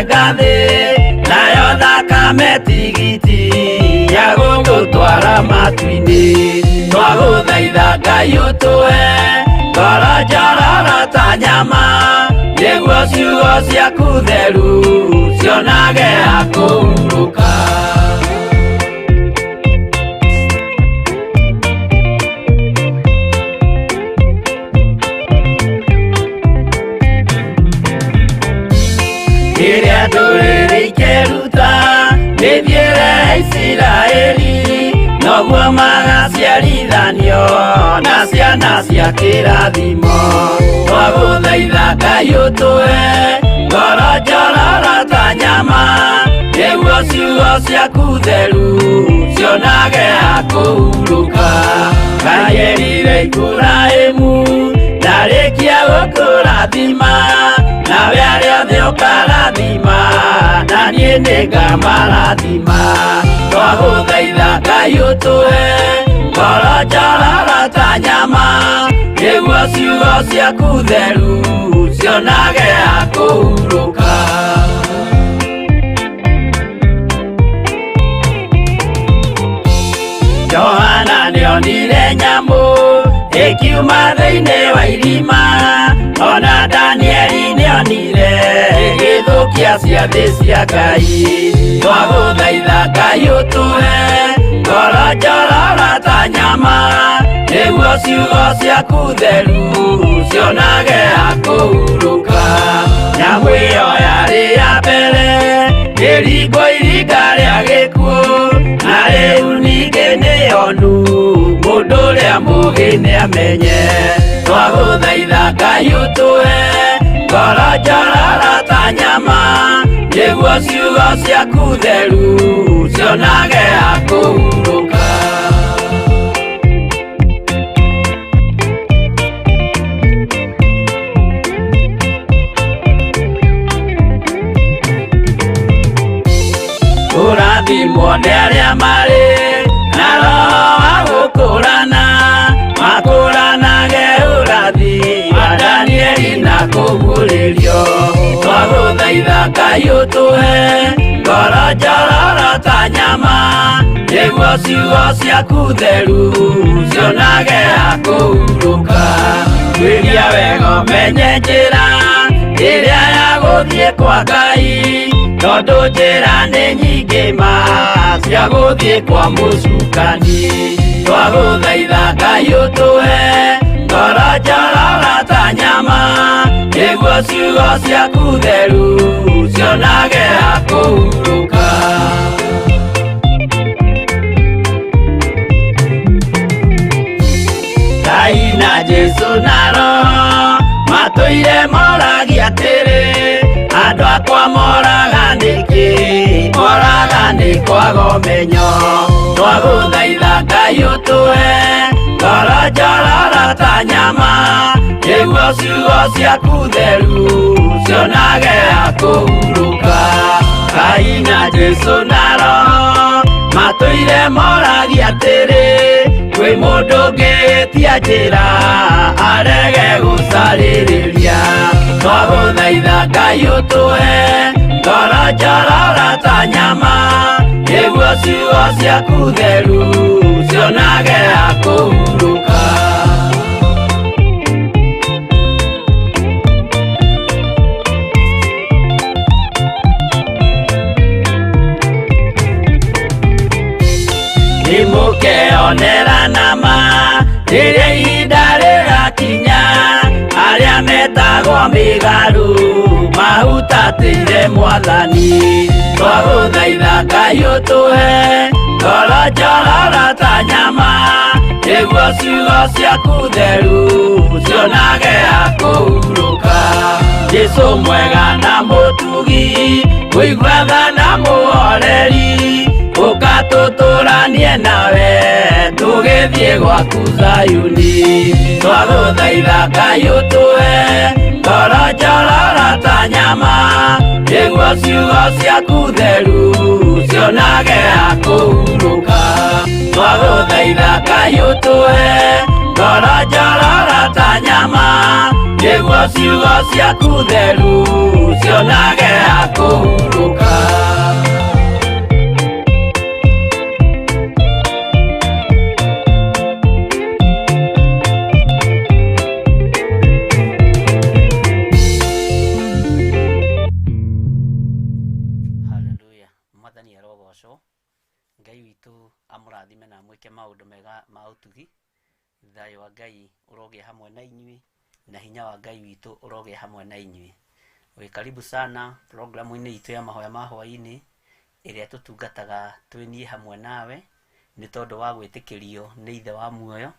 Ngathĩ, nayo thakame tigiti ya gũtũtwara matu-inĩ. Twagũthaitha Ngai ũtũhe ngoro njororo ta nyama, nĩguo ciugo ciaku theru cionage ha kũhurũka. Rĩrĩa ndũrĩrĩ ikeruta mĩthiĩre ya Isiraeli, noguo magaciarithanio na ciana cia kĩrathimo. Twagũthaitha Ngai ũtũhe ngoro njororo ta nyama, nĩguo ciugo ciaku theru cionage ha kũhurũka. Ngai erire Iburahĩmu, ndarĩkia gũkũrathima, nawe arĩa othe ũkarathima, na niĩ nĩngamarathima. Twagũthaitha Ngai ũtũhe ngoro njororo ta nyama, nĩguo ciugo ciaku theru cionage ha kũhurũka. Johana nĩonire nyamũ ĩkiuma thĩinĩ wa irima, ona Danieli nĩonire ĩgĩthũkia ciathĩ cia Ngai. Twagũthaitha Ngai ũtũhe ngoro njororo ta nyama, nĩguo ciugo ciaku theru cionage ha kũhurũka. Nyamũ ĩyo yarĩ ya mbere ĩringwo iringa rĩa gĩkuũ, na rĩu ningĩ nĩyonu mũndũ ũrĩa mũũgĩ nĩamenye. Twagũthaitha Ngai ũtũhe ngoro njororo ta nyama, nĩguo ciugo ciaku theru cionage ha kũhurũka. Kũrathimwo nĩ arĩa marĩ na roho wa gũkũrana, makũranage ũrathi wa Danieli na kũguũrĩrio. Twagũthaitha Ngai ũtũhe ngoro njororo ta nyama, nĩguo ciugo ciaku theru cionage ha kũhurũka. Tuĩria wega ũmenye njĩra ĩrĩa ya gũthiĩ kwa Ngai, tondũ njĩra nĩ nyingĩ ma cia gũthiĩ kwa mũcukani. Twagũthaitha Ngai ũtũhe ngoro njororo ta nyama, nĩguo ciugo ciaku theru cionage ha kũhurũka. Ngai na Jesũ na Roho matũire moragia atĩrĩ, andũ akwa moraga nĩkĩ? Moraga nĩ kwaga ũmenyo. Twagũthaitha Ngai ũtũhe ngoro njororo ta nyama, nĩguo ciugo ciaku theru cionage ha kũhurũka. Ngai na Jesũ na Roho matũire moragia atĩrĩ, kwĩ mũndũ ũngĩtia njĩra arege gũcarĩrĩria. Twagũthaitha Ngai ũtũhe ngoro njororo ta nyama, nĩguo ciugo ciaku theru cionage ha kũhurũka. Nĩmũkeonera nama rĩrĩa ihinda rĩgakinya, arĩa metagwo mĩgarũ mahutatĩire Mwathani. Twagũthaitha Ngai ũtũhe ngoro njororo ta nyama, nĩguo ciugo ciaku theru cionage ha kũhurũka. Jesũ mwega na mũtugi, mũigua tha na mũhoreri, ũka tũtũranie nawe tũgĩthiĩ gwaku Zayuni. Twagũthaitha Ngai ũtũhe ngoro njororo ta nyama, nĩguo ciugo ciaku theru cionage ha kũhurũka. Twagũthaitha Ngai ũtũhe ngoro njororo ta nyama, nĩguo ciugo ciaku theru cionage ha kũhurũka. Ngai witũ amũrathime na amwĩke maũndũ mega ma ũtugi. Thayũ wa Ngai ũrogĩa hamwe na inyuĩ na hinya wa Ngai witũ ũrogĩa hamwe na inyuĩ. Wĩ karibu sana programu-inĩ itũ ya mahoya ma hwaĩ-inĩ ĩrĩa tũtungataga twĩ niĩ hamwe nawe nĩ tondũ wa gwĩtĩkĩrio nĩ Ithe wa muoyo,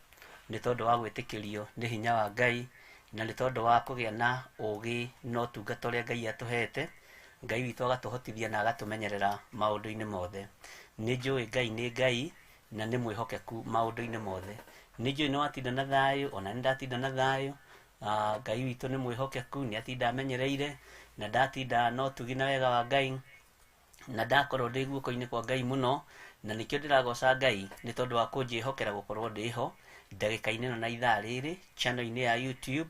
nĩ tondũ wa gwĩtĩkĩrio nĩ hinya wa Ngai, na nĩ tondũ wa kũgĩa na ũgĩ na ũtungata ũrĩa Ngai atũhete. Ngai witũ agatũhotithia na agatũmenyerera maũndũ-inĩ mothe. Nĩ njũĩ Ngai nĩ Ngai na nĩ mwĩhokeku maũndũ-inĩ mothe. Nĩ njũĩ nĩ watinda na thayũ, ona nĩ ndatinda na thayũ. Ngai witũ nĩ mwĩhokeku, nĩ atinda amenyereire na ndatinda na ũtugi na wega wa Ngai na ndakorwo ndĩ guoko-inĩ kwa Ngai mũno, na nĩkĩo ndĩragoca Ngai nĩ tondũ wa kũnjĩhokera gũkorwo ndĩho ndagĩka-inĩ ĩno na ithaa rĩrĩ channel-inĩ ya YouTube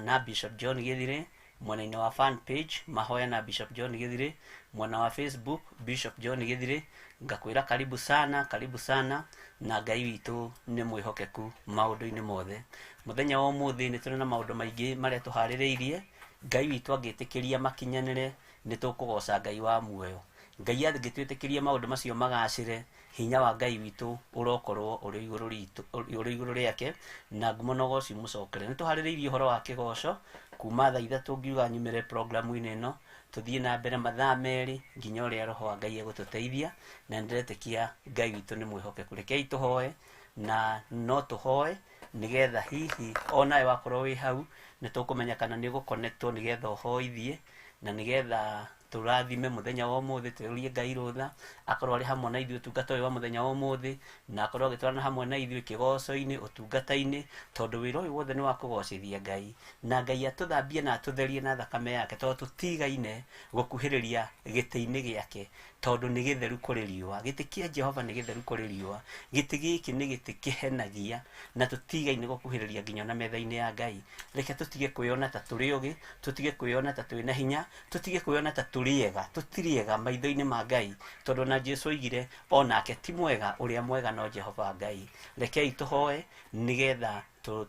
na Bishop John Gĩthirĩ, mwena-inĩ wa fan page mahoya na Bishop John Gĩthirĩ, mwena wa Facebook Bishop John Gĩthirĩ. Ngakwĩra karibu sana, karibu sana, na Ngai witũ nĩ mwĩhokeku maũndũ-inĩ mothe. Mũthenya wa ũmũthĩ nĩ tũrĩ na maũndũ maingĩ marĩa tũharĩrĩirie. Ngai witũ angĩtĩkĩria makinyanĩre, nĩ tũkũgoca Ngai wa muoyo. Ngai angĩtwĩtĩkĩria maũndũ macio magacĩre, hinya wa Ngai witũ ũrokorwo ũrĩ igũrũ ritũ, ũrĩ igũrũ rĩake, na ngumo na ũgoci mũcokere. Nĩ tũharĩrĩirie ũhoro wa kĩgoco kuma thaa ithatũ ngiuga nyumĩre programu-inĩ ĩno, tũthiĩ na mbere mathaa merĩ nginya ũrĩa Roho wa Ngai egũtũteithia, na nĩ ndĩretĩkia Ngai witũ nĩ mwĩhokeku. Rekei tũhoe, na no tũhoe nĩgetha hihi onawe wakorwo wĩ hau nĩ tũkũmenya kana nĩ ũgũconnectwo nĩgetha ũhoithie, na nĩgetha tũrathime mũthenya wa ũmũthĩ, tũrie Ngai rũtha akorwo arĩ hamwe na ithuĩ ũtungata ũyũ wa mũthenya wa ũmũthĩ, na akorwo agĩtwarana hamwe na ithuĩ kĩgoco-inĩ, ũtungata-inĩ, tondũ wĩra ũyũ wothe nĩ wa kũgocithia Ngai, na Ngai atũthambie na atũtherie na thakame yake, tondũ tũtigaine gũkuhĩrĩria gĩtĩ-inĩ gĩake, tondũ nĩ gĩtheru kũrĩ riũa. Gĩtĩ kĩa Jehova nĩ gĩtheru kũrĩ riũa. Gĩtĩ gĩkĩ nĩ gĩtĩ kĩhenagia, na tũtigaine gũkuhĩrĩria nginya ona metha-inĩ ya Ngai. Reke tũtige kwĩyona ta tũrĩ ogĩ, tũtige kwĩyona ta twĩna hinya, tũtige kwĩyona ta tũrĩ ega. Tũtirĩ ega maitho-inĩ ma Ngai, tondũ ona Jesu oigire onake ti mwega, ũrĩa mwega no Jehova Ngai. Rekei tũhoe nĩgetha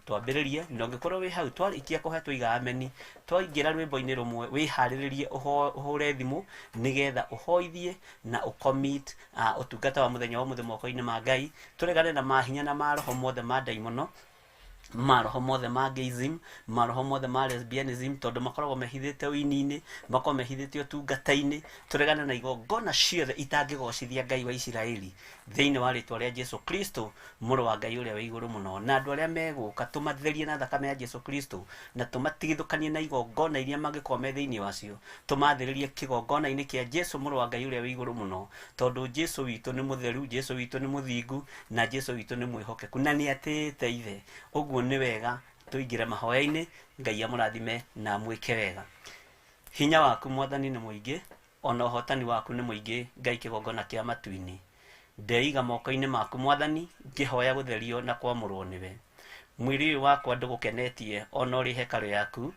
twambĩrĩrie, na ũngĩkorwo wĩ hau twarĩkia kũhoya tũiga ameni, twaingĩra rwĩmbo-inĩ rũmwe wĩharĩrĩrie ũhũre thimũ nĩgetha ũhoithie na ũcommit ũtungata wa mũthenya wa ũmũthĩ moko-inĩ ma Ngai. Tũregane na mahinya na maroho mothe ma ndaimono, maroho mothe ma gayism, maroho mothe ma lesbianism, tondũ makoragwo mehithĩte ũini-inĩ, makoragwo mehithĩte ũtungata-inĩ. Tũregane na igongona ciothe itangĩgocithia Ngai wa Isiraeli thĩinĩ wa rĩtwa rĩa Jesu Kristo mũrũ wa Ngai ũrĩa wĩ igũrũ mũno. Na andũ arĩa megũka tũmatherie na thakame ya Jesu Kristo, na tũmatigithũkanie na igongona iria mangĩkorwo me thĩinĩ wacio, tũmathĩrĩrie kĩgongona-inĩ kĩa Jesu mũrũ wa Ngai ũrĩa wĩ igũrũ mũno, tondũ Jesu witũ nĩ mũtheru, Jesu witũ nĩ mũthingu, na Jesu witũ nĩ mwĩhokeku, na nĩ atĩĩte Ithe. Ũguo nĩ wega tũingĩre mahoya-inĩ. Ngai amũrathime na amwĩke wega. Hinya waku Mwathani nĩ mũingĩ, ona ũhotani waku nĩ mũingĩ, Ngai kĩgongona kĩa matu-inĩ. Ndeiga moko-inĩ maku Mwathani, ngĩhoya gũtherio na kwamũrwo nĩwe. Mwĩrĩ ũyũ wakwa ndũgũkenetie ona ũrĩ hekarũ yaku,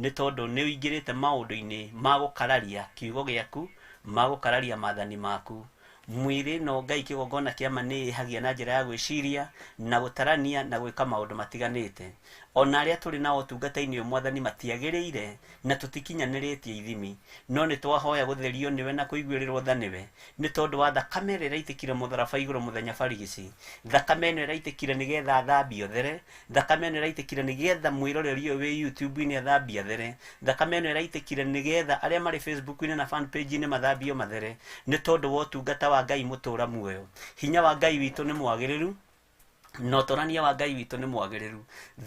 nĩ tondũ nĩ ũingĩrĩte maũndũ-inĩ ma gũkararia kiugo gĩaku, ma gũkararia maathani maku. Mwĩrĩ no Ngai kĩgongona kĩa ma nĩ ĩhagia na njĩra ya gwĩciria na gũtarania na gwĩka maũndũ matiganĩte. Ona arĩa tũrĩ nao ũtungata-inĩ ũyũ Mwathani matiagĩrĩire na tũtikinyanĩrĩtie ithimi, no nĩ twahoya gũtherio nĩwe na kũiguĩrĩrwo tha nĩwe, nĩ tondũ wa thakame ĩrĩa ĩraitĩkire mũtharaba igũrũ mũthenya barigici. Thakame ĩno ĩraitĩkire nĩgetha thambio there, thakame ĩno ĩraitĩkire nĩgetha mwĩroreri ũyũ wĩ YouTube-inĩ athambie athere, thakame ĩno ĩraitĩkire nĩgetha arĩa marĩ Facebook-inĩ na fan page-inĩ mathambio mathere, nĩ tondũ wa ũtungata wa Ngai mũtũra muoyo. Hinya wa Ngai witũ nĩ mwagĩrĩru, na ũtorania wa Ngai witũ nĩ mwagĩrĩru.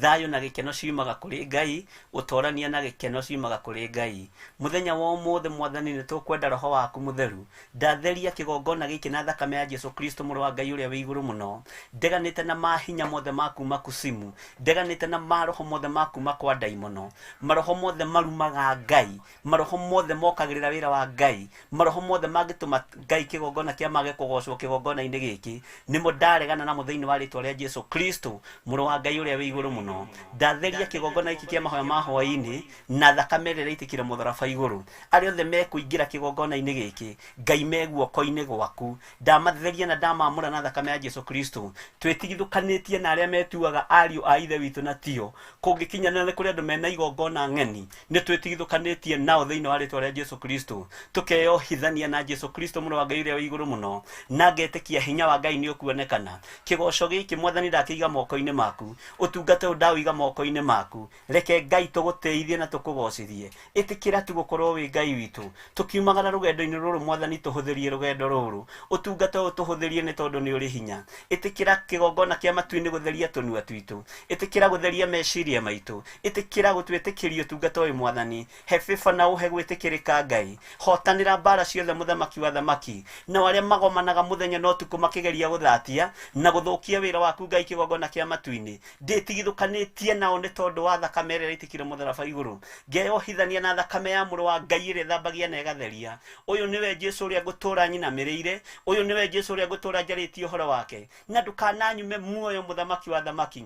Thayũ na gĩkeno ciumaga kũrĩ Ngai, ũtorania na gĩkeno ciumaga kũrĩ Ngai. Mũthenya wa ũmũthĩ Mwathani nĩ tũkwenda Roho waku mũtheru. Ndatheria kĩgongona gĩkĩ na thakame ya Jesu Kristo mũrũ wa Ngai ũrĩa wĩ igũrũ mũno. Ndeganĩte na mahinya mothe ma kuma kusimu, ndeganĩte na maroho mothe ma kuma kwa ndaimono, maroho mothe marumaga Ngai, maroho mothe mokagĩrĩra wĩra wa Ngai, maroho mothe mangĩtũma Ngai kĩgongona kĩa mage kũgocwo kĩgongona-inĩ gĩkĩ, nĩmo ndaregana namo thĩinĩ wa rĩtwa rĩa Jesu Kristo mũrũ wa Ngai ũrĩa wĩ igũrũ mũno. Ndatheria kĩgongona gĩkĩ kĩa mahoya ma hwaĩ-inĩ na thakame ĩrĩa ĩraitĩkire mũtharaba igũrũ. Arĩa othe mekũingĩra kĩgongona-inĩ gĩkĩ, Ngai me guoko-inĩ gwaku. Ndamatheria na ndamamũra na thakame ya Jesu Kristo. Twĩtigithũkanĩtie na arĩa metuaga ariũ a ithe witũ na tio. Kũngĩkinyanĩra nĩ kũrĩ andũ mena igongona ng'eni, nĩ twĩtigithũkanĩtie nao thĩinĩ wa rĩtwa rĩa Jesu Kristo. Tũkeyohithania na Jesu Kristo mũrũ wa Ngai ũrĩa wĩ igũrũ mũno, na ngetĩkia hinya wa Ngai nĩ ũkuonekana. Kĩgoco gĩkĩ Mwathani ndakĩiga moko-inĩ maku, ũtungata ũyũ ndaũiga moko-inĩ maku. Reke Ngai tũgũtĩithie na tũkũgocithie. Ĩtĩkĩra tu gũkorwo wĩ Ngai witũ. Tũkiumagara rũgendo-inĩ rũrũ Mwathani tũhũthĩrie rũgendo rũrũ. Ũtungata ũyũ tũhũthĩrie nĩ tondũ nĩ ũrĩ hinya. Ĩtĩkĩra kĩgongona kĩa matu-inĩ gũtheria tũnua twitũ. Ĩtĩkĩra gũtheria meciria maitũ. Ĩtĩkĩra gũtwĩtĩkĩria ũtungata ũyũ Mwathani. He favor na ũhe gwĩtĩkĩrĩka Ngai. Hotanĩra mbara ciothe mũthamaki wa thamaki. Nao arĩa magomanaga mũthenya na ũtukũ makĩgeria gũthatia na gũthũkia wĩra waku Ngai kĩgongona kĩa matu-inĩ. Ndĩtigithũkanĩtie nao nĩ tondũ wa thakame ĩrĩa ĩraitĩkire mũtharaba igũrũ. Ngeyohithania na thakame ya mũrũ wa Ngai ĩrĩa ĩthambagia na ĩgatheria. Ũyũ nĩwe Jesu ũrĩa ngũtũũra nyinamĩrĩire. Ũyũ nĩwe Jesu ũrĩa ngũtũũra njarĩtie ũhoro wake. Na ndũkananyume muoyo mũthamaki wa thamaki.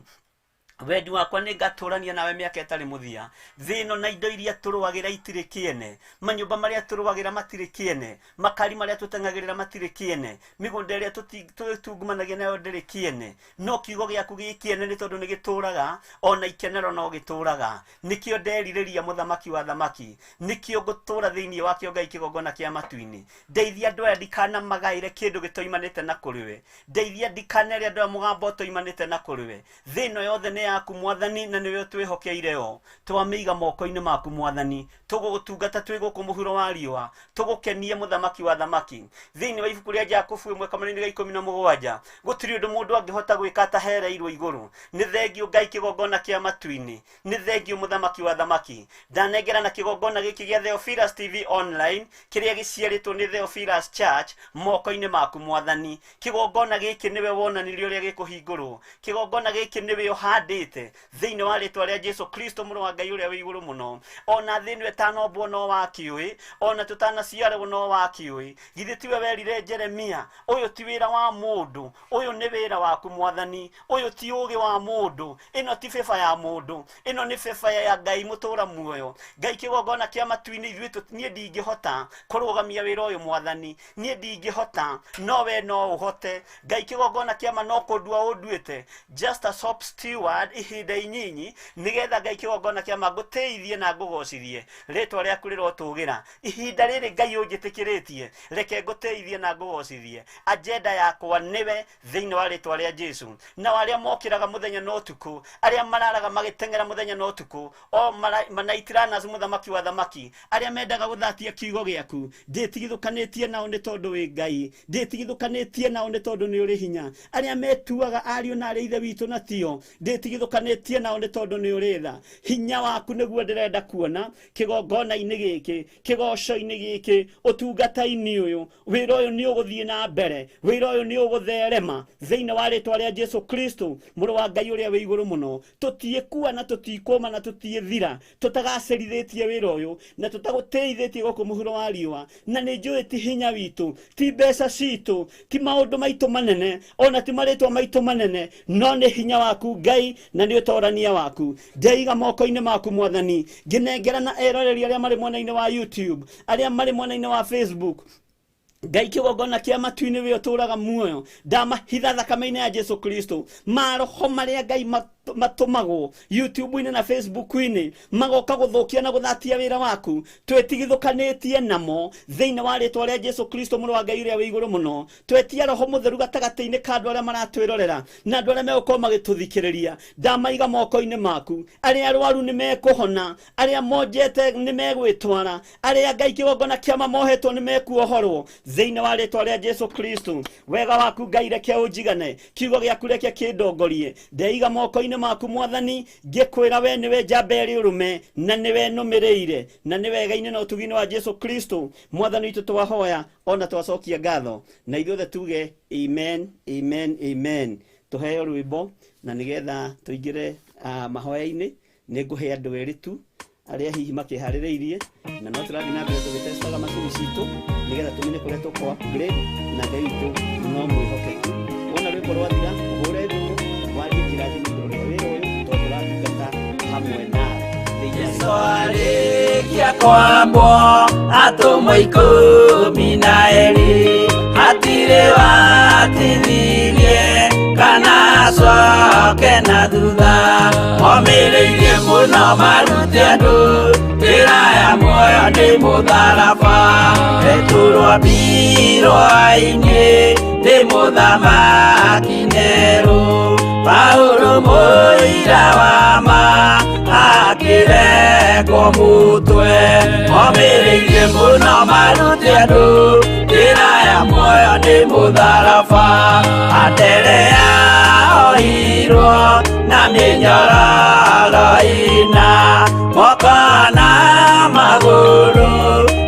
Wendi wakwa nĩ ngatũrania nawe mĩaka ĩtarĩ mũthia. Thĩ ĩno na indo iria tũrũagĩra itirĩ kĩene. Manyũmba marĩa tũrũagĩra matirĩ kĩene. Makari marĩa tũteng'agĩrĩra matirĩ kĩene. Mĩgũnda ĩrĩa tũtungumanagia nayo ndĩrĩ kĩene. No kiugo gĩaku gĩ kĩene nĩ tondũ nĩ gĩtũũraga, ona ikenero no gĩtũũraga. Nĩkĩo nderirĩria mũthamaki wa thamaki. Nĩkĩo ngũtũũra thĩinĩ wakĩo Ngai kĩgongona kĩa matu-inĩ. Ndeithia andũ aya ndikanamagaĩre kĩndũ gĩtoimanĩte na kũrĩ we. Ndeithia ndikanere andũ aya mũgambo ũtoimanĩte na kũrĩ we. Thĩ ĩno yothe nĩ yaku Mwathani na nĩwe ũtwĩhokeire yo. Twamĩiga moko-inĩ maku Mwathani. Tũgũgũtungata twĩ gũkũ mũhuro wa riũa. Tũgũkenie mũthamaki wa thamaki. Thĩinĩ wa ibuku rĩa Jakubu ĩmwe kamũrainĩ ga 17, gũtirĩ ũndũ mũndũ angĩhota gwĩka atahereirwo igũrũ. Nĩ thengiũ Ngai kĩgongona kĩa matu-inĩ. Nĩ thengiũ mũthamaki wa thamaki. Ndanengera na kĩgongona gĩkĩ gĩa Theophilus TV online kĩrĩa gĩciarĩtwo nĩ Theophilus Church moko-inĩ maku Mwathani. Kĩgongona gĩkĩ nĩwe wonanirie ũrĩa gĩkũhingũrwo. Kĩgongona gĩkĩ nĩwe ũhandĩte thĩinĩ wa rĩtwa rĩa Jesu Kristo mũrũ wa Ngai ũrĩa wĩ igũrũ mũno. Ona thĩ ĩno ĩtanombwo no wakĩũĩ, ona tũtanaciarwo no wakĩũĩ. Githĩ tiwe werire Jeremia, ũyũ ti wĩra wa mũndũ, ũyũ nĩ wĩra waku Mwathani, ũyũ ti ũũgĩ wa mũndũ, ĩno ti favor ya mũndũ, ĩno nĩ favor ya Ngai mũtũũra muoyo. Ngai kĩgongona kĩa matu-inĩ ithuĩ niĩ ndingĩhota kũrũgamia wĩra ũyũ Mwathani, niĩ ndingĩhota, no we no ũhote. Ngai kĩgongona kĩa ma no kũndua ũnduĩte just a shop steward ihinda inyinyi, nĩgetha Ngai kĩgongona kĩa ma ngũtĩithie na ngũgocithie. Rĩtwa rĩaku rĩrotũgĩra. Ihinda rĩrĩ Ngai ũnjĩtĩkĩrĩtie, reke ngũtĩithie na ngũgocithie. Agenda yakwa nĩwe thĩinĩ wa rĩtwa rĩa Jesu. Nao arĩa mokĩraga mũthenya na ũtukũ, arĩa mararaga magĩteng'era mũthenya na ũtukũ, o manaitiranas mũthamaki wa thamaki, arĩa mendaga gũthatia kiugo gĩaku, ndĩtigithũkanĩtie nao nĩ tondũ wĩ Ngai, ndĩtigithũkanĩtie nao nĩ tondũ nĩ ũrĩ hinya. Arĩa metuaga ariũ na arĩa ithe witũ na tio, ndĩtigithũkanĩtie nao nĩ tondũ nĩ ũrĩ tha. Hinya waku nĩguo ndĩrenda kuona kĩgongona-inĩ gĩkĩ, kĩgoco-inĩ gĩkĩ, ũtungata-inĩ ũyũ. Wĩra ũyũ nĩ ũgũthiĩ na mbere, wĩra ũyũ nĩ ũgũtherema thĩinĩ wa rĩtwa rĩa Jesu Kristo mũrũ wa Ngai ũrĩa wĩ igũrũ mũno. Tũtiĩkua na tũtikũma na tũtiĩthira tũtagacĩrithĩtie wĩra ũyũ na tũtagũtĩithĩtie gũkũ mũhuro wa riũa. Na nĩ njũĩ ti hinya witũ, ti mbeca citũ, ti maũndũ maitũ manene, ona ti marĩtwa maitũ manene, no nĩ hinya waku Ngai na nĩ ũtorania waku. Ndeiga moko-inĩ maku Mwathani, ngĩnengera na eroreri arĩa marĩ mwena-inĩ wa YouTube, arĩa marĩ mwena-inĩ wa Facebook. Ngai kĩgongona kĩa matu-inĩ we ũtũũraga muoyo, ndamahitha thakame-inĩ ya Jesu Kristo. Maroho marĩa Ngai matũmagwo YouTube-inĩ na Facebook-inĩ magoka gũthũkia na gũthatia wĩra waku, twĩtigithũkanĩtie namo thĩinĩ wa rĩtwa rĩa Jesu Kristo mũrũ wa Ngai ũrĩa wĩ igũrũ mũno. Twetia roho mũtheru gatagatĩ-inĩ ka andũ arĩa maratwĩrorera na andũ arĩa megũkorwo magĩtũthikĩrĩria, ndamaiga moko-inĩ maku. Arĩa arwaru nĩ mekũhona, arĩa monjete nĩ megwĩtwara, arĩa Ngai kĩgongona kĩa ma mohetwo nĩ mekuohorwo thĩinĩ wa rĩtwa rĩa Jesu Kristo. Wega waku Ngai reke ũnjigane, kiugo gĩaku reke kĩndongorie. Ndeiga moko-inĩ maku Mwathani, ngĩkwĩra we nĩwe njamba ĩrĩ ũrũme na nĩwe nũmĩrĩire, na nĩ wega-inĩ na ũtugi-inĩ wa Jesu Kristo Mwathani witũ twahoya ona twacokia ngatho, na ithuothe tuge amen, amen, amen. Tũheo rwĩmbo na nĩgetha tũingĩre mahoya-inĩ. Nĩ ngũhe andũ erĩ tu arĩa hihi makĩharĩrĩirie, na no tũrathiĩ na mbere tũgĩtestaga macini citũ nĩgetha tũmenye kũrĩa tũkũ upgrade, na Ngai witũ no mwĩhokeku. Wona rwĩmbo rwathira, ũhũre thimũ. Kwambwo atũmwo 12 hatirĩ watithirie kana acoke na thutha. Momĩrĩirie mũno marute andũ njĩra ya muoyo nĩ mũtharaba. Petero ambirwo-inĩ nĩ mũthamaki Nero. Paulo mũira wa ma akĩrekwo mũtwe. Momĩrĩirie mũno marute andũ njĩra ya muoyo nĩ mũtharaba. Anderea ohirwo na mĩnyororo ĩna moko na magũrũ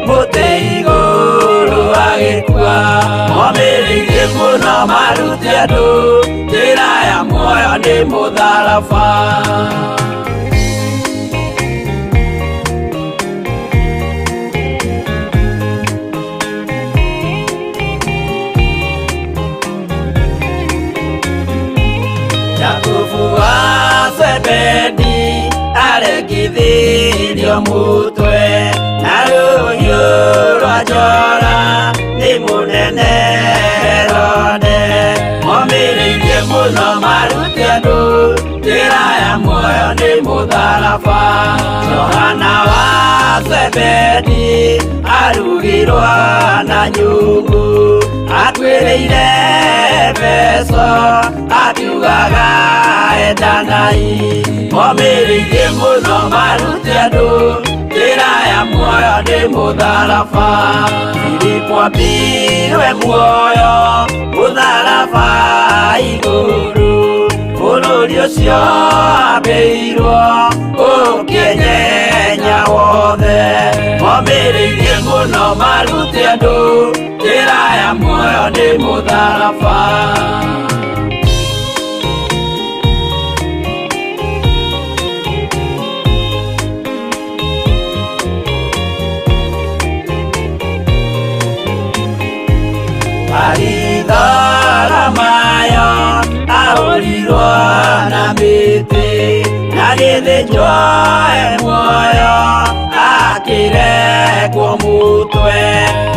mũtĩ igũrũ agĩkua. Momĩrĩirie mũno marute andũ njĩra ya muoyo nĩ mũtharaba. Jakubu wa Zebedi arekithirio mũtwe na rũhiũ rwa njora nĩ mũnene Herode. Momĩrĩirie mũno marute andũ njĩra ya muoyo nĩ mũtharaba. Johana wa Zebedi arugirwo na nyũngũ akuĩrĩire Efeso akiugaga endanai. Momĩrĩirie mũno marute andũ njĩra ya muoyo nĩ mũtharaba. Filipo ambirwe muoyo mũtharaba igũrũ bũrũri ũcio ambĩirwo ũkĩnyenya wothe. Momĩrĩirie mũno marute andũ njĩra ya muoyo nĩ mũtharaba. Baritholomayo ahũrirwo na mĩtĩ na gĩthĩnjwo e muoyo akĩrekwo mũtwe.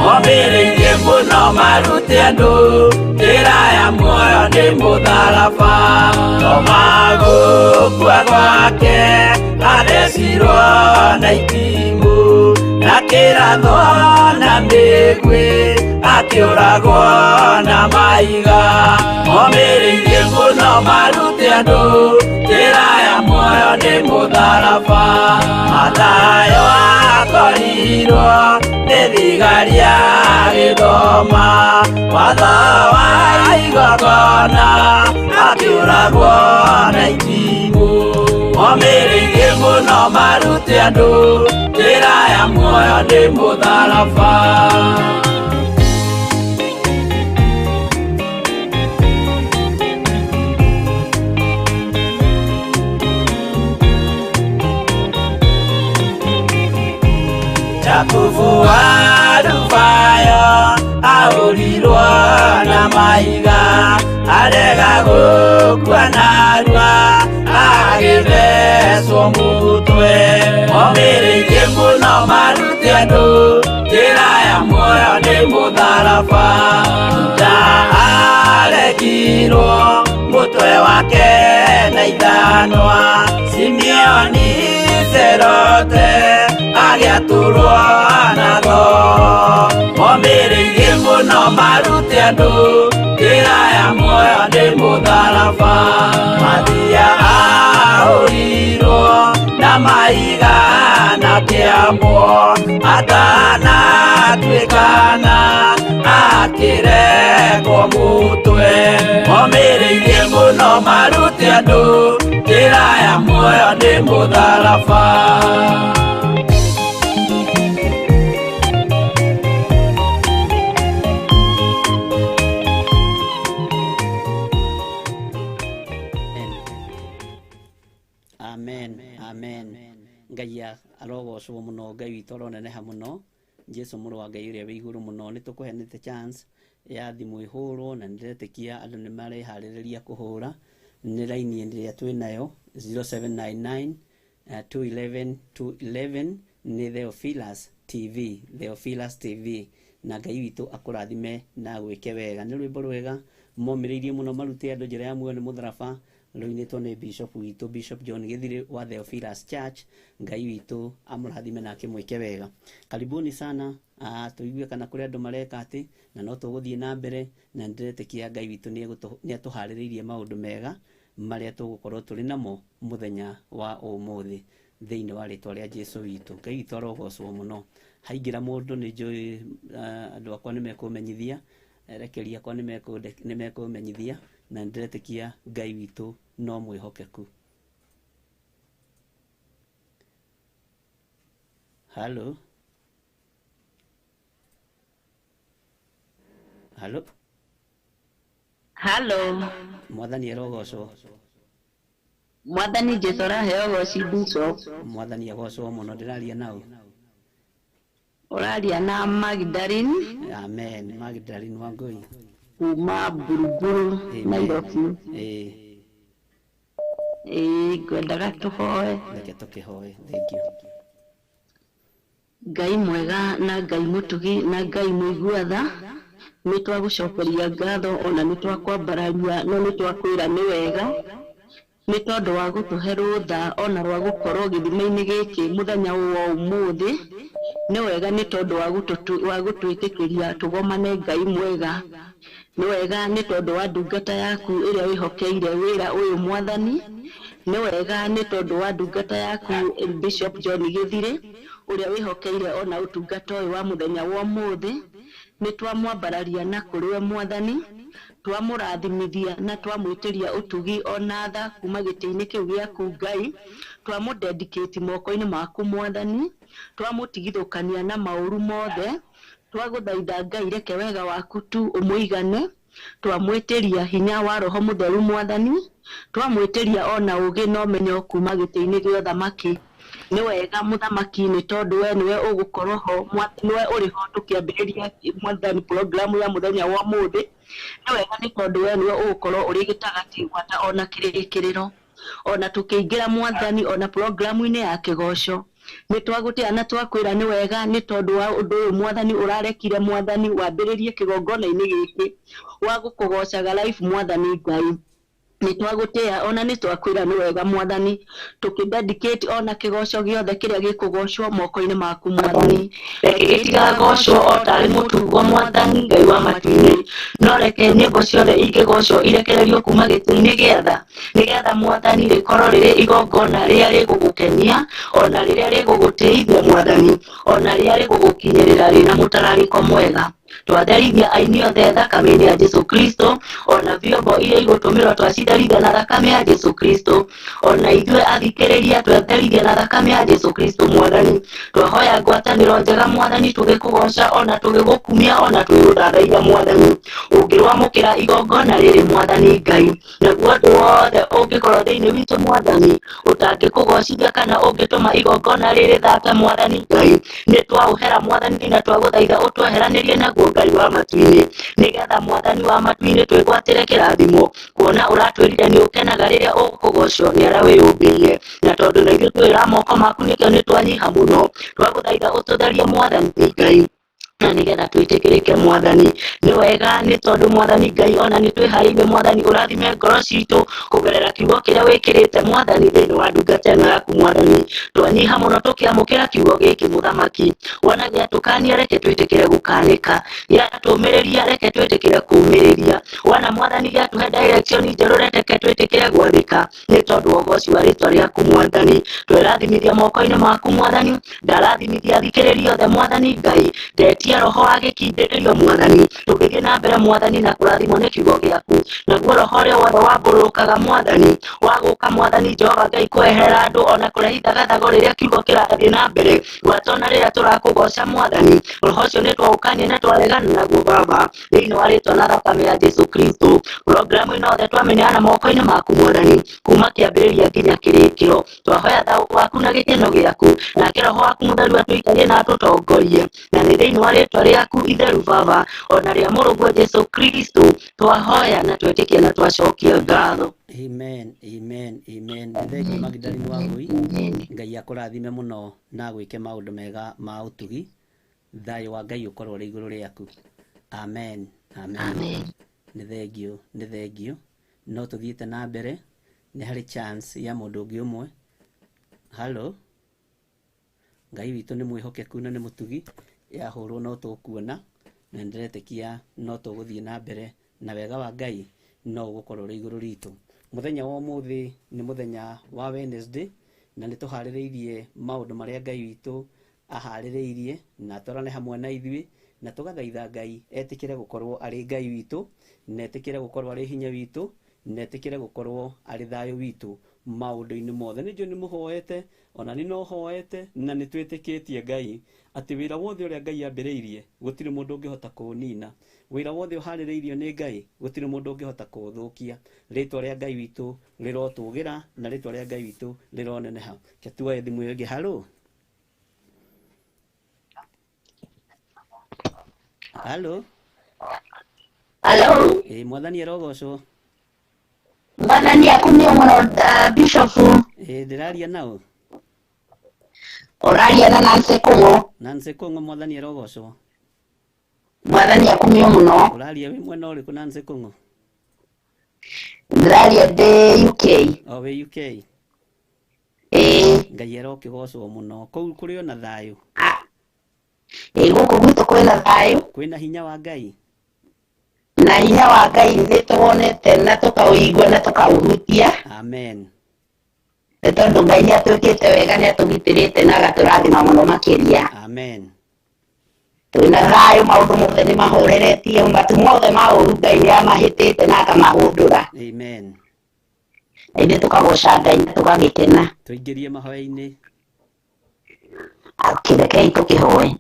Momĩrĩirie mũno marute andũ njĩra ya muoyo nĩ mũtharaba. Toma gũkua gwake athecirwo na itimũ na kĩrathwo na mĩguĩ akĩũragwo na mahiga. Momĩrĩirie mũno marute andũ njĩra ya muoyo nĩ mũtharaba. Mathayo akorirwo nĩ thigari agĩthoma watho wa igongona akĩũragwo na itimũ. Momĩrĩirie mũno marute andũ njĩra ya muoyo nĩ mũtharaba. Jakubu wa Alufayo ahũrirwo na mahiga arega gũkua narua agĩthecwo mũtwe. Momĩrĩirie mũno marute andũ njĩra ya muoyo nĩ mũtharaba. Juda arekirwo mũtwe wake na ithanwa. Simeoni Zerote agĩatũrwo na thoo. Momĩrĩirie mũno marute andũ njĩra ya muoyo nĩ mũtharaba. Mathia ahũrirwo na mahiga na kĩambwo atanatuĩkana akĩrekwo mũtwe. Momĩrĩirie mũno marute andũ njĩra ya muoyo nĩ mũtharaba. Amen, amen. Ngai arogocwo mũno, Ngai witũ aroneneha mũno. Jesu mũrũ wa Ngai ũrĩa wĩ igũrũ mũno. Nĩ tũkũheanĩte chance ya thimũ ĩhũrwo na nĩndĩretĩkia andũ nĩ mareharĩrĩria kũhũra. Nĩ raini ĩrĩa twĩ nayo 0799 211 211. Nĩ Theophilus TV, Theophilus TV. Na Ngai witũ akũrathime na agwĩke wega. Nĩ rwĩmbo rwega momĩrĩirie mũno marute andũ njĩra ya muoyo nĩ mũtharaba, rũinĩtwo nĩ bishop witũ, Bishop John Githiri wa Theophilus Church. Ngai witũ amũrathime na akĩmwĩke wega. Karibuni sana. Tũigue kana kũrĩ andũ mareka atĩ, na no tũgũthiĩ na mbere, na nĩndĩretĩkia Ngai witũ nĩ atũharĩrĩirie maũndũ mega marĩa tũgũkorwo tũrĩ namo mũthenya wa ũmũthĩ thĩinĩ wa rĩtwa rĩa Jesu witũ. Ngai witũ arogocwo mũno. Haingĩra mũndũ nĩ njũĩ andũ akwa nĩ mekũmenyithia, erekeri akwa nĩ mekũmenyithia, na nĩndĩretĩkia Ngai witũ no mwĩhokeku. Halo. Halo. Halo. Mwathani arogocwo. Mwathani Jesu araheo goci Bishop. Mwathani agocwo mũno. Ndĩraria nao. Ũraria na Magdalene. Amen. Magdalene Wangui. Kuma Buruburu, Nairobi. Ngwendaga tũhoe. Reke tũkĩhoe. Thank you. Ngai mwega na Ngai mũtugi na Ngai mũigua tha, nĩ twagũcokeria ngatho ona nĩ twakwambararia, no nĩ twakwĩra nĩ wega nĩ tondũ wa gũtũhe rũtha ona rwa gũkorwo gĩthima-inĩ gĩkĩ mũthenya ũyũ wa ũmũthĩ. Nĩ wega nĩ tondũ wa gũtwĩtĩkĩria tũgomane Ngai mwega. Nĩ wega nĩ tondũ wa ndungata yaku ĩrĩa wĩhokeire wĩra ũyũ Mwathani. Nĩ wega nĩ tondũ wa ndungata yaku Bishop John Githiri ũrĩa wĩhokeire ona ũtungata ũyũ wa mũthenya wa ũmũthĩ. Nĩ twamwambararia na kũrĩ we Mwathani, twamũrathimithia na twamwĩtĩria ũtugi ona tha kuma gĩtĩ-inĩ kĩu gĩaku Ngai. Twamũdedicate moko-inĩ maku Mwathani, twamũtigithũkania na maũru mothe. Twagũthaitha Ngai reke wega waku tu ũmũigane. Twamwĩtĩria hinya wa Roho Mũtheru Mwathani, twamwĩtĩria ona ũũgĩ na ũmenyo kuma gĩtĩ-inĩ gĩa ũthamaki. Nĩ wega mũthamaki nĩ tondũ we nĩwe ũgũkorwo ho, nĩwe ũrĩ ho tũkĩambĩrĩria Mwathani programu ya mũthenya wa ũmũthĩ. Nĩ wega nĩ tondũ we nĩwe ũgũkorwo ũrĩ gĩtagatĩ gwata ona kĩrĩkĩrĩro. Ona tũkĩingĩra Mwathani ona programu-inĩ ya kĩgoco, nĩ twagũtĩa na twakwĩra nĩ wega nĩ tondũ wa ũndũ ũyũ Mwathani ũrarekire Mwathani wambĩrĩrie kĩgongona-inĩ gĩkĩ wa gũkũgocaga life Mwathani Ngai. Nĩ twagũtĩa ona nĩ twakwĩra nĩ wega Mwathani, tũkĩdedicate ona kĩgoco gĩothe kĩrĩa gĩkũgocwo moko-inĩ maku Mwathani. Reke gĩtigagocwo o tarĩ mũtugo Mwathani Ngai wa matu-inĩ, no reke nyĩmbo ciothe ingĩgocwo irekererio kuma gĩtĩ-inĩ gĩa tha, nĩgetha Mwathani rĩkorwo rĩrĩ igongona rĩrĩa rĩgũgũkenia, ona rĩrĩa rĩgũgũtĩithia Mwathani, ona rĩrĩa rĩgũgũkinyĩrĩra rĩna mũtararĩko mwega. Twatherithia aini othe thakame-inĩ ya Jesu Kristo, ona vyombo iria igũtũmĩrwo twacitherithia na thakame ya Jesu Kristo, ona ithuĩ athikĩrĩria twatherithia na thakame ya Jesu Kristo Mwathani. Twahoya ngwatanĩro njega Mwathani, tũgĩkũgoca ona tũgĩgũkumia ona tũgĩgũthathaia Mwathani. Ũngĩrwamũkĩra igongona rĩrĩ Mwathani Ngai, naguo ũndũ wothe ũngĩkorwo thĩinĩ witũ Mwathani ũtangĩkũgocithia kana ũngĩtũma igongona rĩrĩ thata Mwathani Ngai, nĩ twaũhera Mwathani na twagũthaitha ũtweheranĩrie naguo Ngai wa matu-inĩ, nĩgetha Mwathani wa matu-inĩ twĩgwatĩre kĩrathimo, kuona ũratwĩrire nĩ ũkenaga rĩrĩa ũkũgocwo nĩ arĩa wĩyũmbĩire, na tondũ na ithuĩ twĩra moko maku nĩkĩo nĩ twanyiha mũno. Twagũthaitha ũtũtherie Mwathani Ngai, na nĩgetha twĩtĩkĩrĩke Mwathani. Nĩ wega nĩ tondũ Mwathani Ngai ona nĩ twĩharĩirie Mwathani, ũrathime ngoro citũ kũgerera kiugo kĩrĩa wĩkĩrĩte Mwathani thĩinĩ wa ndungata ĩno yaku Mwathani. Twanyiha mũno tũkĩamũkĩra kiugo gĩkĩ Mũthamaki, wona gĩatũkania reke twĩtĩkĩre gũkanĩka, gĩatũmĩrĩria reke twĩtĩkĩre kũmĩrĩria, wona Mwathani gĩatũhe direction njerũ reke twĩtĩkĩre gwathĩka, nĩ tondũ wa ũgoci wa rĩtwa rĩaku Mwathani. Twĩrathimithia moko-inĩ maku Mwathani, ndarathimithia athikĩrĩria othe Mwathani Ngai, ndetia roho wa gĩkindĩrĩrio Mwathani, tũgĩthiĩ na mbere Mwathani na kũrathimwo nĩ kiugo gĩaku, naguo roho ũrĩa wothe wambũrũkaga Mwathani wa gũka Mwathani Jehova Ngai kweherera andũ ona kũrehe ithagathago rĩrĩa kiugo kĩrathiĩ na mbere, gwatona rĩrĩa tũrakũgoca Mwathani, roho ũcio nĩ twaũkania na twaregana naguo Baba, thĩinĩ wa rĩtwa na thakame ya Jesu Kristo. Programu ĩno othe twamĩneana moko-inĩ maku Mwathani, kuma kĩambĩrĩria nginya kĩrĩkĩro. Twahoya thayũ waku na gĩkeno gĩaku, nake roho waku mũtheru atũikarie na atũtongorie, na nĩ thĩinĩ wa rĩtwa rĩaku itheru Baba, ona rĩa mũrũguo Jesu Kristo, twahoya na twetĩkia na twacokia ngatho. Amen, amen, amen. Nĩ thengiũ Magdalene Wangui, Ngai akũrathime mũno na agwĩke maũndũ mega ma ũtugi. Thayũ wa Ngai ũkorwo ũrĩ igũrũ rĩaku. Amen, amen. Amen. Nĩ thengiũ, nĩ thengiũ. No tũthiĩte na mbere, nĩ harĩ chance ya mũndũ ũngĩ ũmwe. Hello. Ngai witũ nĩ mwĩhokeku na nĩ mũtugi, yahũrwo no tũkuona, na nĩndĩretĩkia no tũgũthiĩ na mbere na wega wa Ngai no ũgũkorwo ũrĩ igũrũ ritũ. Mũthenya wa ũmũthĩ nĩ mũthenya wa Wednesday, na nĩ tũharĩrĩirie maũndũ marĩa Ngai witũ aharĩrĩirie na atwarane hamwe na ithuĩ, na tũgathaitha Ngai etĩkĩre gũkorwo arĩ Ngai witũ, na etĩkĩre gũkorwo arĩ hinya witũ, na etĩkĩre gũkorwo arĩ thayũ witũ maũndũ-inĩ mothe. Nĩ njũĩ nĩ mũhoete, ona nĩ no hoete, na nĩ twĩtĩkĩtie Ngai atĩ wĩra wothe ũrĩa Ngai ambĩrĩirie gũtirĩ mũndũ ũngĩhota kũũnina. Wĩra wothe ũharĩrĩirio nĩ Ngai gũtirĩ mũndũ ũngĩhota kũũthũkia. Rĩtwa rĩa Ngai witũ rĩrotũgĩra na rĩtwa rĩa Ngai witũ rĩroneneha. Reke tuoye thimũ ĩyo ĩngĩ. Halo, halo. Hello, Ĩ mwathani arogocwo. mwathani akumio mũno Bishop. Ĩ ndĩraria nao. Ũraria na Nancy Kũng'ũ. Nancy Kũng'ũ, mwathani arogocwo. Mwathani akumio mũno. Ũraria wĩ mwena ũrĩkũ Nancy Kũng'ũ? Ndĩraria ndĩ UK. O wĩ UK. Ĩĩ. Ngai arokĩgocwo mũno. Kũu kũrĩ ona thayũ. Ĩĩ gũkũ gwitũ kwĩna thayũ. Kwĩna hinya wa Ngai. Na hinya wa Ngai nĩ tũwonete na tũkaũigua na tũkaũhutia. Amen. Nĩ tondũ Ngai nĩ atwĩkĩte wega, nĩ atũgitĩrĩte na agatũrathima mũno makĩria. Amen. Twĩna thayũ, maũndũ mothe nĩ mahoreretie, matu mothe ma ũũru Ngai nĩ amahĩtĩte na akamahũndũra. Amen. Na ithuĩ tũkagoca Ngai na tũgagĩkena. Tũingĩrie mahoya-inĩ. Akĩrekei tũkĩhoe.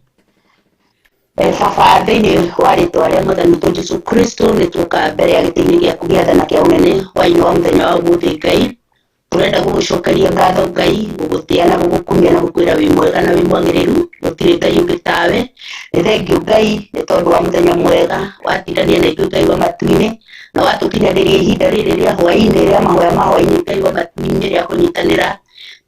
Baba, thĩinĩ wa rĩtwa rĩa Mwathani witũ Jesũ Kristo, nĩ tuoka mbere ya gĩtĩ-inĩ gĩaku gĩa tha na kĩa ũnene hwaĩ-inĩ wa mũthenya wa ũmũthĩ Ngai. Tũrenda gũgũcokeria ngatho Ngai, gũgũtĩa na gũgũkumia na gũkwĩra wĩ mwega na wĩ mwagĩrĩru, gũtirĩ Ngai ũngĩ tawe. Nĩ thengiũ Ngai nĩ tondũ wa mũthenya mwega watindania na ithuĩ Ngai wa matu-inĩ, na watũkinyanĩria ihinda rĩrĩ rĩa hwaĩ-inĩ rĩa mahoya ma hwaĩ-inĩ Ngai wa matu-inĩ rĩa kũnyitanĩra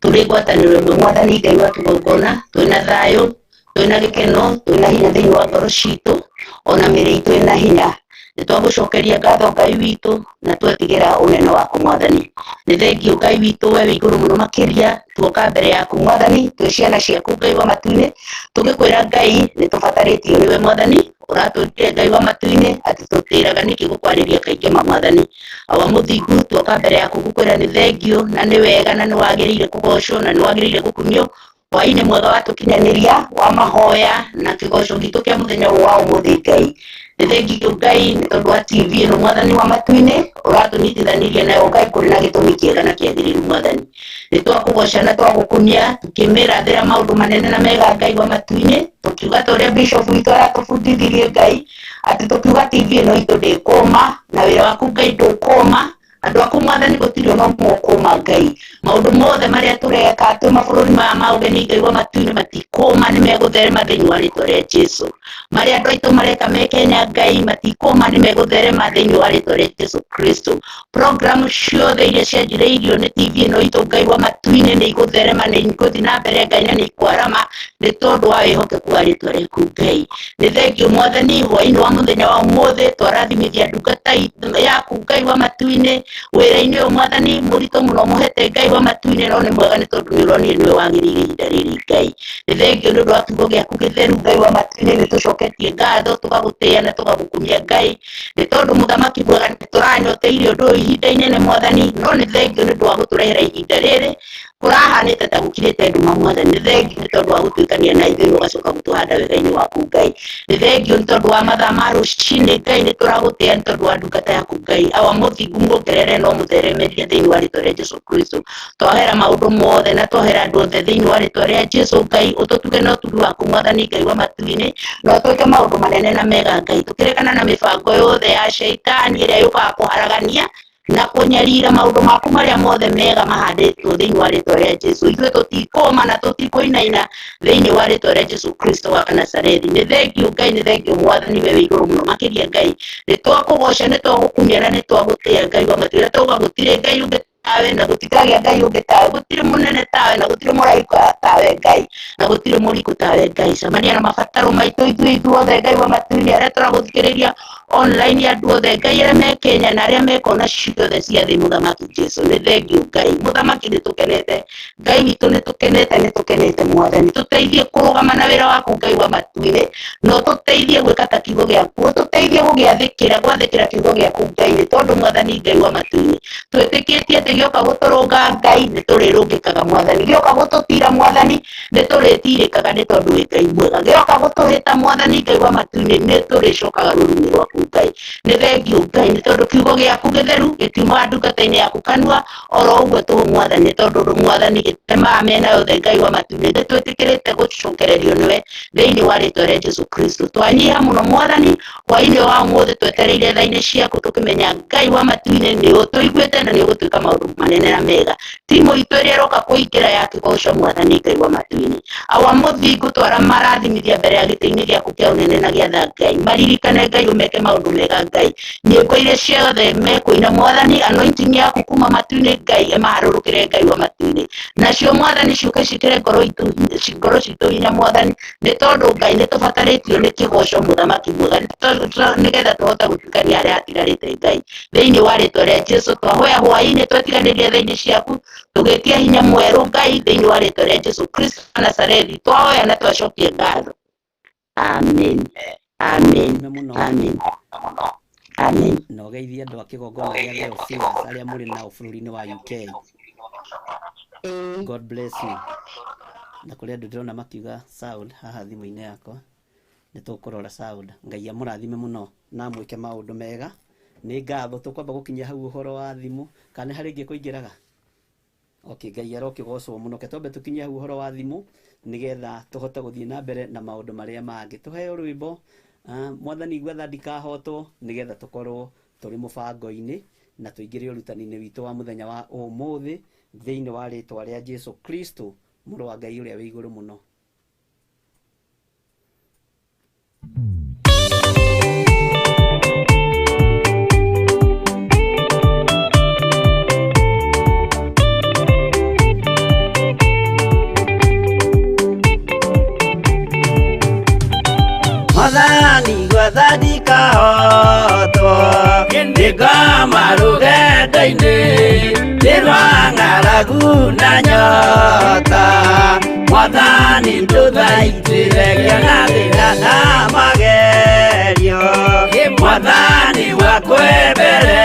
tũrĩ ngwatanĩro ĩmwe Mwathani Ngai wa kĩgongona, twĩna thayũ, twĩna gĩkeno, twĩna hinya thĩinĩ wa ngoro citũ, ona mĩĩrĩ itũ ĩna hinya. Nĩ twagũcokeria ngatho Ngai witũ na twetigĩra ũnene waku Mwathani. Nĩ thengiũ Ngai witũ, we wĩ igũrũ mũno makĩria, tuoka mbere yaku Mwathani, twĩ ciana ciaku Ngai wa matu-inĩ, tũgĩkwĩra Ngai nĩ tũbatarĩtio nĩwe Mwathani. Ũratwĩrire Ngai wa matu-inĩ atĩ tũtĩraga nĩkĩ gũkwarĩria kaingĩ ma Mwathani. Awa mũthingu, tuoka mbere yaku gũkwĩra nĩ thengiũ na nĩ wega na nĩ wagĩrĩire kũgocwo na nĩ wagĩrĩire gũkumio. Hwaĩ-inĩ mwega watũkinyanĩria wa mahoya na kĩgoco gitũ kĩa mũthenya ũyũ wa ũmũthĩ Ngai. Nĩ thengiũ Ngai nĩ tondũ wa TV ĩno Mwathani wa matu-inĩ ũratũnyitithanirie nayo Ngai kũrĩ na gĩtũmi kĩega na kĩagĩrĩru Mwathani. Nĩ twakũgoca na twagũkumia tũkĩmĩrathĩra maũndũ manene na mega Ngai wa matu-inĩ, tũkiuga ta ũrĩa Bishop witũ aratũbundithirie Ngai atĩ tũkiuga TV ĩno itũ ndĩkũma na wĩra waku Ngai ndũkũma. Andũ aku Mwathani gũtirĩ ona ũmwe ũkũma Ngai. Maũndũ mothe marĩa tũreka twĩ mabũrũri maya ma ũgeni Ngai wa matu-inĩ matikũma, nĩ megũtherema thĩinĩ wa rĩtwa rĩa Jesũ. Marĩa andũ aitũ mareka me Kenya Ngai matikũma, nĩ megũtherema thĩinĩ wa rĩtwa rĩa Jesũ Kristo. Program ciothe iria cianjĩrĩirio nĩ TV ĩno itũ Ngai wa matu-inĩ nĩ igũtherema, nĩ igũthiĩ na mbere Ngai na nĩ ikwarama nĩ tondũ wa wĩhokeku wa rĩtwa rĩaku Ngai. Nĩ thengiũ Mwathani, hwaĩ-inĩ wa mũthenya wa ũmũthĩ twarathimithia ndungata yaku Ngai wa matu-inĩ, wĩra-inĩ ũyũ Mwathani mũritũ mũno mũhete Ngai wa matu-inĩ, no nĩ mwega nĩ tondũ nĩ ũronire nĩwe wagĩrĩire ihinda rĩrĩ Ngai. Nĩ thengiũ nĩ ũndũ wa kiugo gĩaku gĩtheru Ngai wa matu-inĩ, nĩ tũcoketie ngatho tũgagũtĩa na tũgagũkumia Ngai, nĩ tondũ mũthamaki mwega nĩ tũranyoteire ũndũ ũyũ ihinda inene Mwathani, no nĩ thengiũ nĩ ũndũ wa gũtũrehera ihinda rĩrĩ kũrahanĩte ta gũkirĩte nduma Mwathani. Nĩ thengiũ nĩ tondũ wa gũtuĩkania na ithuĩ na ũgacoka gũtũhanda wega-inĩ waku Ngai. Nĩ thengiũ nĩ tondũ wa mathaa ma rũcinĩ Ngai, nĩ tũragũtĩa nĩ tondũ wa ndungata yaku Ngai. Awa mũthingu muongerere no mũtheremerie thĩinĩ wa rĩtwa rĩa Jesũ Kristo. Twahera maũndũ mothe na twahera andũ othe thĩinĩ wa rĩtwa rĩa Jesũ Ngai, ũtũtuge na ũtugi waku Mwathani Ngai wa matu-inĩ, na ũtwĩke maũndũ manene na mega Ngai, tũkĩrekana na mĩbango yothe ya shaitani ĩrĩa yũkaga kũharagania. Na kũnyarira maũndũ maku marĩa mothe mega mahandĩtwo thĩinĩ wa rĩtwa rĩa Jesu. Ithuĩ tũtikũma na tũtikũinaina thĩinĩ wa rĩtwa rĩa Jesu Kristo wa Nazarethi. Nĩ thengiũ Ngai, nĩ thengiũ Mwathani, we wĩ igũrũ mũno makĩria Ngai. Nĩ twakũgoca, nĩ twagũkumia na nĩ twagũtĩĩa Ngai wa matu. Na twauga gũtirĩ Ngai ũngĩ tawe na gũtikagĩa Ngai ũngĩ tawe, gũtirĩ mũnene tawe na gũtirĩ mũraika tawe Ngai, na gũtirĩ mũriku tawe Ngai. Cemania na mabataro maitũ ithuĩ ithuothe Ngai wa matu-inĩ, arĩa tũragũthikĩrĩria online, andũ othe Ngai arĩa me Kenya na arĩa me kona ciothe cia thĩ. Mũthamaki Jesu, nĩ thengiũ Ngai. Mũthamaki, nĩ tũkenete Ngai witũ, nĩ tũkenete, nĩ tũkenete Mwathani. Tũteithie kũrũgama na wĩra waku Ngai wa matu-inĩ, na ũtũteithie gwĩka ta kiugo gĩaku, ũtũteithie gũgĩathĩkĩra, gwathĩkĩra kiugo gĩaku Ngai, nĩ tondũ Mwathani Ngai wa matu-inĩ, twĩtĩkĩtie atĩ gĩoka gũtũrũnga Ngai nĩ tũrĩrũngĩkaga Mwathani, gĩoka gũtũtira Mwathani nĩ tũrĩtirĩkaga, nĩ tondũ wĩ Ngai mwega, gĩoka gũtũhĩta Mwathani Ngai wa matu-inĩ nĩ tũrĩcokaga rũru-inĩ rwaku Ngai. Nĩ thengiũ Ngai, nĩ tondũ kiugo gĩaku gĩtheru gĩtiumaga ndungata-inĩ yaku kanua oro ũguo tũhũ Mwathani, nĩ tondũ Mwathani gĩtemaga mĩena yothe Ngai wa matu-inĩ. Nĩ twĩtĩkĩrĩte gũcokererio nĩwe thĩinĩ wa rĩtwa rĩa Jesu Kristo. Twanyiha mũno Mwathani hwainĩ wa ũmũthĩ, twetereire tha-inĩ ciaku, tũkĩmenya Ngai wa matu-inĩ nĩ ũtũiguĩte na nĩ ũgũtuĩka maũndũ manene na mega. Timu itũ ĩrĩa ĩroka kũingĩra ya kĩgoco Mwathani Ngai wa matu-inĩ, awa mũthingu twara marathimithia mbere ya gĩtĩ-inĩ gĩaku kĩa ũnene na gĩa tha Ngai. Maririkane Ngai, ũmeke maũndũ mega Ngai. Nyĩmbo iria ciothe mekũina Mwathani, anointing yaku kuma matu-inĩ Ngai ĩmaharũrũkĩre Ngai wa matu-inĩ, nacio Mwathani ciũke ciĩkĩre ngoro itũ, ngoro citũ hinya Mwathani, nĩ tondũ Ngai nĩ tũbatarĩtio nĩ kĩgoco Mũthamaki mwega, nĩgetha tũhote gũtuĩkania arĩa atigarĩte Ngai. Thĩinĩ wa rĩtwa rĩa Jesu twahoya hwaĩ-inĩ, twetiganĩria tha-inĩ ciaku, tũgĩtia hinya mwerũ Ngai, thĩinĩ wa rĩtwa rĩa Jesu Kristo wa Nazarethi twahoya na twacokia ngatho. Amen, amen. Mũno mũno. Amen, amen. Na ũgeithie andũ a kĩgongona gĩa The Singers arĩa mũrĩ nao bũrũri-inĩ wa UK. Ĩĩ. God bless you. Na kũrĩ andũ ndĩrona makiuga sound haha thimũ-inĩ yakwa, nĩ tũkũrora sound. Ngai amũrathime mũno na amwĩke maũndũ mega. Nĩ ngatho. Tũkwamba gũkinyia hau ũhoro wa thimũ, kana nĩ harĩ ĩngĩ kũingĩraga? Okay, Ngai arokĩgocwo mũno. Ke twambe tũkinyie hau ũhoro wa thimũ nĩgetha tũhote gũthiĩ na mbere na maũndũ marĩa mangĩ. Tũheo rwĩmbo Mwathani igua tha ndikahotwo, nĩgetha tũkorwo tũrĩ mũbango-inĩ na tũingĩre ũrutani-inĩ witũ wa mũthenya wa ũmũthĩ thĩinĩ wa rĩtwa rĩa Jesu Kristo, mũrũ wa Ngai ũrĩa wĩ igũrũ mũno. Mwathani gwetha ndikahotwo, ndĩngoma rũgendo-inĩ nĩ rwa ng'aragu na nyota. Mwathani ndũthaitĩre ngĩona thĩna na magerio. Mwathani wakwe mbere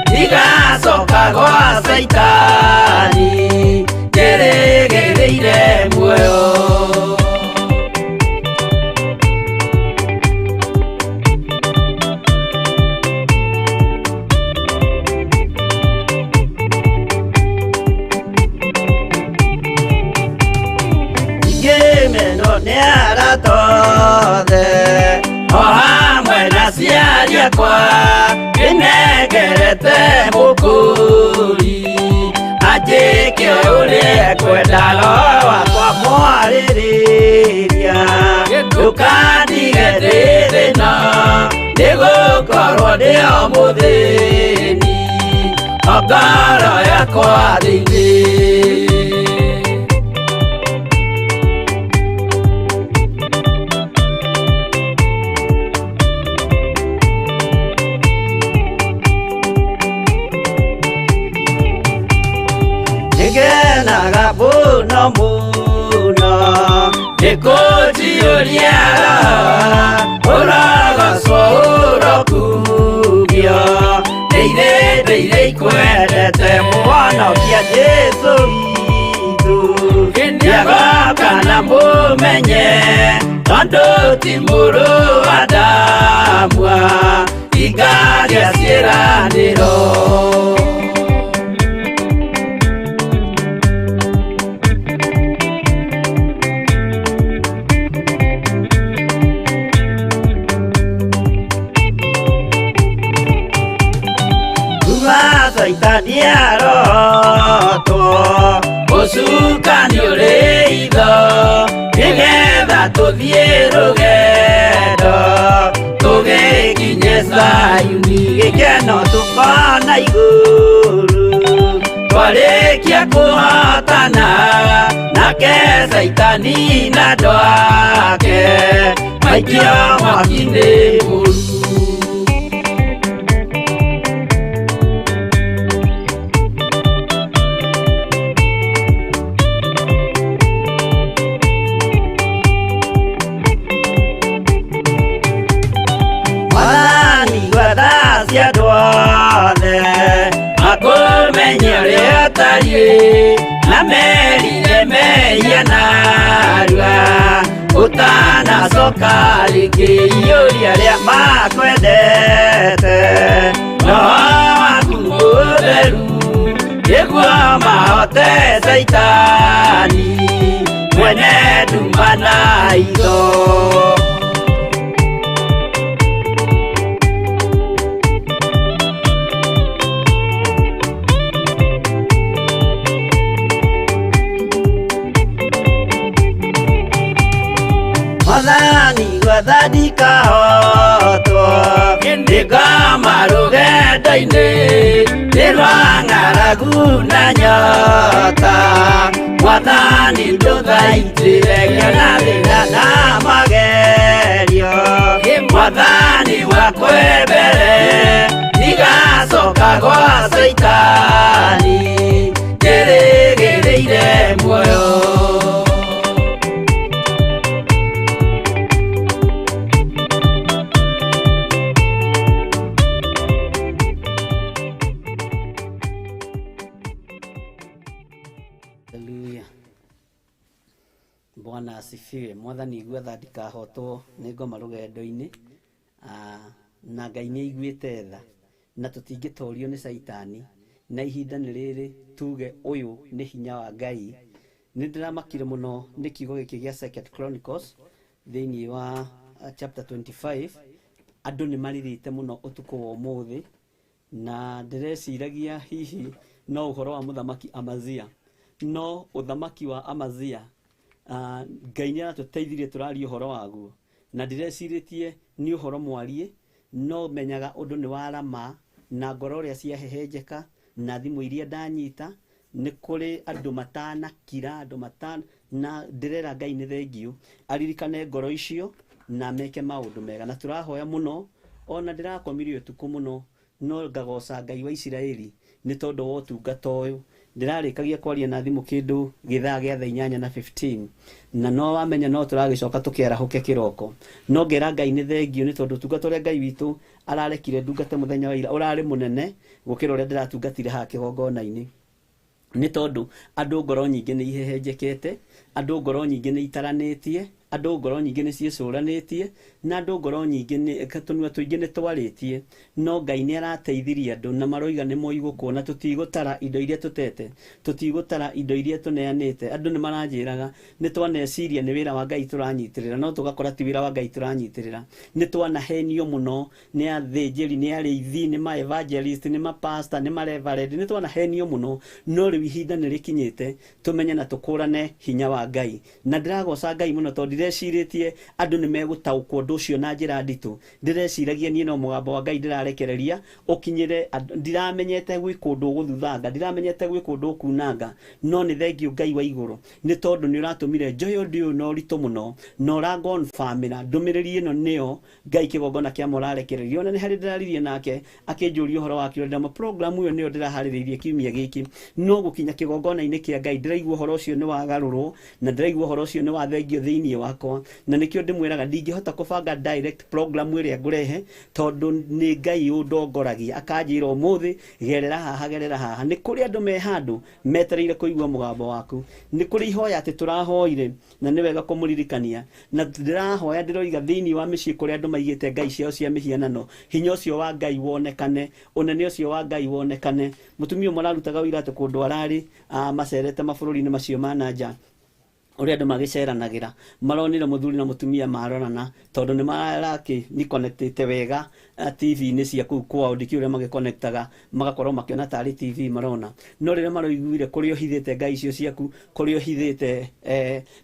ndigacoka gwa Caitani, njĩrĩgĩrĩire muoyo. Ngĩmenwo nĩ arata othe o hamwe na aciari akwa, ndĩnengerete mũkũri anjĩke ũrĩa ekwenda, roho wakwa mwarĩrĩria. Ndũkandige ndĩ thĩna, nĩgũkorwo ndĩ o mũthĩni o ngoro yakwa thĩinĩ. Nĩngenaga mũno mũno nĩ kũnjiyũria roho, ũrogocwo ũrokumio. Ndĩire ndĩire ikwendete Mũhonokia Jesũ witũ, nĩagoka na mũmenye tondũ ti mũrũ wa Adamu ingagĩa ciĩranĩro. Kuma Saitani arotwo ũcukani ũrĩ itho nĩgetha tũthiĩ rũgendo tũgĩkinye Zayuni gĩkeno tũkona igũrũ twarĩkia kũhotana nake Saitani na andũ ake maikio mwaki-inĩ mũru. Mwathani gwetha cia andũ othe makũmenye ũrĩa ũtariĩ na merire mehia narua ũtanacoka rĩngĩ iyũria arĩa makwendete roho waku mũtheru nĩguo mahote Saitani mwene nduma na itho. Mwathani gwetha ndikahotwo nĩngoma rũgendo-inĩ nĩ rwa ng'aragu na nyota Mwathani ndũthaitĩre ngĩona thĩna na magerio Mwathani wakwa mbere ndigacoka gwa Saitani ndĩrĩgĩrĩire muoyo. Haleluya. Bwana asifiwe. Mwathani igua tha ndikahotwo nĩ ngoma rũgendo-inĩ. Na Ngai nĩ aiguĩte tha na tũtingĩtorio nĩ Saitani na ihinda nĩ rĩrĩ tuge ũyũ nĩ hinya wa Ngai. Nĩ ndĩramakire mũno nĩ kiugo gĩkĩ gĩa Second Chronicles thĩinĩ wa chapter 25. Andũ nĩ marĩrĩte mũno ũtukũ wa ũmũthĩ na ndĩreciragia hihi no ũhoro wa mũthamaki Amazia, no ũthamaki wa Amazia Ngai nĩ aratũteithirie tũraria ũhoro waguo na ndĩrecirĩtie nĩ ũhoro mwarie no menyaga ũndũ nĩ warama na ngoro ũrĩa ciahehenjeka na thimũ iria ndanyita nĩ kũrĩ andũ matanakira andũ matana na ndĩrera Ngai nĩ thengiũ aririkane ngoro icio na meke maũndũ mega na tũrahoya mũno ona ndĩrakomire ũtukũ mũno no ngagoca Ngai wa Isiraeli nĩ tondũ wa ũtungata ũyũ. Ndĩrarĩkagia kwaria na thimũ kĩndũ gĩthaa gĩa thaa inyanya na 15 na no wamenya no tũragĩcoka tũkĩarahũke kĩroko no ngera Ngai nĩ thengiũ nĩ tondũ ũtungata ũrĩa Ngai witũ ararekire ndungate mũthenya wa ira ũrarĩ mũnene gũkĩra ũrĩa ndĩratungatire haha kĩgongona-inĩ nĩ tondũ andũ ngoro nyingĩ nĩ ihehenjekete, andũ ngoro nyingĩ nĩ itaranĩtie, andũ ngoro nyingĩ nĩ ciĩcũranĩtie na andũ ngoro nyingĩ nĩ tũnua tũingĩ nĩ twarĩtie no Ngai nĩ arateithirie andũ na maroiga nĩ moigũkwo na tũtigũtara indo iria tũtete, tũtigũtara indo iria tũneanĩte. Andũ nĩ maranjĩraga nĩ twaneciria nĩ wĩra wa Ngai tũranyitĩrĩra no tũgakora ti wĩra wa Ngai tũranyitĩrĩra. Nĩ twanahenio mũno nĩ athĩnjĩri, nĩ arĩithi, nĩ ma evangelist, nĩ ma pastor, nĩ ma reverend, nĩ twanahenio mũno no rĩu ihinda nĩ rĩkinyĩte tũmenye na tũkũrane hinya wa Ngai. Na ndĩragoca Ngai mũno tondũ ndirecirĩtie andũ nĩ megũtaũkwo ũndũ ũcio na njĩra nditũ. Ndĩreciragia niĩ no mũgambo wa Ngai ndĩrarekereria ũkinyĩre andũ. Ndiramenyete gwĩ kũndũ ũgũthuthanga, ndiramenyete gwĩ kũndũ ũkunanga, no nĩ thengiũ Ngai wa igũrũ nĩ tondũ nĩ ũratũmire njoe ũndũ ũyũ na ũritũ mũno na ũrangonbamĩra ndũmĩrĩri ĩno nĩyo Ngai kĩgongona kĩa mũrarekereria. Ona nĩ harĩ ndĩraririe nake akĩnjũria ũhoro wa kĩo ndama program ĩyo nĩyo ndĩraharĩrĩirie kiumia gĩkĩ no gũkinya kĩgongona-inĩ kĩa Ngai ndĩraigua ũhoro ũcio nĩ wagarũrwo na ndĩraigua ũhoro ũcio nĩ wathengio thĩinĩ wakwa na nĩkĩo ndĩmwĩraga ndingĩhota kũbanga direct program ĩrĩa ngũrehe tondũ nĩ Ngai ũndongoragia akanjĩra ũmũthĩ gerera haha gerera haha. Nĩ kũrĩ andũ me handũ metereire kũigua mũgambo waku, nĩ kũrĩ ihoya atĩ tũrahoire na nĩ wega kũmũririkania na ndĩrahoya ndĩroiga thĩinĩ wa mĩciĩ kũrĩa andũ maigĩte ngai ciao cia mĩhianano hinya ũcio wa Ngai wonekane, ũnene ũcio wa Ngai wonekane. Mũtumia ũmwe ararutaga ũira atĩ kũndũ ararĩ macerete mabũrũri-inĩ macio ma na nja Ũrĩa andũ magĩceranagĩra maronire mũthuri na mũtumia marorana, tondũ nĩ marakĩ nĩ connectĩte wega TV-inĩ cia kũu kwao, ndikĩũĩ ũrĩa magĩconnectaga, magakorwo makĩona tarĩ TV marona. No rĩrĩa maroiguire kũrĩa ũhithĩte ngai icio ciaku, kũrĩa ũhithĩte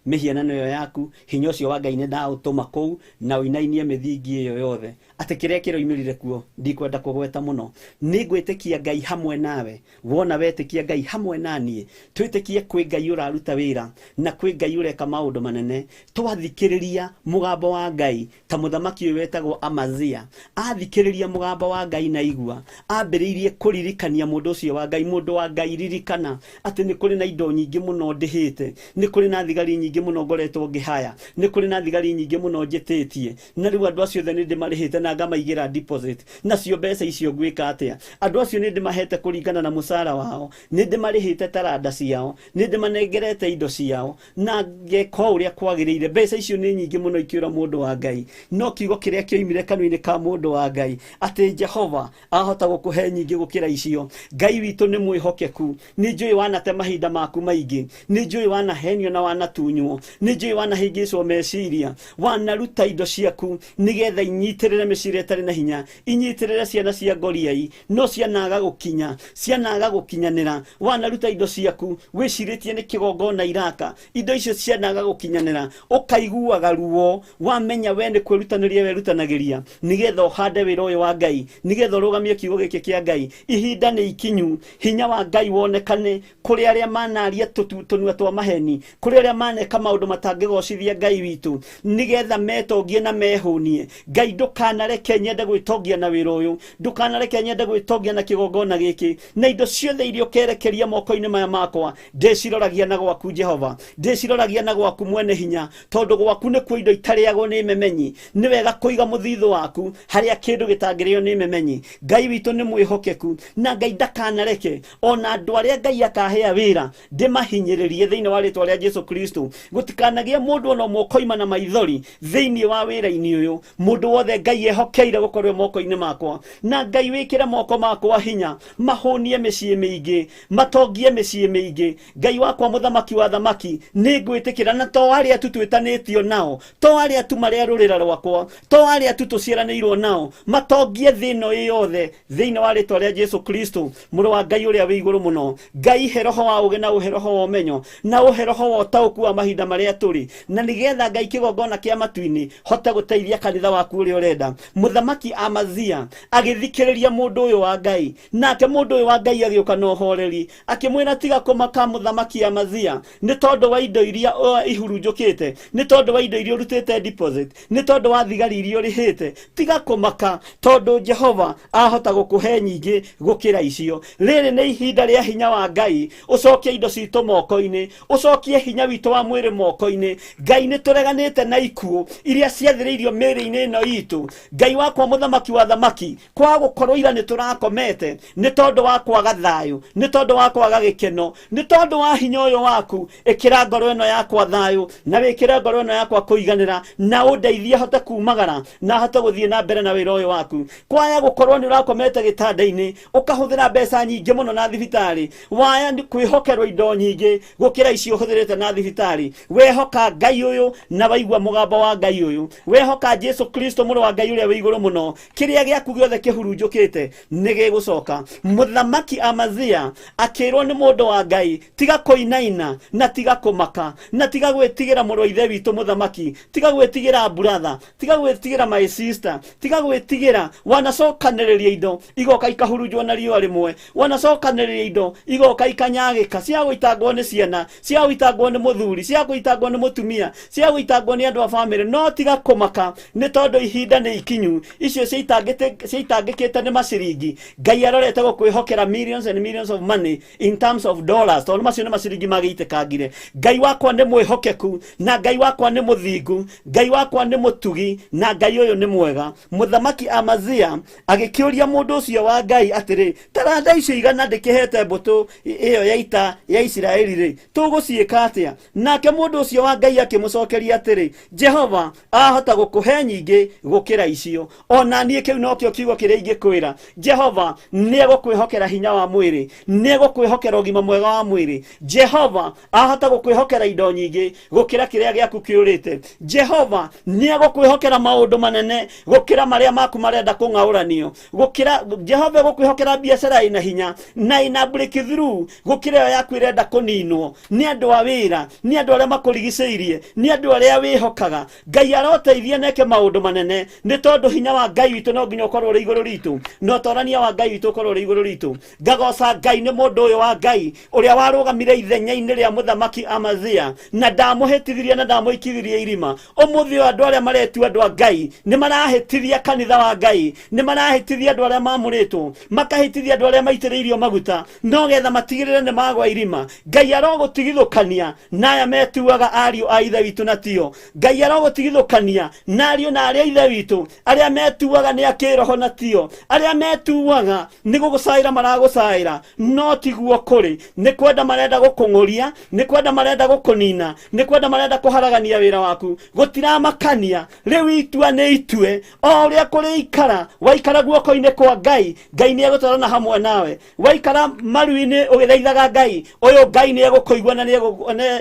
mĩhianano ĩyo yaku, hinya ũcio wa Ngai nĩ ndaũtũma kũu na ũinainie mĩthingi ĩyo yothe. Atĩ kĩrĩa kĩroimĩrire kuo ndikwenda kũgweta mũno. Nĩ ngwĩtĩkia Ngai hamwe nawe, wona wetĩkia Ngai hamwe na niĩ, twĩtĩkie kwĩ Ngai ũraruta wĩra na kwĩ Ngai ũreka maũndũ manene. Twathikĩrĩria mũgambo wa Ngai ta mũthamaki ũyũ wetagwo Amazia, athikĩrĩria mũgambo wa Ngai na igua, ambĩrĩirie kũririkania mũndũ ũcio wa Ngai. Mũndũ wa Ngai, ririkana atĩ nĩ kũrĩ na indo nyingĩ mũno ndĩhĩte, nĩ kũrĩ na thigari nyingĩ mũno ngoretwo ngĩhaya, nĩ kũrĩ na thigari nyingĩ mũno njĩtĩtie, na rĩu andũ acio othe nĩ ndĩmarĩhĩte na ngamaigĩra deposit. Nacio mbeca icio ngwĩka atĩa? Andũ acio nĩ ndĩmahete kũringana na mũcara wao, nĩ ndĩmarĩhĩte taranda ciao, nĩ ndĩmanengerete indo ciao na ngeka o ũrĩa kwagĩrĩire. Mbeca icio nĩ nyingĩ mũno ikĩũra mũndũ wa Ngai. No kiugo kĩrĩa kĩoimire kanua-inĩ ka mũndũ wa Ngai, atĩ Jehova ahota gũkũhe nyingĩ gũkĩra icio. Ngai witũ nĩ mwĩhokeku. Nĩ njũĩ wanate mahinda maku maingĩ, nĩ njũĩ wanahenio na wanatunywo, nĩ njũĩ wanahĩngĩcwo meciria, wanaruta indo ciaku nĩgetha inyitĩrĩre mĩciĩ ĩrĩa ĩtarĩ na hinya, inyitĩrĩre ciana cia ngoriai, no cianaga gũkinya, cianaga gũkinyanĩra. Wanaruta indo ciaku wĩcirĩtie nĩ kĩgongona iraka, indo icio cianaga gũkinyanĩra, ũkaiguaga ruo. Wamenya we nĩ kwĩrutanĩria werutanagĩria nĩgetha ũhande wĩra ũyũ wa Ngai, nĩgetha ũrũgamie kiugo gĩkĩ kĩa Ngai. Ihinda nĩ ikinyu hinya wa Ngai wonekane kũrĩ arĩa manaria tũnua twa maheni, kũrĩ arĩa maneka maũndũ matangĩgocithia Ngai witũ, nĩgetha metongie na mehũnie. Ngai, ndũkanareke nyende gwĩtongia na wĩra ũyũ, ndũkanareke nyende gwĩtongia na kĩgongona gĩkĩ, na indo ciothe iria ũkerekeria moko-inĩ maya makwa ndĩciroragia na gwaku Jehova, ndĩciroragia na gwaku mwene hinya, tondũ gwaku nĩkuo indo itarĩagwo nĩ memenyi. Nĩ wega kũiga mũthithũ waku harĩa kĩndũ gĩtangĩrĩo nĩ memenyi. Ngai witũ nĩ mwĩhokeku, na Ngai ndakanareke ona andũ arĩa Ngai akahea wĩra ndĩmahinyĩrĩrie thĩinĩ wa rĩtwa rĩa Jesu Kristo. Gũtikanagĩe mũndũ ona ũmwe ũkoima na maithori thĩinĩ wa wĩra-inĩ ũyũ. Mũndũ wothe Ngai ehokeire gũkorwo moko-inĩ makwa, na Ngai wĩkĩre moko makwa hinya, mahũnie mĩciĩ mĩingĩ, matongie mĩciĩ mĩingĩ. Ngai wakwa, mũthamaki wa thamaki, nĩ ngwĩtĩkĩra, na to arĩa tu twĩtanĩtio nao, to arĩa tu marĩa rũrĩra rwakwa, to arĩa tu tũciaranĩirwo nao, matongie thĩ ĩno ĩ yothe thĩinĩ wa rĩtwa rĩa Jesu Kristo, mũrũ wa Ngai ũrĩa wĩ igũrũ mũno. Ngai, he roho wa ũũgĩ na ũhe roho wa ũmenyo na ũhe roho wa ũtaũku wa mahinda marĩa tũrĩ, na nĩgetha Ngai kĩgongona kĩa matu-inĩ hote gũteithia kanitha waku ũrĩa ũrenda. Mũthamaki Amazia agĩthikĩrĩria mũndũ ũyũ wa Ngai, nake mũndũ ũyũ wa Ngai agĩũka na ũhoreri akĩmwĩra, tiga kũmaka mũthamaki Amazia, nĩ tondũ wa indo iria ihurunjũkĩte, nĩ tondũ wa indo iria ũrutĩte deposit, nĩ tondũ wa thigari iria ũrĩhĩte. Tiga kũmaka, tondũ Jehova ahota gũkũhe nyingĩ gũkĩra icio. Rĩrĩ nĩ ihinda rĩa hinya wa Ngai ũcokie indo citũ moko-inĩ, ũcokie hinya witũ wa mwĩrĩ moko-inĩ. Ngai, nĩ tũreganĩte na ikuũ iria ciathĩrĩirio mĩĩrĩ-inĩ ĩno itũ. Ngai wakwa, mũthamaki wa thamaki, kwaga gũkorwo ira nĩ tũrakomete nĩ tondũ wa kwaga thayũ, nĩ tondũ wa kwaga gĩkeno, nĩ tondũ wa hinya ũyũ waku, ĩkĩra ngoro ĩno yakwa thayũ, na wĩkĩre ngoro ĩno yakwa kũiganĩra, na ũndeithie hote kumagara na hote gũthiĩ na mbere na wĩra ũyũ waku. Kwaya gũkorwo nĩ ũrakomete gĩtanda-inĩ, ũkahũthĩra mbeca nyingĩ mũno na thibitarĩ, waya kwĩhokerwo indo nyingĩ gũkĩra icio ũhũthĩrĩte na thibitarĩ. Wehoka Ngai ũyũ na waigua mũgambo wa Ngai ũyũ, wehoka Jesu Kristo mũrũ wa Ngai ũrĩa wĩ igũrũ mũno, kĩrĩa gĩaku gĩothe kĩhurunjũkĩte nĩ gĩgũcoka. Mũthamaki Amazia akĩrwo nĩ mũndũ wa Ngai, tiga kũinaina na tiga kũmaka na tiga gwĩtigĩra mũrũ wa ithe witũ mũthamaki, tiga gwĩtigĩra brother, tiga gwĩtigĩra my sister, tiga gwĩtigĩra. Wanacokanĩrĩria indo igoka ikahurunjwo na riũa rĩmwe, wanacokanĩrĩria indo igoka ikanyagĩka, cia gũitangwo nĩ ciana, cia gũitangwo nĩ mũthuri, cia gũitangwo nĩ mũtumia, cia gũitangwo nĩ andũ a bamĩrĩ. No tiga kũmaka, nĩ tondũ ihinda nĩ ikinyu. Icio ciaitangĩkĩte nĩ maciringi, Ngai arorete gũkwĩhokera millions and millions of money in terms of dollars, tondũ macio nĩ maciringi magĩitĩkangire. Ngai wakwa nĩ mwĩhokeku, na Ngai wakwa nĩ mũthingu, Ngai wakwa nĩ mũtugi, na Ngai ũyũ nĩ mwega. Mũthamaki Amazia agĩkĩũria mũndũ ũcio wa Ngai atĩrĩ, taranda icio 100 ndĩkĩhete mbũtũ ĩyo ya ita ya Isiraeli rĩ, tũgũciĩka atĩa? Nake mũndũ ũcio wa Ngai akĩmũcokeria atĩrĩ, Jehova ahota gũkũhe nyingĩ gũkĩra icio. icio. Ona niĩ kĩu nokĩo kiugo kĩrĩa ingĩkwĩra. Jehova nĩ egũkwĩhokera hinya wa mwĩrĩ, nĩ egũkwĩhokera ũgima mwega wa mwĩrĩ. Jehova ahota gũkwĩhokera indo nyingĩ gũkĩra kĩrĩa gĩaku kĩũrĩte. Jehova nĩ egũkwĩhokera maũndũ manene gũkĩra marĩa maku marenda kũng'aũranio. Gũkĩra Jehova egũkwĩhokera biacara ĩna hinya na ĩna breakthrough gũkĩra ĩyo yaku ĩrenda kũninwo nĩ andũ a wĩra, nĩ andũ arĩa makũrigicĩirie, nĩ andũ arĩa wĩhokaga. Ngai aroteithia na eke maũndũ manene, nĩ tondũ hinya wa Ngai witũ no nginya ũkorwo ũrĩ igũrũ ritũ, na ũtorania wa Ngai witũ ũkorwo ũrĩ igũrũ ritũ. Ngagoca Ngai nĩ mũndũ ũyũ wa Ngai ũrĩa warũgamire ithenya-inĩ rĩa mũthamaki Amazia na ndamũhĩtithirie na ndamũikithirie irima. Ũmũthĩ ũyũ andũ arĩa maretua andũ a Ngai nĩ marahĩtithia kanitha wa Ngai, nĩ marahĩtithia andũ arĩa mamũrĩtwo, makahĩtithia andũ arĩa maitĩrĩirio maguta, no getha matigĩrĩre nĩ magwa irima. Ngai arogũtigithũkania na aya metuaga ariũ a ithe witũ na tio. Ngai arogũtigithũkania na ariũ na arĩa ithe witũ arĩa metuaga nĩ a kĩroho na tio, arĩa metuaga nĩ gũgũcaĩra maragũcaĩra no tiguo kũrĩ. Nĩ kwenda marenda gũkũng'ũria, nĩ kwenda marenda gũkũnina, nĩ kwenda marenda kũharagania wĩra waku. Gũtiramakania, rĩu itua nĩ itue. O ũrĩa kũrĩikara, waikara guoko-inĩ kwa Ngai, Ngai nĩ egũtwarana hamwe nawe. Waikara maru-inĩ ũgĩthaithaga Ngai, ũyũ Ngai nĩ egũkũigua na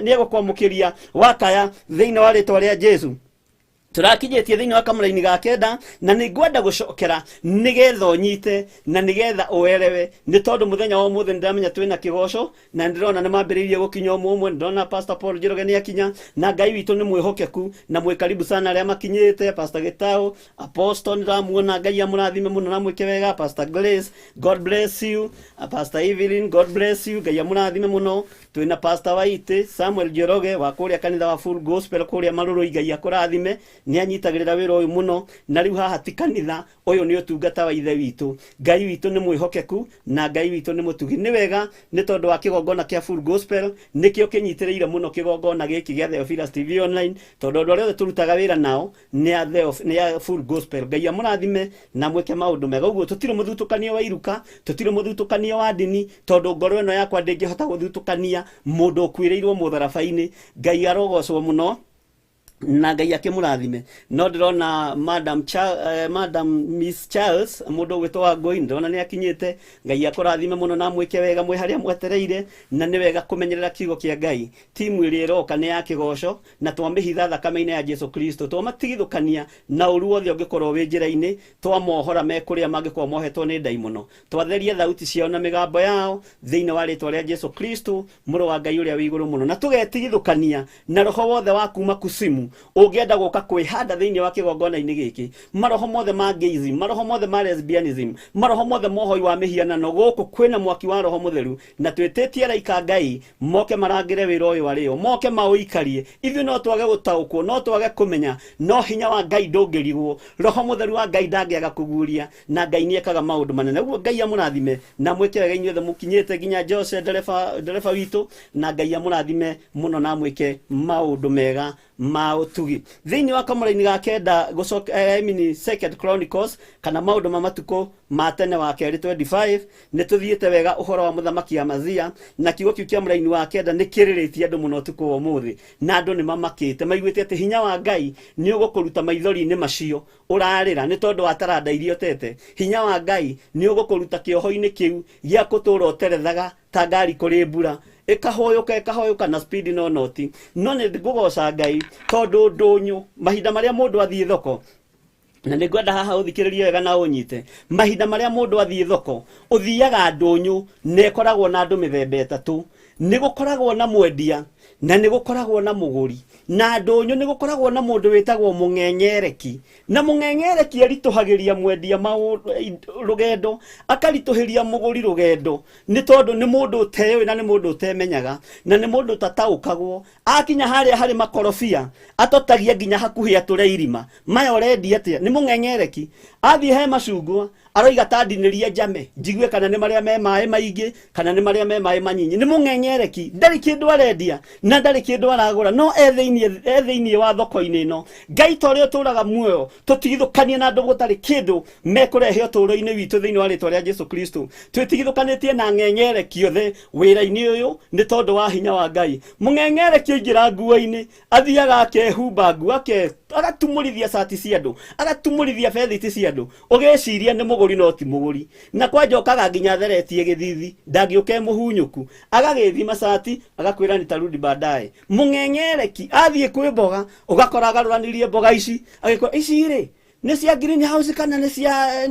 nĩ egũkwamũkĩria wakaya thĩinĩ wa rĩtwa rĩa Jesu. Tũrakinyĩtie thĩinĩ wa kamũraini ga kenda, na nĩ ngwenda gũcokera nĩgetha ũnyite na nĩgetha ũerewe, nĩ tondũ mũthenya wa ũmũthĩ nĩndĩramenya twĩna kĩgoco na ndĩrona nĩ mambĩrĩirie gũkinya ũmwe ũmwe. Ndĩrona Pastor Paul Njoroge nĩ akinya, na Ngai witũ nĩ mwĩhokeku na mwĩ karibu sana arĩa makinyĩte. Pastor Gĩtaũ, Apostle nĩndĩramuona, Ngai amũrathime mũno na mwĩke wega. Pastor Grace, God bless you. Pastor Evelyn, God bless you, Ngai amũrathime mũno. Twĩna Pastor Waite Samuel Njoroge wa kũrĩa kanitha wa Full Gospel kũrĩa Marũrũi, Ngai akũrathime, nĩ anyitagĩrĩra wĩra ũyũ mũno. Na rĩu haha ti kanitha, ũyũ nĩ ũtungata wa ithe witũ. Ngai witũ nĩ mwĩhokeku na Ngai witũ nĩ mũtugi. Nĩ wega nĩ tondũ wa kĩgongona kĩa Full Gospel nĩkĩo kĩnyitĩrĩire mũno kĩgongona gĩkĩ gĩa Theophilus TV Online, tondũ andũ arĩa othe tũrutaga wĩra nao nĩ a Full Gospel. Ngai amũrathime na mwĩke maũndũ mega. Ũguo tũtirĩ mũthutũkanio wa iruka, tũtirĩ mũthutũkanio wa ndini, tondũ ngoro ĩno yakwa ndĩngĩhota gũthutũkania mũndũ ũkuĩrĩirwo mũtharaba-inĩ. Ngai arogocwo mũno na Ngai akĩmũrathime. No ndĩrona Madam Miss Charles, mũndũ ũgwĩtwo wa Ngũi, ndĩrona nĩ akinyĩte. Ngai akũrathime mũno na mwĩke wega mwĩ harĩa mwetereire, na nĩ wega kũmenyerera kiugo kĩa Ngai. Timu ĩrĩa ĩroka nĩ ya kĩgoco, na twamĩhitha thakame-inĩ ya Jesu Kristo, twamatigithũkania na ũru wothe ũngĩkorwo wĩ njĩra-inĩ, twamohora me kũrĩa mangĩkorwo mohetwo nĩ ndaimono, twatheria thauti ciao na mĩgambo yao thĩinĩ wa rĩtwa rĩa Jesu Kristo, mũrũ wa Ngai ũrĩa wĩ igũrũ mũno, na tũgetigithũkania na roho wothe wa kuma kusimu ũngĩenda gũka kwĩhanda thĩinĩ wa kĩgongona-inĩ gĩkĩ. Maroho mothe ma gayism, maroho mothe ma lesbianism, maroho mothe ma ũhoi wa mĩhianano, gũkũ kwĩna mwaki wa roho mũtheru, na twĩtĩtie araika Ngai moke marangĩre wĩra ũyũ arĩo, moke maũikarie. Ithuĩ no twage gũtaũkwo, no twage kũmenya, no hinya wa Ngai ndũngĩrigwo. Roho mũtheru wa Ngai ndangĩaga kũguũria, na Ngai nĩ ekaga maũndũ manene. Ũguo Ngai amũrathime na mwĩke wega inyuothe mũkinyĩte, nginya Jose ndereba witũ, na Ngai amũrathime mũno na mwĩke maũndũ mega ma ũtugi. Thĩinĩ wa kamũraini ga kenda gũcoka, I mean Second Chronicles, kana maũndũ ma matukũ ma tene wa kerĩ 25, nĩ tũthiĩte wega ũhoro wa mũthamaki Amazia, na kiugo kĩu kĩa mũraini wa kenda nĩ kĩrĩrĩtie andũ mũno ũtukũ wa ũmũthĩ, na andũ nĩ mamakĩte, maiguĩte atĩ hinya wa Ngai nĩ ũgũkũruta maithori-inĩ macio ũrarĩra nĩ tondũ wa taranda iria ũtete. Hinya wa Ngai nĩ ũgũkũruta kĩoho-inĩ kĩu gĩa gũtũũra ũterethaga ta ngari kũrĩ mbura, ĩkahũyũka ĩkahũyũka na speed no noti. No nĩ ngũgoca Ngai tondũ ndũnyũ mahinda marĩa mũndũ athiĩ thoko, na nĩ ngwenda haha ũthikĩrĩrie wega na ũnyite, mahinda marĩa mũndũ athiĩ thoko, ũthiaga ndũnyũ na ĩkoragwo na andũ mĩthemba ĩtatũ. Nĩ gũkoragwo na mwendia, na nĩ gũkoragwo na mũgũri, na ndũnyũ nĩ gũkoragwo na mũndũ wĩtagwo mũng'eng'ereki. Na mũng'eng'ereki aritũhagĩria mwendia rũgendo, akaritũhĩria mũgũri rũgendo, nĩ tondũ nĩ mũndũ ũteũĩ na nĩ mũndũ ũtemenyaga, na nĩ mũndũ ũtataũkagwo. Akinya harĩa harĩ makorobia, atotagia nginya hakuhĩ atũre irima. Maya ũrendia atĩa? Nĩ mũng'eng'ereki. Athiĩ he macungwa, aroiga ta ndinĩrie njame, njigue kana nĩ marĩa me maĩ maingĩ, kana nĩ marĩa me maĩ manyinyi. Nĩ mũng'eng'ereki, ndarĩ kĩndũ arendia na ndarĩ kĩndũ aragũra, no e thĩinĩ wa thoko-inĩ ĩno. Ngai ta ũrĩa ũtũũraga muoyo, tũtigithũkanie na andũ gũtarĩ kĩndũ mekũrehe ũtũũro-inĩ witũ thĩinĩ wa rĩtwa rĩa Jesu Kristo. Twĩtigithũkanĩtie na ng'eng'ereki othe wĩra-inĩ ũyũ nĩ tondũ wa hinya wa Ngai. Mũng'eng'ereki aingĩra nguo-inĩ, athiaga akehumba nguo, Agatumũrithia cati cia andũ, agatumũrithia bethiti cia andũ, ũgeciria nĩ mũgũri no ti mũgũri. Na kwanja okaga nginya atheretie gĩthithi, ndangĩũka e mũhunyũku, agagĩthima cati agakwĩra nitarudi baadaye. Mũng'eng'ereki athiĩ kwĩ mboga, ũgakora agarũranirie mboga ici, agĩkora ici rĩ nĩ cia greenhouse kana nĩ cia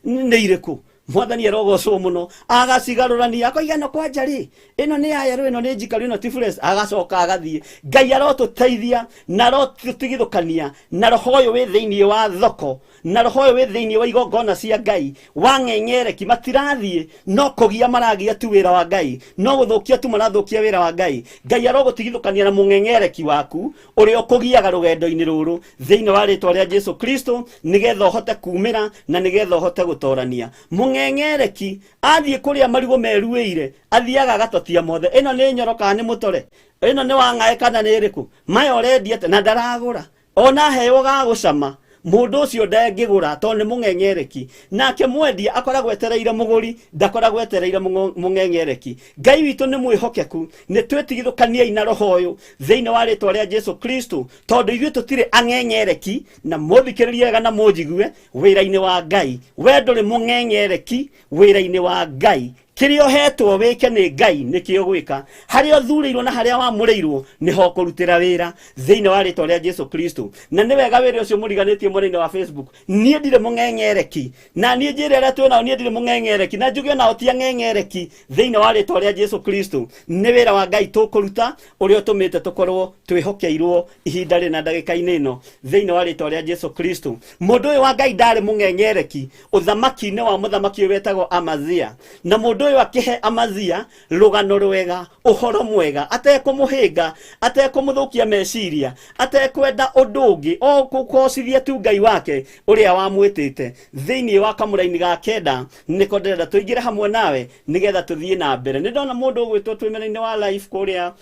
nĩ irĩkũ. Mwathani arogocwo mũno. Agacigarũrania akoiga ĩno kwanja rĩ, ĩno nĩ ya yellow, ĩno nĩ njikaru, ĩno ti fresh, agacoka agathiĩ. Ngai arotũteithia na arotũtigithũkania na roho ũyũ wĩ thĩinĩ wa thoko, na roho ũyũ wĩ thĩinĩ wa igongona cia Ngai wa ng'eng'ereki. Matirathiĩ no kũgia maragia tu wĩra wa Ngai, no gũthũkia tu marathũkia wĩra wa Ngai. Ngai arogũtigithũkania na mũng'eng'ereki waku ũrĩa ũkũgiaga rũgendo-inĩ rũrũ thĩinĩ wa rĩtwa rĩa Jesu Kristo, nĩgetha ũhote kumĩra na nĩgetha ũhote gũtorania. Mũng'eng'ereki athiĩ kũrĩa marigũ meruĩire, athiaga agatotia mothe, ĩno nĩ nyoro kana nĩ mũtore, ĩno nĩ wang'ae kana nĩ ĩrĩkũ, maya ũrendia atĩa, na ndaragũra ona heo gagũcama. Mũndũ ũcio ndangĩgũra tondũ nĩ mũng'eng'ereki. Nake mwendia akoragwo etereire mũgũri, ndakoragwo etereire mũng'eng'ereki. Ngai witũ nĩ mwĩhokeku, nĩ twĩtigithũkaniei na roho ũyũ thĩinĩ wa rĩtwa rĩa Jesu Kristo, tondũ ithuĩ tũtirĩ ang'eng'ereki. Na mũthikĩrĩrie wega na mũnjigue wĩra-inĩ wa Ngai, we ndũrĩ mũng'eng'ereki wĩra-inĩ wa Ngai. Kĩrĩa ũhetwo wĩke nĩ Ngai nĩkĩo gwĩka, harĩa ũthurĩirwo na harĩa wamũrĩirwo nĩho ũkũrutĩra wĩra thĩinĩ wa rĩtwa rĩa Jesu Kristo. Na nĩ wega wĩra ũcio mũriganĩtie mwena-inĩ wa Facebook, niĩ ndirĩ mũng'eng'ereki, na niĩ njĩre arĩa twĩ nao niĩ ndirĩ mũng'eng'ereki, na njuge onao ti ang'eng'ereki thĩinĩ wa rĩtwa rĩa Jesu Kristo. Nĩ wĩra wa Ngai tũkũruta ũrĩa ũtũmĩte tũkorwo twĩhokeirwo ihinda rĩna ndagĩka-inĩ ĩno thĩinĩ wa rĩtwa rĩa Jesu Kristo. Mũndũ ũyũ wa Ngai ndarĩ mũng'eng'ereki ũthamaki-inĩ wa mũthamaki ũyũ wetagwo Amazia, na mũndũ ũyũ akĩhe Amazia rũgano rwega, ũhoro mwega, atekũmũhĩnga, atekũmũthũkia meciria, atekwenda ũndũ ũngĩ, o kũgocithia tu Ngai wake ũrĩa wamwĩtĩte. Thĩinĩ wa kamũraini ga kenda nĩko ndĩrenda tũingĩre hamwe nawe nĩgetha tũthiĩ na mbere. Nĩ ndona mũndũ ũgwĩtwo twĩ mwena-inĩ wa live kũrĩa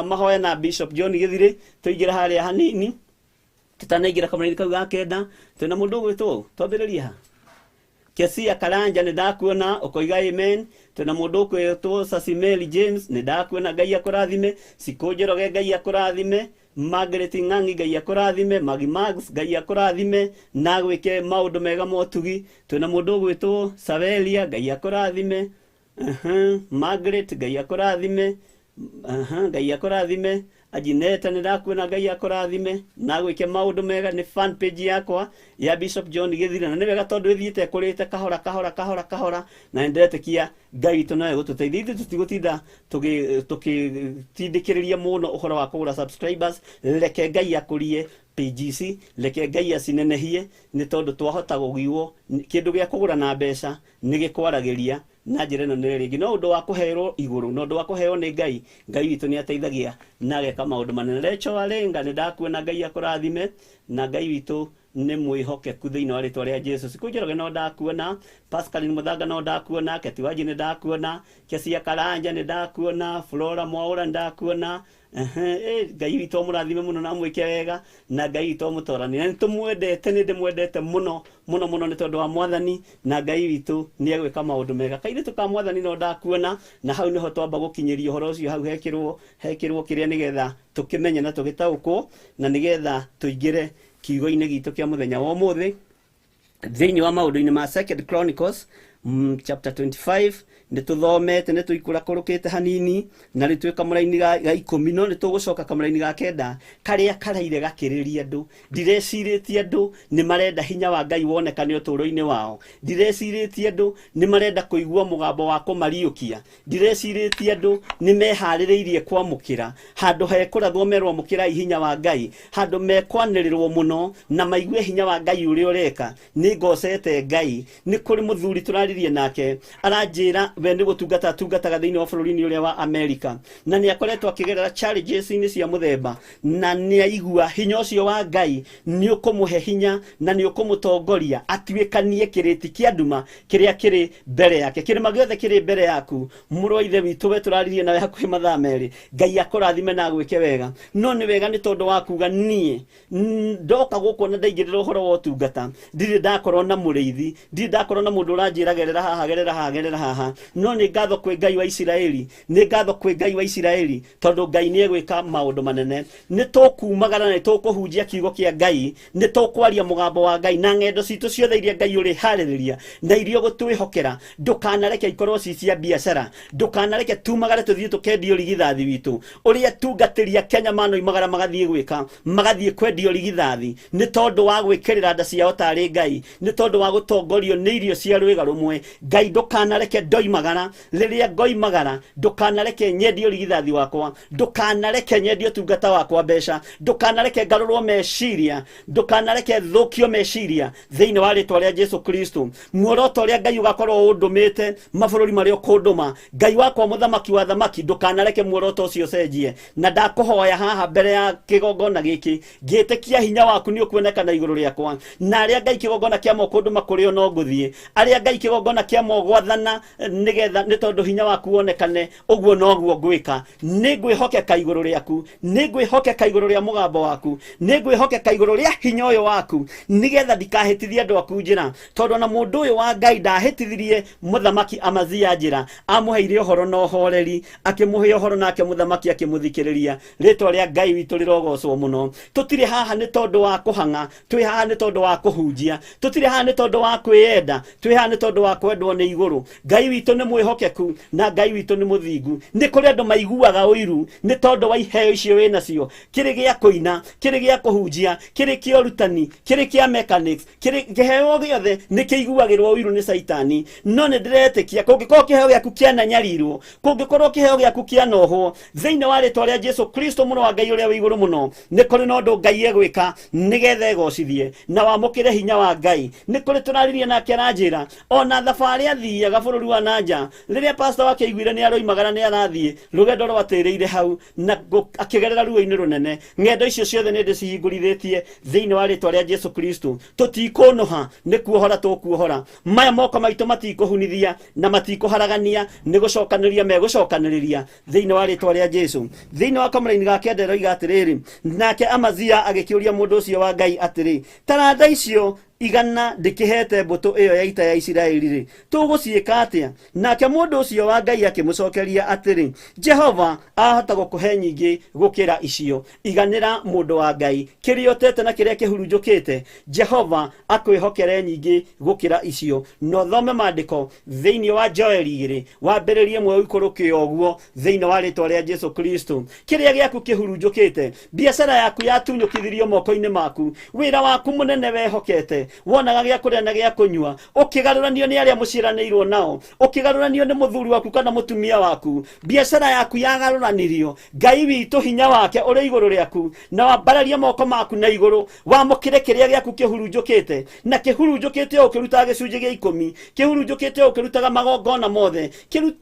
mahoya na Bishop John Gĩthirĩ, tũingĩre harĩa hanini tutanaingĩra kamũraini kau ga kenda. Twĩna mũndũ ũgwĩtwo, twambĩrĩrie ha Kesia Karanja, nĩ ndakuona ũkoiga amen. Twĩna mũndũ ũgwĩtwo Sasimeli James, nĩ ndakuona, Ngai akũrathime. Cikũ Njoroge, Ngai akũrathime. Margaret Ng'ang'i, Ngai akũrathime. Magi Mags, Ngai akũrathime na gwĩke maũndũ mega motugi. Twĩna mũndũ ũgwĩtwo Savelia, Ngai akũrathime. Margaret, Ngai akũrathime. Ngai akũrathime. Ajineta, nĩ ndakuona, Ngai akũrathime na gwĩke maũndũ mega. Nĩ fan page yakwa ya Bishop John Gĩthire, na nĩ wega tondũ ĩthiĩte ĩkũrĩte kahora kahora kahora kahora, na nĩ ndĩretĩkia Ngai witũ no egũtũteithia. Ithuĩ tũtigũtinda tũgĩtindĩkĩrĩria mũno ũhoro wa kũgũra subscribers. Reke Ngai akũrie page ici, reke Ngai acinenehie, nĩ tondũ twahota gũgiwo kĩndũ gĩa kũgũra na mbeca nĩ gĩkwaragĩria na njĩra ĩno nĩ rĩngĩ, no ũndũ wa kũherwo igũrũ na ũndũ wa kũheo nĩ Ngai, Ngai witũ nĩ ateithagia na ageka maũndũ manene. Recho Alenga, nĩ ndakuona, Ngai akũrathime, na Ngai witũ nĩ mwĩhokeku thĩinĩ wa rĩtwa rĩa Jesu. Siku Njoroge no ndakuona, Pascaline Mũthanga no ndakuona, Ketiwaji nĩ ndakuona, Kesia Karanja nĩ ndakuona, Flora Mwaũra nĩ ndakuona. Ngai witũ amũrathime mũno na amwĩke wega, na Ngai witũ amũtoranie. Na nĩtũmwendete, nĩ ndĩmwendete mũno mũno mũno nĩ tondũ wa Mwathani, na Ngai witũ nĩ egwĩka maũndũ mega. Kairĩtu ka Mwathani no ndakuona, na hau nĩho twamba gũkinyĩria ũhoro ũcio, hau hekĩrwo kĩrĩa nĩgetha tũkĩmenye na tũgĩtaũkwo, na nĩgetha tũingĩre kiugo-inĩ gitũ kĩa mũthenya wa ũmũthĩ thĩinĩ wa maũndũ-inĩ ma Second Chronicles chapter 25. Nĩ tũthomete, nĩ tũikũrakũrũkĩte hanini, na rĩu twĩ kamũraini ga ikũmi, no nĩ tũgũcoka kamũraini ga kenda karĩa karaire gakĩrĩria andũ. Ndirecirĩtie andũ nĩ marenda hinya wa Ngai wonekane ũtũũro-inĩ wao. Ndirecirĩtie andũ nĩ marenda kũigua mũgambo wa kũmariũkia. Ndirecirĩtie andũ nĩ meharĩrĩirie kwamũkĩra handũ hekũrathwo merwo amũkĩrai hinya wa Ngai, handũ mekwanĩrĩrwo mũno na maigue hinya wa Ngai ũrĩa ũreka. Nĩ ngocete Ngai. Nĩ kũrĩ mũthuri tũraririe nake, aranjĩra we nĩ gũtungata atungataga thĩinĩ wa bũrũri-inĩ ũrĩa wa Amerika, na nĩ akoretwo akĩgerera challenges-inĩ cia mũthemba, na nĩ aigua hinya ũcio wa Ngai nĩ ũkũmũhe hinya na nĩ ũkũmũtongoria atuĩkanie kĩrĩti kĩa nduma kĩrĩa kĩrĩ mbere yake. Kĩrĩma gĩothe kĩrĩ mbere yaku, mũrũ wa ithe witũ, we tũraririe nawe hakuhĩ mathaa merĩ, Ngai akũrathime na agwĩke wega. No nĩ wega nĩ tondũ wa kuga niĩ ndoka gũkũ na ndaingĩrĩra ũhoro wa ũtungata, ndirĩ ndakorwo na mũrĩithi, ndirĩ ndakorwo na mũndũ ũranjĩra Gerera haha, gerera haha, gerera haha. No nĩ ngatho kwĩ Ngai wa Isiraeli, nĩ ngatho kwĩ Ngai wa Isiraeli, tondũ Ngai nĩ egwĩka maũndũ manene. Nĩ tũkumagara na nĩ tũkũhunjia kiugo kĩa Ngai, nĩ tũkwaria mũgambo wa Ngai na ng'endo citũ ciothe iria Ngai ũrĩharĩrĩria na iria ũgũtwĩhokera. Ndũkanareke ikorwo ci cia biacara, ndũkanareke tumagare tũthiĩ tũkendie ũrigithathi witũ ũrĩa tungatĩri a Kenya manoimagara magathiĩ gwĩka, magathiĩ kwendia ũrigithathi nĩ tondũ wa gwĩkĩrĩra nda ciao tarĩ Ngai, nĩ tondũ wa gũtongorio nĩ irio cia rwĩga rũmwe. Ngai, ndũkanareke ndoimagara, rĩrĩa ngoimagara ndũkanareke nyendie ũrigithathi wakwa, ndũkanareke nyendie ũtungata wakwa mbeca, ndũkanareke ngarũrwo meciria, ndũkanareke thũkio meciria thĩinĩ wa rĩtwa rĩa Jesu Kristo. Muoroto ũrĩa Ngai ũgakorwo ũndũmĩte mabũrũri marĩa ũkũndũma, Ngai wakwa mũthamaki wa thamaki, ndũkanareke muoroto ũcio ũcenjie. Na ndakũhoya haha mbere ya kĩgongona gĩkĩ ngĩtĩkia hinya waku nĩ ũkuonekana igũrũ rĩakwa, na arĩa Ngai kĩgongona kĩa kũndũma kũrĩ o no ngũthiĩ, arĩa Ngai kĩgongona kĩa gwathana nĩgetha nĩ tondũ hinya waku wonekane, ũguo noguo ngwĩka. Nĩ ngwĩhokeka igũrũ rĩaku, nĩ ngwĩhokeka igũrũ rĩa mũgambo waku, nĩ ngwĩhokeka igũrũ rĩa hinya ũyũ waku, nĩgetha ndikahĩtithie andũ aku njĩra, tondũ ona mũndũ ũyũ wa Ngai ndahĩtithirie mũthamaki Amazia njĩra, amũheire ũhoro na ũhoreri, akĩmũhe ũhoro nake mũthamaki akĩmũthikĩrĩria. Rĩtwa rĩa Ngai witũ rĩrogocwo mũno. Tũtirĩ haha nĩ tondũ wa kũhang'a, twĩ haha nĩ tondũ wa kũhunjia, tũtirĩ haha nĩ tondũ wa kwĩyenda, twĩ haha nĩ tondũ wa kwendwo nĩ igũrũ. Ngai witũ nĩ mwĩhokeku na Ngai witũ nĩ mũthingu. Nĩ kũrĩ andũ maiguaga ũiru nĩ tondũ wa iheo icio wĩ nacio, kĩrĩ gĩa kũina, kĩrĩ gĩa kũhunjia, kĩrĩ kĩa ũrutani, kĩrĩ kĩa mechanics, kĩrĩ kĩheo gĩothe nĩ kĩiguagĩrwo ũiru nĩ Caitani. No nĩ ndĩretĩkia kũngĩkorwo kĩheo gĩaku kĩananyarirwo, kũngĩkorwo kĩheo gĩaku kĩanohwo thĩinĩ wa rĩtwa rĩa Jesu Kristo mũrũ wa Ngai ũrĩa wĩ igũrũ mũno, nĩ kũrĩ na ũndũ Ngai egwĩka nĩgetha egocithie na wamũkĩre hinya wa Ngai. Nĩ kũrĩ tũraririe nake aranjĩra ona thabarĩ athiaga bũrũri wa nanja, rĩrĩa pastor wake aiguire nĩ aroimagara nĩ arathiĩ, rũgendo rwatĩrĩire hau na akĩgerera ruo-inĩ rũnene. Ng'endo icio ciothe nĩ ndĩcihingũrithĩtie thĩinĩ wa rĩtwa rĩa Jesu Kristo. Tũtikũnũha, nĩ kuohora tũkuohora. Maya moko maitũ matikũhunithia na matikũharagania, nĩ gũcokanĩrĩria megũcokanĩrĩria thĩinĩ wa rĩtwa rĩa Jesu. Thĩinĩ wa kamũraini ga kenda ĩroiga atĩrĩrĩ, nake Amazia agĩkĩũria mũndũ ũcio wa Ngai atĩrĩ, taranda icio 100 ndĩkĩhete mbũtũ ĩyo ya ita ya Isiraeli rĩ, tũgũciĩka atĩa? Nake mũndũ ũcio wa Ngai akĩmũcokeria atĩrĩ, Jehova ahota gũkũhe nyingĩ gũkĩra icio. Iganĩra mũndũ wa Ngai kĩrĩa ũtete na kĩrĩa kĩhurunjũkĩte, Jehova akwĩhokere nyingĩ gũkĩra icio. Na ũthome maandĩko thĩinĩ wa Joeli 2 wambĩrĩrie mwe ũikũrũke o ũguo thĩinĩ wa rĩtwa rĩa Jesu Kristo. Kĩrĩa gĩaku kĩhurunjũkĩte, biacara yaku yatunyũkithirio moko-inĩ maku, wĩra waku mũnene wehokete, wonaga gĩa kũrĩa na gĩa kũnyua, ũkĩgarũranio nĩ arĩa mũciaranĩirwo nao, ũkĩgarũranio nĩ mũthuri waku kana mũtumia waku, biacara yaku yagarũranirio, Ngai witũ hinya wake ũrĩ igũrũ rĩaku, na wambararie moko maku na igũrũ, wamũkĩre kĩrĩa gĩaku kĩhurunjũkĩte, na kĩhurunjũkĩte o ũkĩrutaga gĩcunjĩ gĩa 10, kĩhurunjũkĩte o ũkĩrutaga magongona mothe,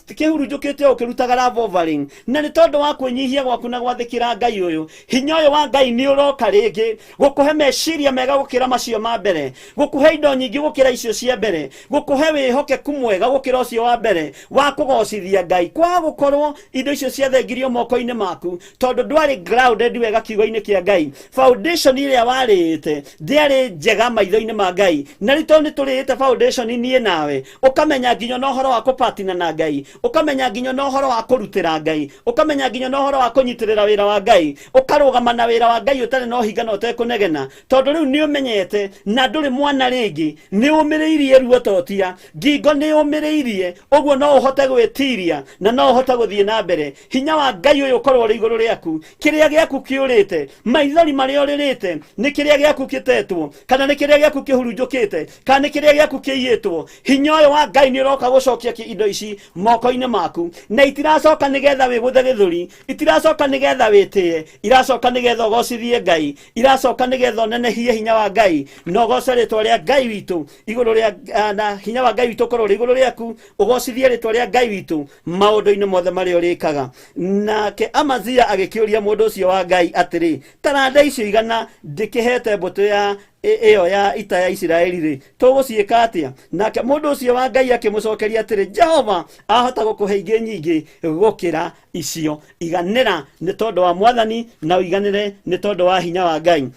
kĩhurunjũkĩte o ũkĩrutaga love offering. Na nĩ tondũ wa kwĩnyihia gwaku na gwathĩkĩra Ngai ũyũ, hinya ũyũ wa Ngai nĩ ũroka rĩngĩ gũkũhe meciria mega gũkĩra macio ma mbere, gũkũhe indo nyingĩ gũkĩra icio cia mbere, gũkũhe wĩhokeku mwega gũkĩra ũcio wa mbere wa kũgocithia Ngai. Kwaga gũkorwo indo icio ciathengirio moko-inĩ maku tondũ ndwarĩ grounded wega kiugo-inĩ kĩa Ngai, foundation ĩrĩa warĩte ndĩarĩ njega maitho-inĩ ma Ngai. Na rĩu tondũ nĩ tũrĩĩte foundation niĩ nawe, ũkamenya nginya na ũhoro wa kũpatina na Ngai, ũkamenya nginya na ũhoro wa kũrutĩra Ngai, ũkamenya nginya na ũhoro wa kũnyitĩrĩra wĩra wa Ngai, ũkarũgama na wĩra wa Ngai ũtarĩ na ũhinga na ũtekũnegena, tondũ rĩu nĩ ũmenyete na ndũrĩ mwana rĩngĩ, nĩ ũmĩrĩirie ruo totia, ngingo nĩ ũmĩrĩirie, ũguo no ũhote gwĩtiria na no ũhote gũthiĩ na mbere. Hinya wa Ngai ũyũ ũkorwo ũrĩ igũrũ rĩaku, kĩrĩa gĩaku kĩũrĩte, maithori marĩa ũrĩrĩte, nĩ kĩrĩa gĩaku kĩtetwo, kana nĩ kĩrĩa gĩaku kĩhurunjũkĩte, kana nĩ kĩrĩa gĩaku kĩiyĩtwo. Hinya ũyũ wa Ngai nĩ ũroka gũcokia indo ici moko-inĩ maku, na itiracoka nĩgetha wĩgũthe gĩthũri, itiracoka nĩgetha wĩtĩe, iracoka nĩgetha ũgocithie Ngai, iracoka nĩgetha ũnenehie hinya wa Ngai na ũgoce rĩtwa rĩa Ngai witũ igũrũ rĩa, na hinya wa Ngai witũ ũkorwo ũrĩ igũrũ rĩaku, ũgocithie rĩtwa rĩa Ngai witũ maũndũ-inĩ mothe marĩa ũrĩkaga. Nake Amazia agĩkĩũria mũndũ ũcio wa Ngai atĩrĩ, taranda icio 100 ndĩkĩhete mbũtũ ya ĩyo ya ita ya Isiraeli rĩ, tũgũciĩka atĩa? Nake mũndũ ũcio wa Ngai akĩmũcokeria atĩrĩ, Jehova ahota gũkũhe ingĩ nyingĩ gũkĩra icio. Iganĩra nĩ tondũ wa Mwathani na ũiganĩre nĩ tondũ wa hinya wa Ngai.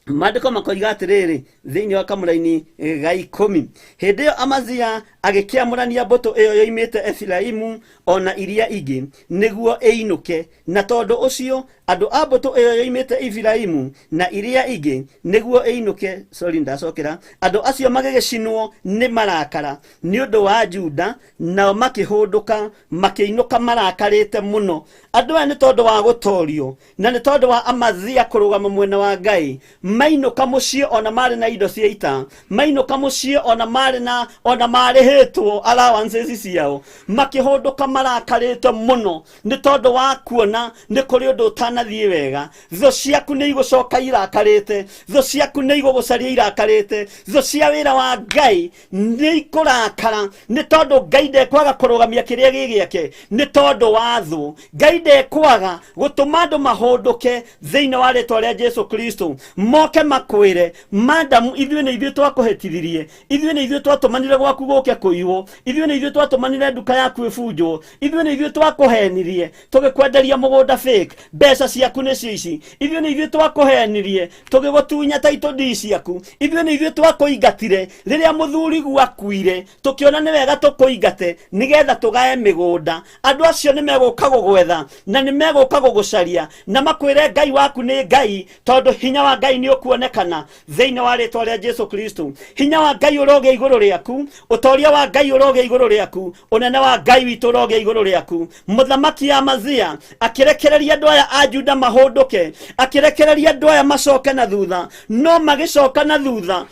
Maandĩko makoiga atĩrĩrĩ thĩinĩ wa kamũraini ga 10, hĩndĩ ĩyo Amazia agĩkĩamũrania mbũtũ ĩyo yoimĩte Efiraimu o na iria ingĩ nĩguo ĩinũke, na tondũ ũcio andũ a mbũtũ ĩyo yoimĩte Efiraimu na iria ingĩ nĩguo ĩinũke, sorry, ndacokera, andũ acio magĩgĩcinwo nĩ marakara nĩ ũndũ wa Juda, nao makĩhũndũka makĩinũka marakarĩte mũno. Andũ aya nĩ tondũ wa gũtorio na nĩ tondũ wa Amazia kũrũgama mwena wa Ngai, mainũka mũciĩ ona marĩ na indo cia ita, mainũka mũciĩ ona marĩ na ona marĩhĩtwo allowances ciao, makĩhũndũka marakarĩte mũno nĩ tondũ wa kuona nĩ kũrĩ ũndũ ũtanathiĩ wega. Thũ ciaku nĩ igũcoka irakarĩte, thũ ciaku nĩ igũgũcaria irakarĩte, thũ cia wĩra wa Ngai nĩ ikũrakara nĩ tondũ Ngai ndekwaga kũrũgamia kĩrĩa gĩ gĩake nĩ tondũ wa thũ. Ngai ndekwaga gũtũma andũ mahũndũke thĩinĩ wa rĩtwa rĩa Jesu Kristo, moke makwĩre, madamu, ithuĩ nĩ ithuĩ twakũhĩtithirie, ithuĩ nĩ ithuĩ twatũmanire gwaku gũke kũiywo, ithuĩ nĩ ithuĩ twatũmanire nduka yaku ĩbunjwo, ithuĩ nĩ ithuĩ twakũhenirie tũgĩkwenderia mũgũnda fake, mbeca ciaku nĩcio ici, ithuĩ nĩ ithuĩ twakũhenirie tũgĩgũtunya title deed ciaku, ithuĩ nĩ ithuĩ twakũingatire rĩrĩa mũthuri gwakuire, tũkĩona nĩ wega tũkũingate nĩgetha tũgae mĩgũnda. Andũ acio nĩ megũka gũgwetha na nĩ megũka gũgũcaria na makwĩre Ngai waku nĩ Ngai, tondũ hinya wa Ngai nĩ ũkuonekana thĩinĩ wa rĩtwa rĩa Jesu Kristo. Hinya wa Ngai ũrogĩa igũrũ rĩaku, ũtoria wa Ngai ũrogĩa igũrũ rĩaku, ũnene wa Ngai witũ ũrogĩa igũrũ rĩaku. Mũthamaki Amazia akĩrekereria andũ aya a Juda mahũndũke, akĩrekereria andũ aya macoke na thutha, no magĩcoka na thutha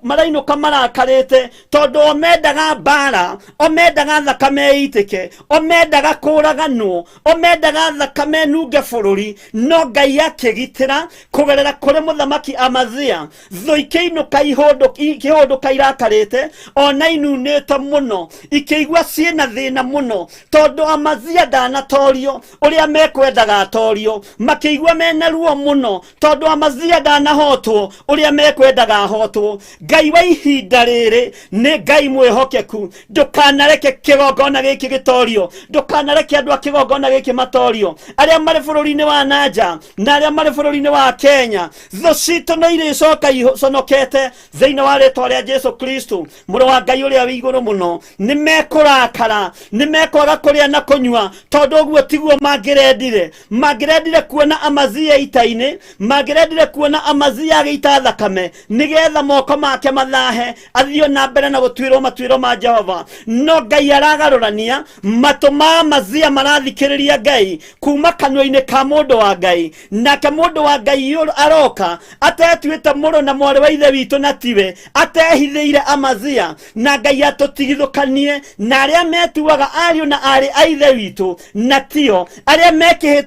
marainũka marakarĩte, tondũ o mendaga mbara, o mendaga thakame ĩitĩke, o mendaga kũraganwo, o mendaga thakame nunge bũrũri. No Ngai akĩgitĩra kũgerera kũrĩ mũthamaki Amazia. Thũ ikĩinũka ikĩhũndũka irakarĩte ona inunĩte mũno, ikĩigua ciĩna thĩna mũno tondũ Amazia ndanatorio ũrĩa mekwendaga atorio, makĩigua mena ruo mũno tondũ Amazia ndanahotwo ũrĩa mekwendaga ahotwo. Ngai wa ihinda rĩrĩ nĩ Ngai mwĩhokeku. Ndũkanareke kĩgongona gĩkĩ gĩtorio, ndũkanareke andũ a kĩgongona gĩkĩ matorio, arĩa marĩ bũrũri-inĩ wa nanja na arĩa marĩ bũrũri-inĩ wa Kenya. Thũ citũ nĩ irĩcoka iconokete thĩinĩ wa rĩtwa rĩa Jesu Kristo, mũrũ wa Ngai ũrĩa wĩ igũrũ mũno. Nĩ mekũrakara, nĩ mekwaga kũrĩa na kũnyua, tondũ ũguo tiguo mangĩrendire. Mangĩrendire kuona Amazia ita-inĩ, mangĩrendire kuona Amazia agĩita thakame nĩgetha moko make mathahe, athiĩ na mbere na gũtuĩrwo matuĩro ma Jehova. No Ngai aragarũrania matũ ma Amazia, marathikĩrĩria Ngai kuma kanua-inĩ ka mũndũ wa Ngai. Nake mũndũ wa Ngai aroka atetuĩte mũrũ na mwarĩ wa ithe witũ, na tiwe atehithĩire Amazia. Na Ngai atũtigithũkanie na arĩa metuaga ariũ na aarĩ a ithe witũ, na tio, arĩa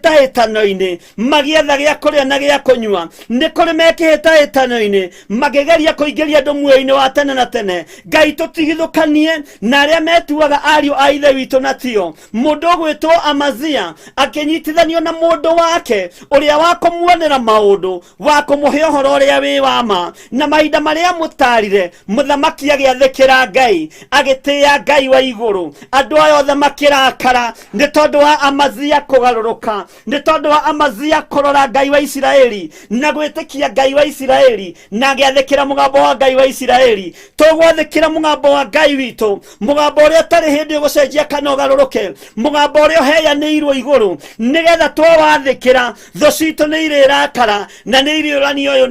mekĩhĩtahĩtano-inĩ magĩetha gĩa kũrĩa na gĩa kũnyua. Nĩ kũrĩ mekĩhĩtahĩtano-inĩ makĩgeria kũingĩria andũ muoyo-inĩ wa tene na tene. Ngai tũtigithũkanie na arĩa metuaga ariũ a ithe witũ na tio. Mũndũ ũgwĩtwo Amazia akĩnyitithanio na mũndũ wake ũrĩa wa kũmuonera maũndũ, wa kũmũhe ũhoro ũrĩa wĩ wa ma, na mahinda marĩa mũtarire, mũthamaki agĩathĩkĩra Ngai, agĩtĩĩa Ngai wa igũrũ. Andũ aya othe makĩrakara nĩ tondũ wa Amazia kũgarũrũka, nĩ tondũ wa Amazia kũrora Ngai wa Isiraeli na gwĩtĩkia Ngai wa Isiraeli, na agĩathĩkĩra mũgambo wa Ngai wa Isiraeli. Tũgwathĩkĩra mũgambo wa Ngai witũ, mũgambo ũrĩa ũtarĩ hĩndĩ ũgũcenjia kana ũgarũrũke, mũgambo ũrĩa ũheanĩirwo igũrũ, nĩgetha twawathĩkĩra thũ citũ nĩ irĩrakara na nĩ irĩũrania ũyũ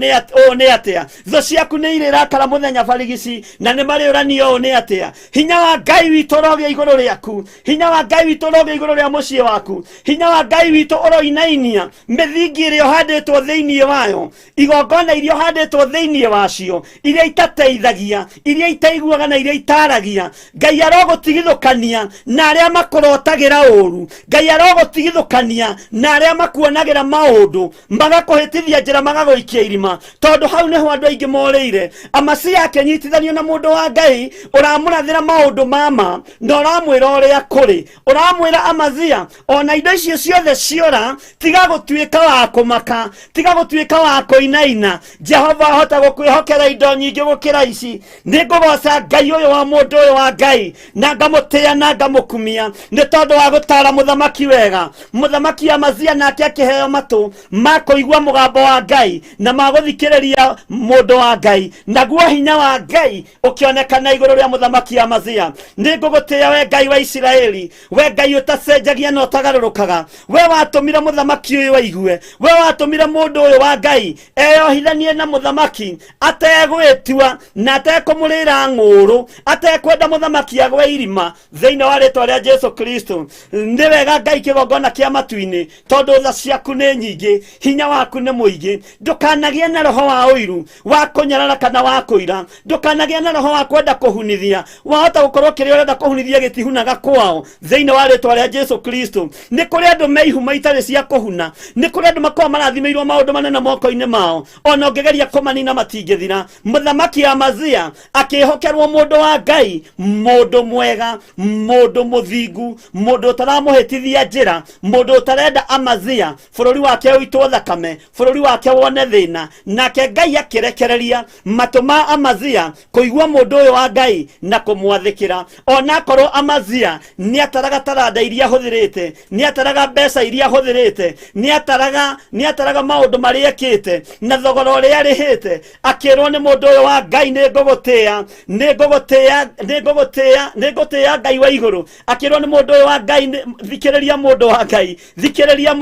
ũũ nĩ atĩa. Thũ ciaku nĩ irĩrakara mũthenya barigici na nĩ marĩũrania ũũ nĩ atĩa. Hinya wa Ngai witũ ũrogĩa igũrũ rĩaku, hinya wa Ngai witũ ũrogĩa igũrũ rĩa mũciĩ waku, hinya wa Ngai witũ ũroinainia mĩthingi ĩrĩa ũhandĩtwo thĩinĩ wayo, igongona iria ũhandĩtwo thĩinĩ wacio, iria itateithagia, iria itaiguaga na iria itaragia. Ngai arogũtigithũkania na arĩa makũrotagĩra ũru. Ngai arogũtigithũkania na arĩa makuonagĩra maũndũ, magakũhĩtithia njĩra, magagũikia irima, tondũ hau nĩho andũ aingĩ morĩire. Amasia akĩnyitithanio na mũndũ wa Ngai ũramũrathĩra maũndũ ma ma na ũramwĩra ũrĩa kũrĩ. Ũramwĩra Amazia, ona indo icio ciothe ciora, tiga gũtuĩka wa kũmaka, tiga gũtuĩka wa kũinaina. Jehova ahota gũkwĩhokera indo nyingĩ gũkĩra ici. Nĩ ngũgoca Ngai ũyũ wa mũndũ ũyũ wa Ngai, na ngamũtĩĩa na ngamũkumia nĩ tondũ wa gũtaara mũthamaki wega. Mũthamaki Amazia nake akĩheo matũ ma kũigua mũgambo wa Ngai, Na magũthikĩrĩria mũndũ wa Ngai, naguo hinya wa Ngai ũkĩonekana igũrũ rĩa mũthamaki Amazia. Nĩ ngũgũtĩĩa we Ngai wa Isiraeli, we Ngai ũtacenjagia na ũtagarũrũkaga, we watũmire mũthamaki ũyũ aigue, we watũmire mũndũ ũyũ wa Ngai eyohithanie na mũthamaki ategwĩtua na atekũmũrĩra ng'ũũrũ, atekwenda mũthamaki agwe irima. Thĩinĩ wa rĩtwa rĩa Jesu Kristo, nĩ wega Ngai kĩgongona kĩa matu-inĩ, tondũ tha ciaku nĩ nyingĩ, hinya waku nĩ mũingĩ. Ndũkanagĩe na roho wa ũiru wa kũnyarara kana wa kũira, ndũkanagĩe na roho wa kwenda kũhunithia. Wahota gũkorwo kĩrĩa ũrenda kũhunithia gĩtihunaga kwao. Thĩinĩ wa rĩtwa rĩa Jesu Kristo, nĩ kũrĩ andũ me ihuma itarĩ cia kũhuna, nĩ kũrĩ andũ makoragwo marathimĩirwo maũndũ manene moko-inĩ mao, ona ũngĩgeria kũmanina matingĩthira. Mũthamaki Amazia akĩhokerwo mũndũ wa Ngai, mũndũ mwega, mũndũ mũthingu, mũndũ ũtaramũhĩtithia njĩra, mũndũ ũtarenda Amazia bũrũri wake ũitwo thakame, bũrũri wake wone thĩna. Nake Ngai akĩrekereria matũ ma Amazia kũigua mũndũ ũyũ wa Ngai na kũmwathĩkĩra. Onakorwo Amazia nĩ ataraga taranda iria ahũthĩrĩte, nĩ ataraga mbeca iria ahũthĩrĩte, nĩ ataraga maũndũ marĩa ekĩte na thogora ũrĩa arĩhĩte, akĩrwo nĩ mũndũ ũyũ wa Ngai, nĩ ngũgũtĩĩa, nĩ ngũgũtĩĩa, nĩ ngũgũtĩĩa, nĩ ngũtĩĩa Ngai wa igũrũ. Akĩrwo nĩ mũndũ ũyũ wa Ngai, thikĩrĩria mũndũ wa Ngai, thikĩrĩria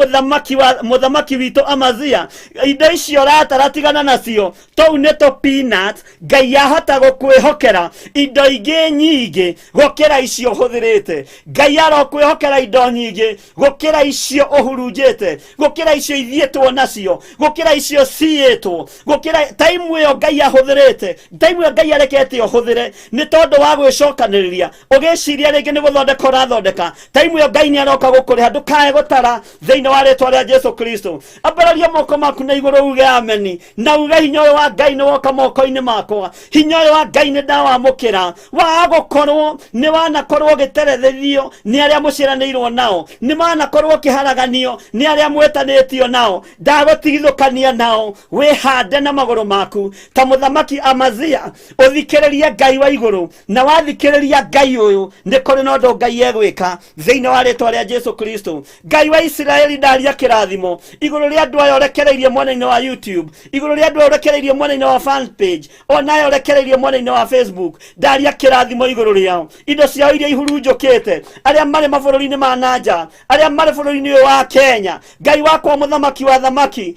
mũthamaki witũ Amazia, indo icio ũratara tigana nacio, tũu nĩ tũ peanut. Ngai ahota gũkwĩhokera indo ingĩ nyingĩ gũkĩra icio ũhũthĩrĩte. Ngai arokwĩhokera indo nyingĩ gũkĩra icio ũhurunjĩte, gũkĩra icio ithiĩtwo nacio, gũkĩra icio ciĩtwo, gũkĩra taimu ĩyo Ngai ahũthĩrĩte, taimu ĩyo Ngai arekete ũhũthĩre nĩ tondũ wa gwĩcokanĩrĩria, ũgĩciria rĩngĩ nĩ gũthondeka ũrathondeka. Taimu ĩyo Ngai nĩ aroka gũkũrĩha, ndũkae gũtara. Thĩinĩ wa rĩtwa rĩa Jesu Kristo, ambararia moko maku na igũrũ uge ameni, na uge hinya ũyũ wa Ngai nĩ woka moko-inĩ makwa, hinya ũyũ wa Ngai nĩ ndawamũkĩra. Waga gũkorwo nĩ wanakorwo ũgĩterethithio nĩ arĩa mũciaranĩirwo nao, nĩ wanakorwo ũkĩharaganio nĩ arĩa mwĩtanĩtio nao, ndagũtigithũkania nao. Wĩhande na magũrũ maku ta mũthamaki Amazia, ũthikĩrĩrie Ngai wa igũrũ, na wathikĩrĩria Ngai ũyũ nĩ kũrĩ na ũndũ Ngai egwĩka. Thĩinĩ wa rĩtwa rĩa Jesu Kristo, Ngai wa Isiraeli, ndaria kĩrathimo igũrũ rĩa andũ aya ũrekereirie mwena-inĩ wa YouTube, igũrũ rĩa andũ aya ũrekereirie mwena-inĩ wa fan page, ona aya ũrekereirie mwena-inĩ wa Facebook, ndaria kĩrathimo igũrũ rĩao, indo ciao iria ihurunjũkĩte, arĩa marĩ mabũrũri-inĩ ma nanja, arĩa marĩ bũrũri-inĩ ũyũ wa Kenya. Ngai wakwa, mũthamaki wa thamaki,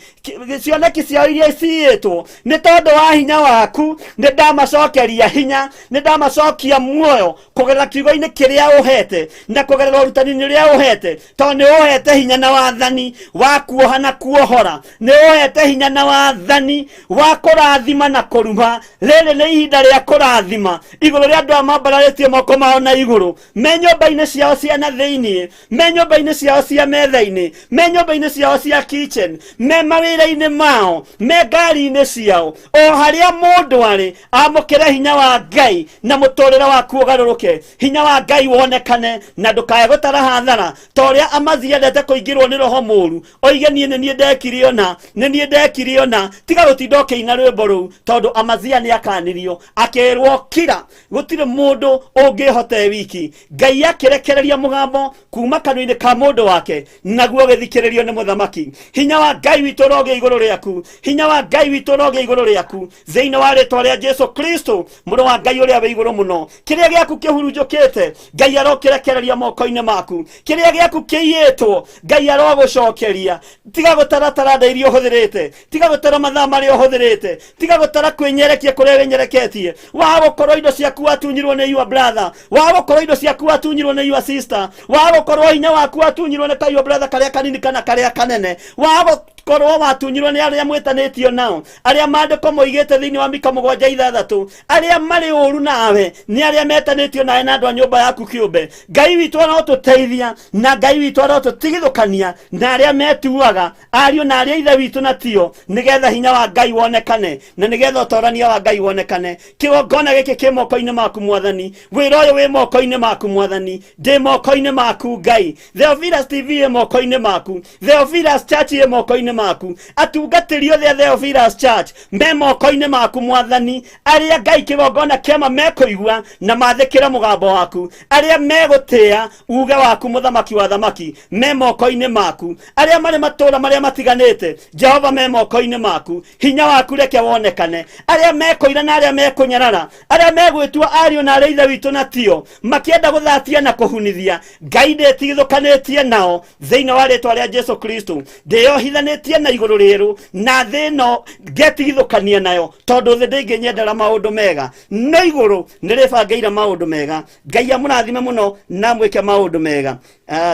cioneki ciao iria ciiyĩtwo, nĩ tondũ wa hinya waku nĩ ndamacokeria hinya, nĩ ndamacokia muoyo kũgerera kiugo-inĩ kĩrĩa ũhete na kũgerera ũrutani-inĩ ũrĩa ũhete, tondũ nĩ ũhete hinya na wathani wa kuoha na kuohora, nĩ ũhete hinya na wathani wa kũrathima na kũruma. Rĩrĩ nĩ ihinda rĩa kũrathima igũrũ rĩa andũ aya mambararĩtie moko mao na igũrũ, me nyũmba-inĩ ciao cia na thĩinĩ, me nyũmba-inĩ ciao cia metha-inĩ, me nyũmba-inĩ ciao cia kitchen, me mawĩra-inĩ mao, me ngari-inĩ ciao, o harĩa mũndũ arĩ, amũkĩre hinya wa Ngai na mũtũrĩre waku ũgarũrũke, hinya wa Ngai wonekane, na ndũkae gũtara hathara ta ũrĩa Amazia endete kũingĩrwo nĩ roho mũru, oige niĩ nĩ niĩ ndekire ona, nĩ niĩ ndekire ona. Tiga gũtinda ũkĩina rwĩmbo rũu, tondũ Amazia nĩ akanirio akĩrwo kira, gũtirĩ mũndũ ũngĩhota e wiki. Ngai akĩrekereria mũgambo kuma kanua-inĩ ka mũndũ wake, naguo ũgĩthikĩrĩrio nĩ mũthamaki. Hinya wa Ngai witũ ũrogĩa igũrũ rĩaku, hinya wa Ngai witũ ũrogĩa igũrũ rĩaku, thĩinĩ wa rĩtwa rĩa Jesu Kristo, mũrũ wa Ngai ũrĩa wĩ igũrũ mũno. Kĩrĩa gĩaku kĩhurunjũkĩte, Ngai arokĩrekereria moko-inĩ maku. Kĩrĩa gĩaku kĩiyĩtwo, Ngai arogũcokeria. Tiga gũtara taranda iria ũhũthĩrĩte, tiga gũtara mathaa marĩa ũhũthĩrĩte, tiga gũtara kwĩnyerekia kũrĩa wĩnyereketie. Wa gũkorwo indo ciaku watunyirwo nĩ your brother, wa gũkorwo indo ciaku watunyirwo nĩ your sister, wa gũkorwo hinya waku watunyirwo nĩ ka your brother karĩa kanini kana karĩa kanene, wa gũkorwo watunyirwo nĩ arĩa mwĩtanĩtio nao, arĩa maandĩko moigĩte thĩinĩ wa Mika 7:6, arĩa marĩ ũru nawe nĩ arĩa metanĩtio nawe na andũ a nyũmba yaku kĩũmbe. Ngai witũ arotũteithia, na Ngai witũ arotũtigithũkania na arĩa metuaga ariũ na arĩa ithe witũ na tio, nĩgetha hinya wa Ngai wonekane na nĩgetha ũtorania wa Ngai wonekane. Kĩgongona gĩkĩ kĩ moko-inĩ maku Mwathani, wĩra ũyũ wĩ moko-inĩ maku Mwathani, ndĩ moko-inĩ maku Ngai. Theophilus TV ĩ moko-inĩ maku, Theophilus Church ĩ moko-inĩ moko-inĩ maku. Atungatĩri othe a Theophilus Church me moko-inĩ maku mwathani, arĩa Ngai kĩgongona kĩama mekũigua na mathĩkĩre mũgambo waku, arĩa megũtĩa uge waku mũthamaki wa thamaki me moko-inĩ maku, arĩa marĩ matũũra marĩa matiganĩte Jehova me moko-inĩ maku, hinya waku reke wonekane, arĩa mekũira na arĩa mekũnyarara, arĩa megwĩtua ariũ na arĩa ithe witũ na tio, makĩenda gũthatia na kũhunithia, Ngai ndĩtigithũkanĩtie nao thĩinĩ wa rĩtwa rĩa Jesu Kristo. Ndĩyohithanĩtie na igũrũ rĩerũ na thĩ ĩno ngetigithũkania nayo, tondũ thĩ ndĩngĩnyendera maũndũ mega, no igũrũ nĩ rĩbangĩire maũndũ mega. Ngai amũrathime mũno na amwĩke maũndũ mega.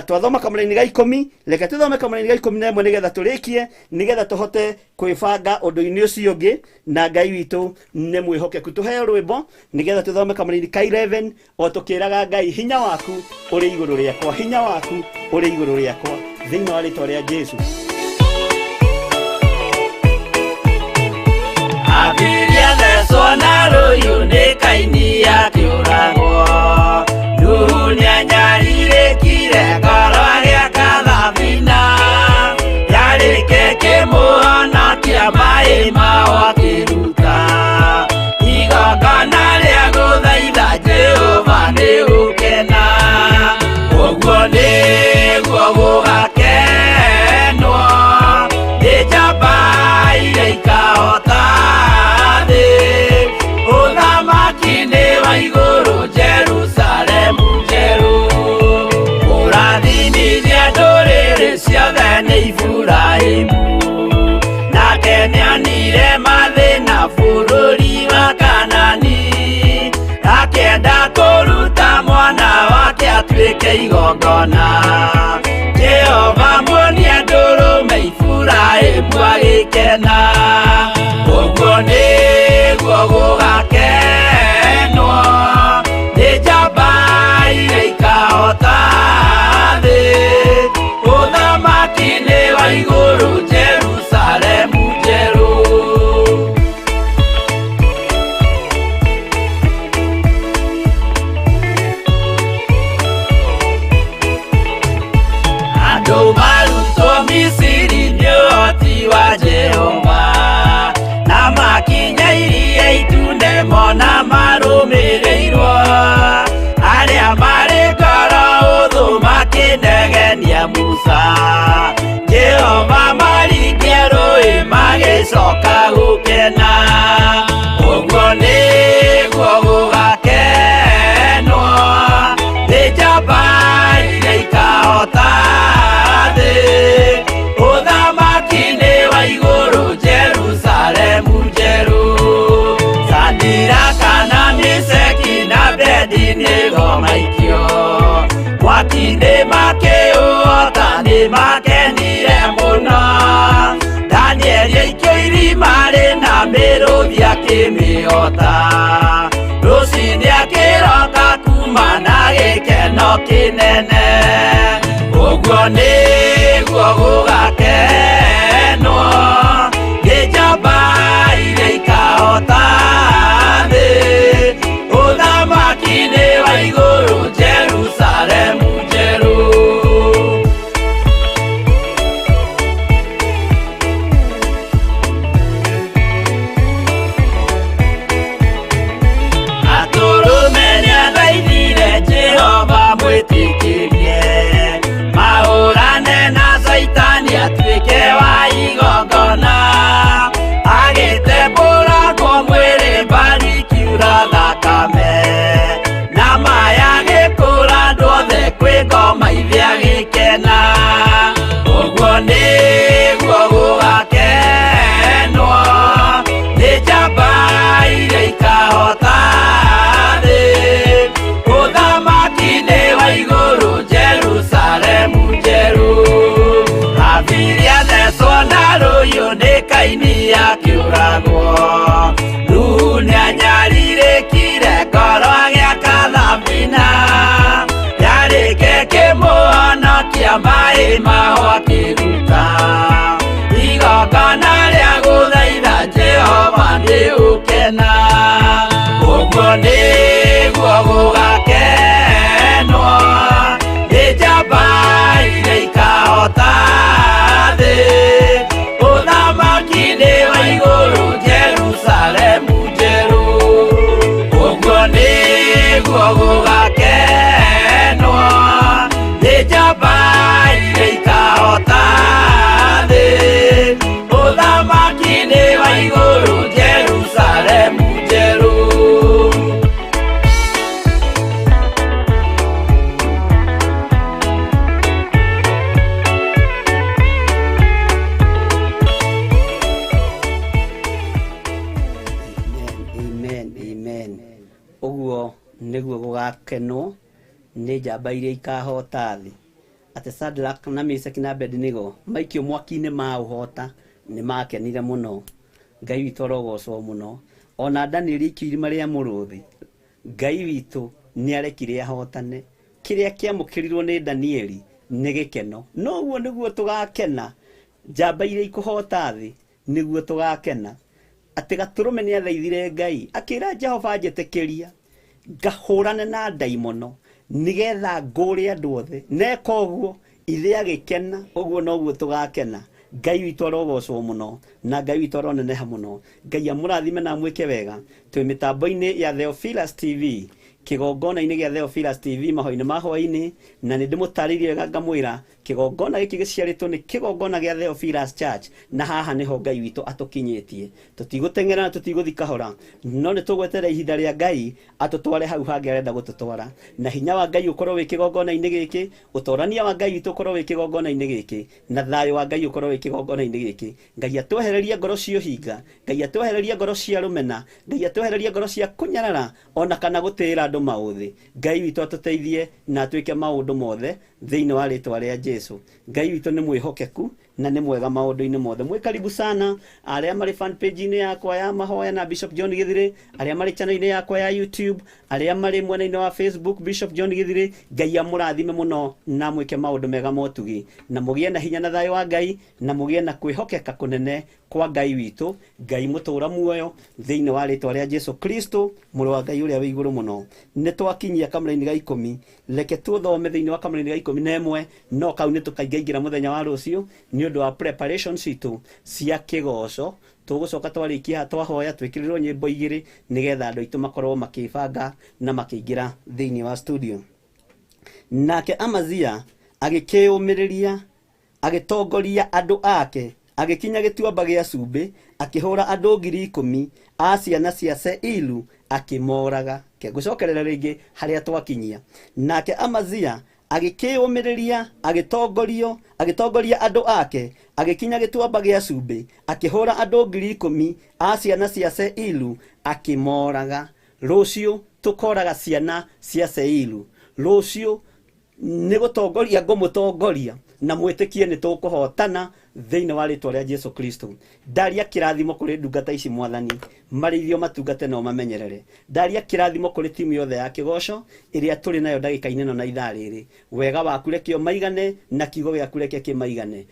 Twathoma kamũraini ga 10, reke tũthome kamũraini ga 11 nĩgetha tũrĩkie, nĩgetha tũhote kwĩbanga ũndũ-inĩ ũcio ũngĩ, na Ngai witũ nĩ mwĩhokeku. Tũheo rwĩmbo nĩgetha tũthome kamũraini ka 11 o tũkĩraga Ngai hinya waku ũrĩ igũrũ rĩakwa, hinya waku ũrĩ igũrũ rĩakwa, thĩinĩ wa rĩtwa rĩa Jesu. Abiria thecwo na rũhiũ nĩ Kaini akĩũragwo, Nuhu nĩanyarirĩkire ngoro agĩaka thabina, yarĩke kĩmũhonokia maĩ mao akĩruta, igongona rĩa gũthaitha Jehova nĩ gũkena, ũguo nĩguo gũgakenwo, nĩ njamba iria ikahota thĩ, ũthamaki nĩ wa igũrũ Jerusalemu njerũ, kũrathimithia ndũrĩrĩ ciothe nĩ Iburahĩmu, nake nĩonire mathĩna bũrũri wa Kanani, akĩenda kũruta mwana wake atuĩke igongona, Jehova muonia ndũrũme Iburahĩmu agĩkena, ũguo nĩguo gũgakenwo, nĩ njamba iria ikahota thĩ, ũthamaki nĩ wa igũrũ Jerusalemu njerũ. Andũ marutwo Misiri nĩ ũhoti wa Jehova, na makinya iria itune mona marũmĩrĩirwo, arĩa marĩ ngoro ũthũ makĩnegenia Musa, Jehova maringia rũĩ magĩcoka gũkena, ũguo nĩguo gũgakenwo, nĩ njamba iria ikahota thĩ, ũthamaki nĩ wa igũrũ Jerusalemu njerũ, Sadiraka na Meshaki na Abednego maikio, mwaki-inĩ makĩũhota nĩ makenire mũno, Danieli aikio irima rĩna mĩrũthi akĩmĩhota, rũcinĩ akĩroka kuma na gĩkeno kĩnene, ũguo nĩguo gũgakenwo, nĩ njamba iria ikahota thĩ, ũthamaki nĩ wa igũrũ Jerusalemu njerũ. Atũrũme nĩathaithire Jehova mwĩtĩkĩrie, mahũrane na Caitani atuĩke wa igongona, agĩtembũrangwo mwĩrĩ mbari ikiura thakame, na maya agĩkũra andũ othe kwĩ ngoma ithe agĩkena, ũguo nĩguo gũgakenwo, nĩ njamba iria ikahota thĩ, ũthamaki nĩ wa igũrũ Jerusalemu njerũ, Abiria thecwo na rũhiũ nĩ Kaini akĩũragwo, Nuhu nĩanyarirĩkire ngoro agĩaka thabina, yarĩke kĩmũhonokia maĩ mao akĩruta, igongona rĩa gũthaitha Jehova nĩ ũkena, ũguo nĩguo gũgakenwo, nĩ njamba iria ikahota thĩ, Gũgakenwo nĩ njamba iria ikahota thĩ. Atĩ Shadrach na Meshach na Abednego maikio mwaki-inĩ maũhota nĩ makenire mũno. Ngai witũ arogocwo mũno. Ona Danieli aikio irima rĩa mũrũthi, Ngai witũ nĩ arekire ahotane. Kĩrĩa kĩamũkĩrirwo nĩ Danieli nĩ gĩkeno. Noguo nĩguo tũgakena, njamba iria ikũhota thĩ nĩguo tũgakena. Atĩ Gatũrũme nĩ athaithire Ngai akĩra Jehova, njĩtĩkĩria ngahũrane na ndaimono nĩgetha ngũre andũ othe. Neka ũguo ithe agĩkena, ũguo noguo tũgakena. Ngai witũ arogocwo mũno na Ngai witũ aroneneha mũno. Ngai amũrathime na amwĩke wega. Twĩ mĩtambo-inĩ ya Theophilus TV, kĩgongona-inĩ gĩa Theophilus TV mahoya-inĩ ma hwaĩ-inĩ, na nĩ ndĩmũtarĩirie wega ngamwĩra kĩgongona gĩkĩ gĩciarĩtwo nĩ kĩgongona gĩa Theophilus Church, na haha nĩho Ngai witũ atũkinyĩtie. Tũtigũteng'era na tũtigũthi kahora, no nĩ tũgweterera ihinda rĩa Ngai atũtware hau hangĩ arenda gũtũtwara, na hinya wa Ngai ũkorwo wĩ kĩgongona-inĩ gĩkĩ, ũtorania wa Ngai witũ ũkorwo wĩ kĩgongona-inĩ gĩkĩ, na thayũ wa Ngai ũkorwo wĩ kĩgongona-inĩ gĩkĩ. Ngai atwehererie ngoro cia ũhinga, Ngai atwehererie ngoro cia rũmena, Ngai atwehererie ngoro cia kũnyarara ona kana gũtĩĩra andũ maũthĩ. Ngai witũ atũteithie na atwĩke maũndũ mothe thĩinĩ wa rĩtwa rĩa Jesu. Ngai witũ nĩ mwĩhokeku na nĩ mwega maũndũ-inĩ mothe. Mwĩ karibu sana arĩa marĩ fan page-inĩ yakwa ya mahoya na Bishop John Githiri, arĩa marĩ channel-inĩ yakwa ya YouTube, arĩa marĩ mwena-inĩ wa Facebook Bishop John Githiri. Ngai amũrathime mũno na mwĩke maũndũ mega motugi, na mũgĩe na hinya na thayũ wa Ngai, na mũgĩe na kwĩhokeka kũnene kwa Ngai witũ, Ngai mũtũra muoyo, thĩinĩ wa rĩtwa rĩa Jesu Kristo, mũrũ wa Ngai ũrĩa wĩ igũrũ mũno. Nĩ twakinyia kamũraini ga 10, reke tũthome thĩinĩ wa kamũraini ga 11, no kau nĩ tũkaingaingĩra mũthenya wa rũciũ nĩ ũndũ wa preparation citũ cia kĩgoco. Tũgũcoka twarĩkia twahoya twĩkĩrĩrwo nyĩmbo igĩrĩ nĩgetha andũ aitũ makorwo makĩbanga na makĩingĩra thĩinĩ wa studio. Nake Amazia agĩkĩũmĩrĩria, agĩtongoria andũ ake, agĩkinya gĩtuamba gĩa cumbĩ, akĩhũra andũ 10,000 a ciana cia Seilu, akĩmoraga. Ngũcokerera rĩngĩ harĩa twakinyia. Nake Amazia agĩkĩũmĩrĩria, agĩtongoria andũ ake, agĩkinya gĩtuamba gĩa cumbĩ, akĩhũra andũ 10,000 a ciana cia Seilu, akĩmoraga. Rũciũ tũkoraga ciana cia Seilu. Rũciũ nĩ gũtongoria ngũmũtongoria, na mwĩtĩkie nĩ tũkũhotana thĩinĩ wa rĩtwa rĩa Jesu Kristo. Ndaria kĩrathimo kũrĩ ndungata ici Mwathani, marĩithio matungate na ũmamenyerere. Ndaria kĩrathimo kũrĩ timu yothe ya kĩgoco ĩrĩa tũrĩ nayo ndagĩka-inĩ ĩno na ithaa rĩrĩ. Wega waku reke ũmaigane, na kiugo gĩaku reke kĩmaigane.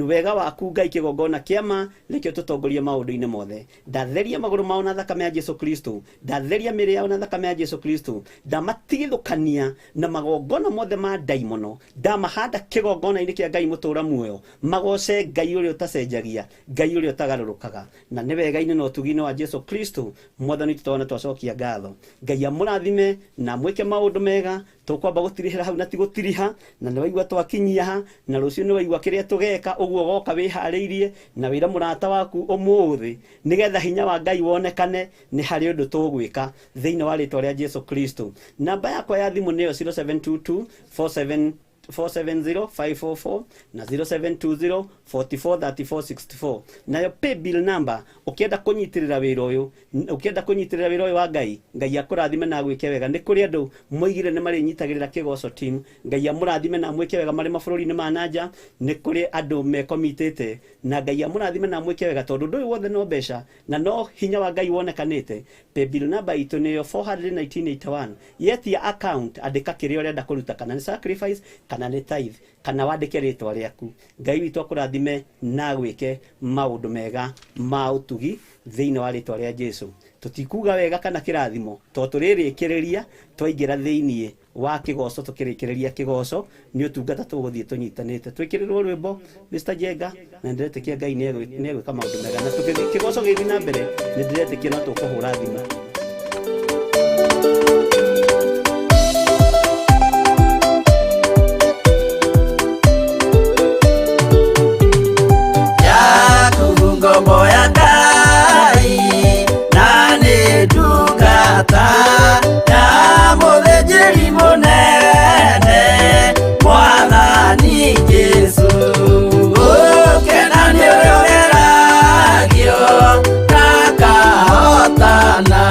Wega waku Ngai kĩgongona kĩama reke ũtũtongorie maũndũ-inĩ mothe. Ndatheria magũrũ mao na thakame ya Jesu Kristo, ndatheria mĩĩrĩ yao na thakame ya Jesu Kristo, ndamatigithũkania na magongona mothe ma ndaimono, ndamahanda kĩgongona-inĩ kĩa Ngai mũtũra muoyo, magoce Ngai ũrĩa ũtacenjagia, Ngai ũrĩa ũtagarũrũkaga. Na nĩ wega-inĩ na ũtugi-inĩ wa Jesu Kristo Mwathani witũ twana twacokia ngatho. Ngai amũrathime na amwĩke maũndũ mega. Tũkwamba gũtirihĩra hau na ti gũtiriha, na nĩ waigua twakinyia ha, na rũciũ nĩ waigua kĩrĩa tũgeka, ũguo woka wĩharĩirie na wĩra mũrata waku ũmũthĩ, nĩgetha hinya wa Ngai wonekane nĩ harĩ ũndũ tũgwĩka thĩinĩ wa rĩtwa rĩa Jesu Kristo. Namba yakwa ya thimũ nĩyo 0722 47 470 544 na 0720 44 34 64. Nayo paybill number, ũkĩenda kũnyitĩrĩra wĩra ũyũ, ũkĩenda kũnyitĩrĩra wĩra ũyũ wa Ngai, Ngai akũrathime na agwĩke wega. Nĩ kũrĩ andũ moigire nĩ marĩnyitagĩrĩra kĩgoco team, Ngai amũrathime na amwĩke wega marĩ mabũrũri-inĩ ma nanja. Nĩ kũrĩ andũ mekomitĩte, na Ngai amũrathime na amwĩke wega, tondũ ũndũ ũyũ wothe no mbeca na no hinya wa Ngai wonekanĩte. Paybill number itũ nĩyo 41981. Yetia account, andĩka kĩrĩa ũrenda kũruta, kana nĩ sacrifice, kana nĩ tithe, kana wandĩke rĩtwa rĩaku. Ngai witũ akũrathime na agwĩke maũndũ mega ma ũtugi thĩinĩ wa rĩtwa rĩa Jesu. Tũtikuga wega kana kĩrathimo, tondũ tũrĩrĩkĩrĩria twaingĩra thĩinĩ wa kĩgoco, tũkĩrĩkĩrĩria kĩgoco nĩ ũtungata tũgũthiĩ tũnyitanĩte. Twĩkĩrĩrwo rwĩmbo Mr. Jenga, na ndĩretĩkia Ngai nĩ egwĩka maũndũ mega, na kĩgoco gĩthiĩ na mbere nĩ ndĩretĩkia no tũkũhũra thimũ. Yakubu ngombo ya Ngai na nĩ ndungata ya mũthĩnjĩri mũnene Mwathani Jesu. Ũkena nĩ ũrĩa ũgeragio na akahotana.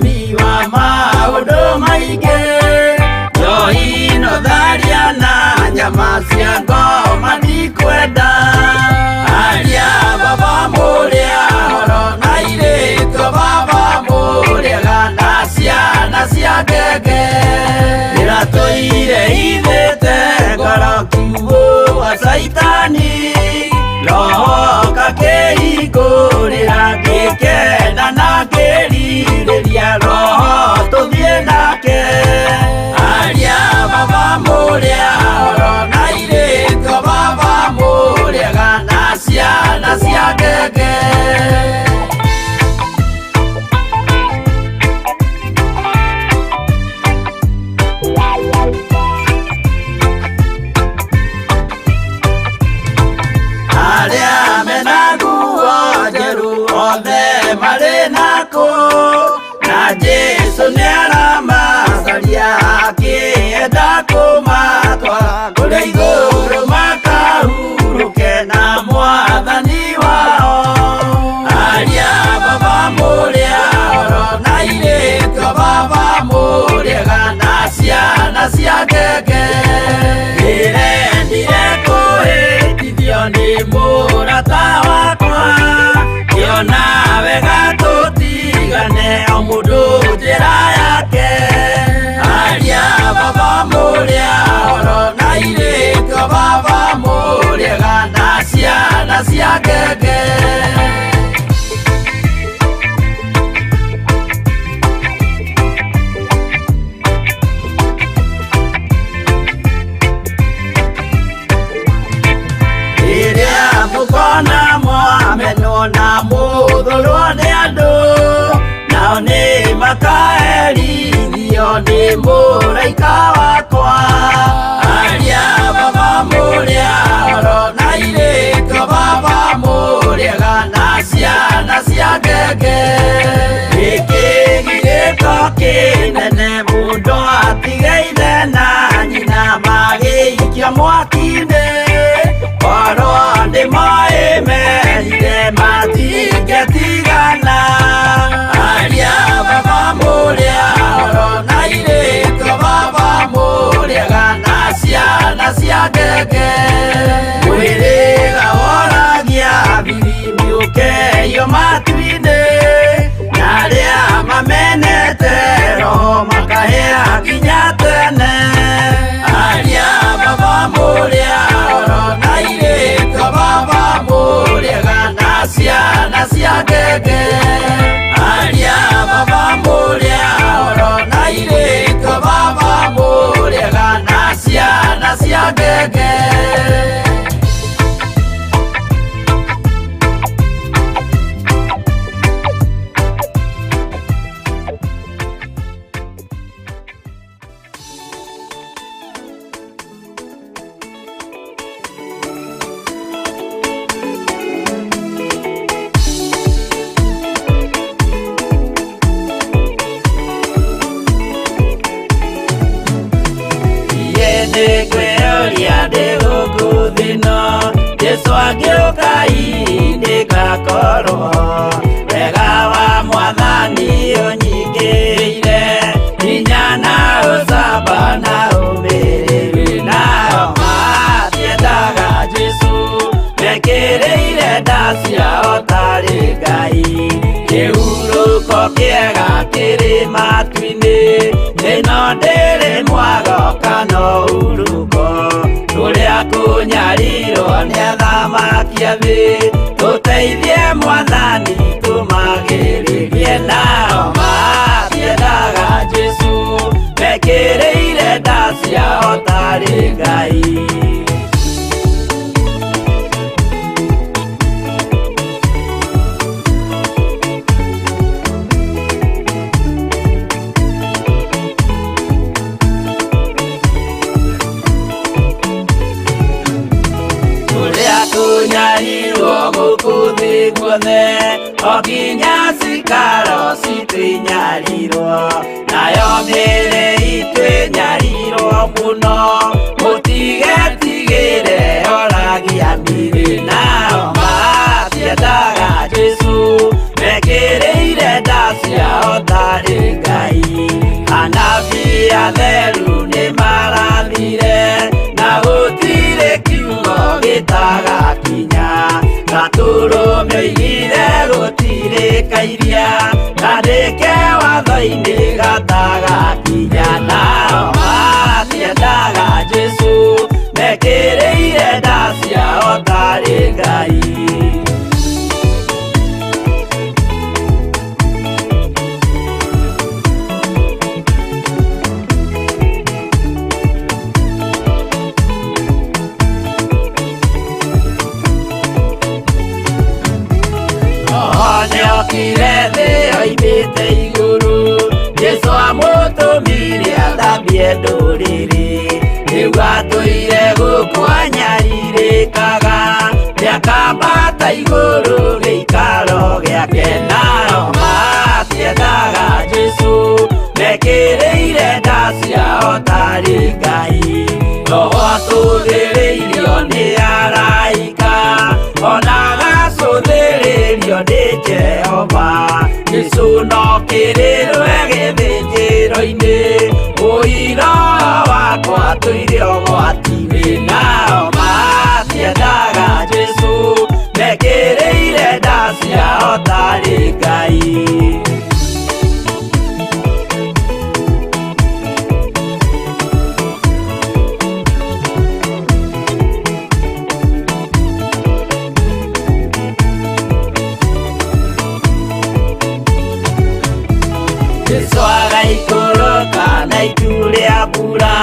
Mũrĩmi wa maũndũ maingĩ njohi no tharia na nyama cia ngoma ndikwenda aria baba mũrĩa horo na irĩtwo baba mũrĩega na ciana cia ngenge ndĩratũire ithĩte ngoro kiugũ wa caitani roho kakĩhingũrĩra ngĩkena na ngĩrirĩria roho tũthiĩ nake aria baba mũrĩa horo na irĩtwo baba mũrĩega na ciana cia ngenge. Arĩa mena nguo njerũ othe marĩ nako na Jesũ nĩaramacaria akĩenda kũmatwara kũrĩa igũrũ makahurũke na mwathani wao aria baba mũrĩa horo na irĩtwo baba mũrĩega na ciana cia ngenge ndĩrendire kũhĩtithio nĩ mũrata wakwa ngĩona wega tũtigane o mũndũ njĩra yake aria baba mũrĩa horo na irĩtwo baba mũrĩega na ciana cia ngenge. Rĩrĩa mũkona mwamenwo na mũthũrwo nĩ andũ nao nĩ makaherithio nĩ mũraika wakwa aria baba mũrĩa horo na irĩtwo baba mũrĩega na ciana cia ngenge gĩkĩgirĩko kĩnene mũndũ atige ithe na nyina magĩikio mwaki-inĩ korwo nĩmoĩ merire matingĩtigana aria baba mũrĩa horo na irĩtwo baba mũrĩega na ciana cia ngenge mwĩrĩga woragia biribiri ũkeio matu-inĩ na arĩa mamenete roho makahĩa nginya tene aria baba mũrĩa horo na irĩtwo baba mũrĩega na ciana cia ngenge aria baba mũrĩa horo na irĩtwo baba mũrĩega na ciana cia ngenge. Nĩngwĩyũria ndĩ gũkũ thĩ ĩno Jesũ angĩũka hihi nĩngakorwo wega wa mwathani ũnyingĩrĩire hinya na ũcamba na ũmĩrĩru nao matiendaga Jesũ mekĩrĩire nda ciao tarĩ Ngai kĩhurũko kĩega kĩrĩ matu-inĩ ĩno ndĩrĩ mwago kana ũhurũko tũrĩa kũnyarirwo nĩ athamaki a thĩ tũteithie mwathani tũmagĩrĩrie nao matiendaga Jesũ mekĩrĩire nda ciao tarĩ Ngai. Tũnyarirwo gũkũ thĩ guothe o nginya cikaro citũ inyarirwo nayo mĩĩrĩ itũ ĩnyarirwo mũno mũtigetigĩre oragia mĩĩrĩ nao matiendaga Jesũ mekĩrĩire nda ciao tarĩ Mĩoigire gũtirĩ kairia kandĩke watho-inĩ gatagakinya. Nao matiendaga Jesũ, mekĩrĩire nda ciao tarĩ Ngai. Nĩokire thĩ oimĩte igũrũ, Jesũ amũtũmire athambie ndũrĩrĩ. Rĩu atũire gũkũ anyarirĩkaga, nĩakambata igũrũ gĩikaro gĩake. Nao matiendaga Jesũ, mekĩrĩire nda ciao tarĩ Ngai. Roho atũthĩrĩirio nĩ araika, ona agacũthĩrĩrio nĩ Jehova. Jesũ no kĩrĩrwe gĩthĩnjĩro-inĩ, ũira wakwa tũire ũgwati-inĩ. Nao matiendaga Jesũ, mekĩrĩire nda ciao tarĩ Ngai. Jesũ agaikũrũka na itu rĩa mbura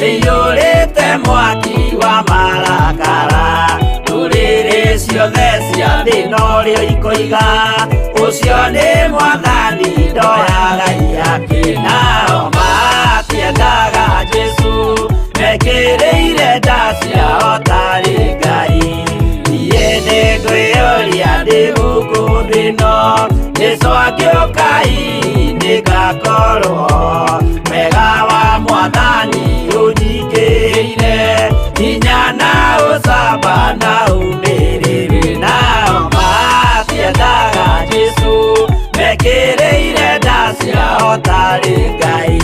rĩiyũrĩte mwaki wa marakara. Ndũrĩrĩ ciothe cia thĩ norĩo ikoiga, ũcio nĩ Mwathani, ndoyaga iyake. Nao matiendaga Jesũ, mekĩrĩire nda ciao tarĩ Ngai. Niĩ nĩngwĩyũria ndĩ gũkũ thĩ ĩno, Jesũ angĩũka hihi nĩngakorwo. Wega wa Mwathani ũnyingĩrĩire, hinya na ũcamba na ũmĩrĩru. Nao matiendaga Jesũ, mekĩrĩire nda ciao tarĩ Ngai.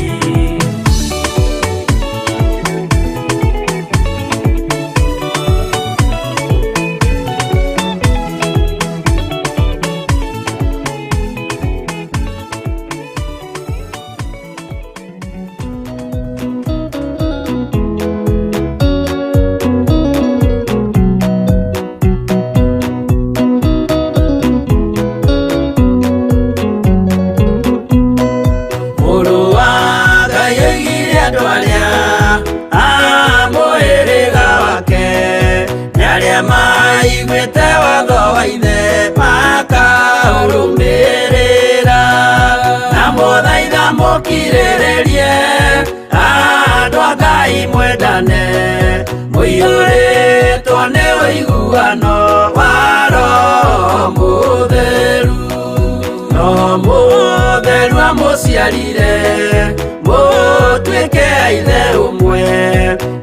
Mũrũ wa Ngai oigire andũ arĩa a mũhĩrĩga wake nĩ arĩa maiguĩte watho wa ithe makaũrũmĩrĩra. Na mũthaitha mũkirĩrĩrie, andũ a Ngai mwendane, mũiyũrĩtwo nĩ ũiguano wa Roho Mũtheru. Roho Mũtheru amũciarire mũtuĩke a ithe ũmwe,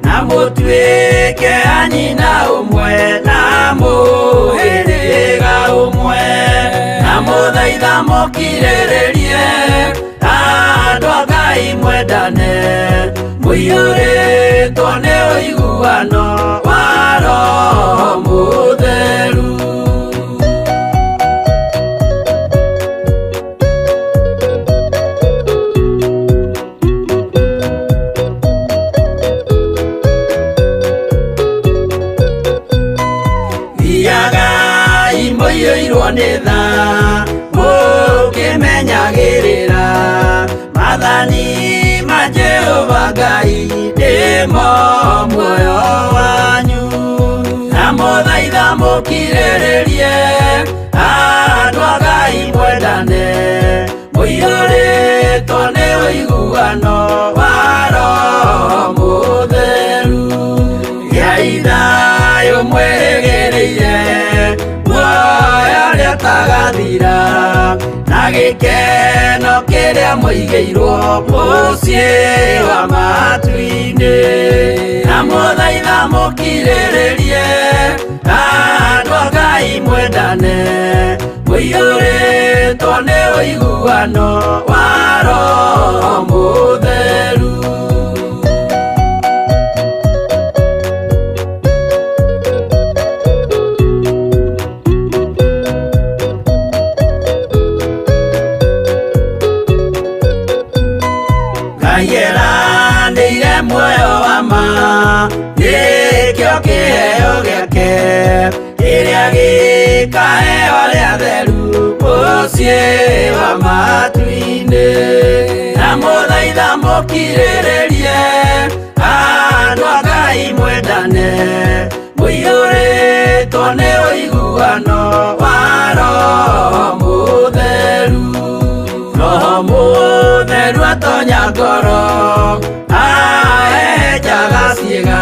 na mũtuĩke a nyina ũmwe, na mũhĩrĩga ũmwe. Na mũthaitha mũkirĩrĩrie, andũ a Ngai mwendane, mũiyũrĩtwo nĩ ũiguano wa Roho Mũtheru. Thiagai mũiyũirwo nĩ tha, mũkĩmenyagĩrĩra maathani ma Jehova Ngai nĩmo muoyo wanyu. Na mũthaitha mũkirĩrĩrie, andũ a Ngai mwendane, mũiyũrĩtwo nĩ ũiguano wa Roho Mũtheru. Gĩai thayũ mwĩrĩgĩrĩire muoyo ũrĩa ũtagathira, na gĩkeno kĩrĩa mũigĩirwo mũciĩ wa matu-inĩ. Na mũthaitha mũkirĩrĩrie, andũ a Ngai mwendane, mũiyũrĩtwo nĩ ũiguano wa Roho Mũtheru. Makaheo arĩa atheru mũciĩ wa matu-inĩ. Na mũthaitha mũkirĩrĩrie andũ a Ngai mwendane, mũiyũrĩtwo nĩ ũiguano wa Roho Mũtheru. Roho Mũtheru atonya ngoro, ahehenjaga ciĩga,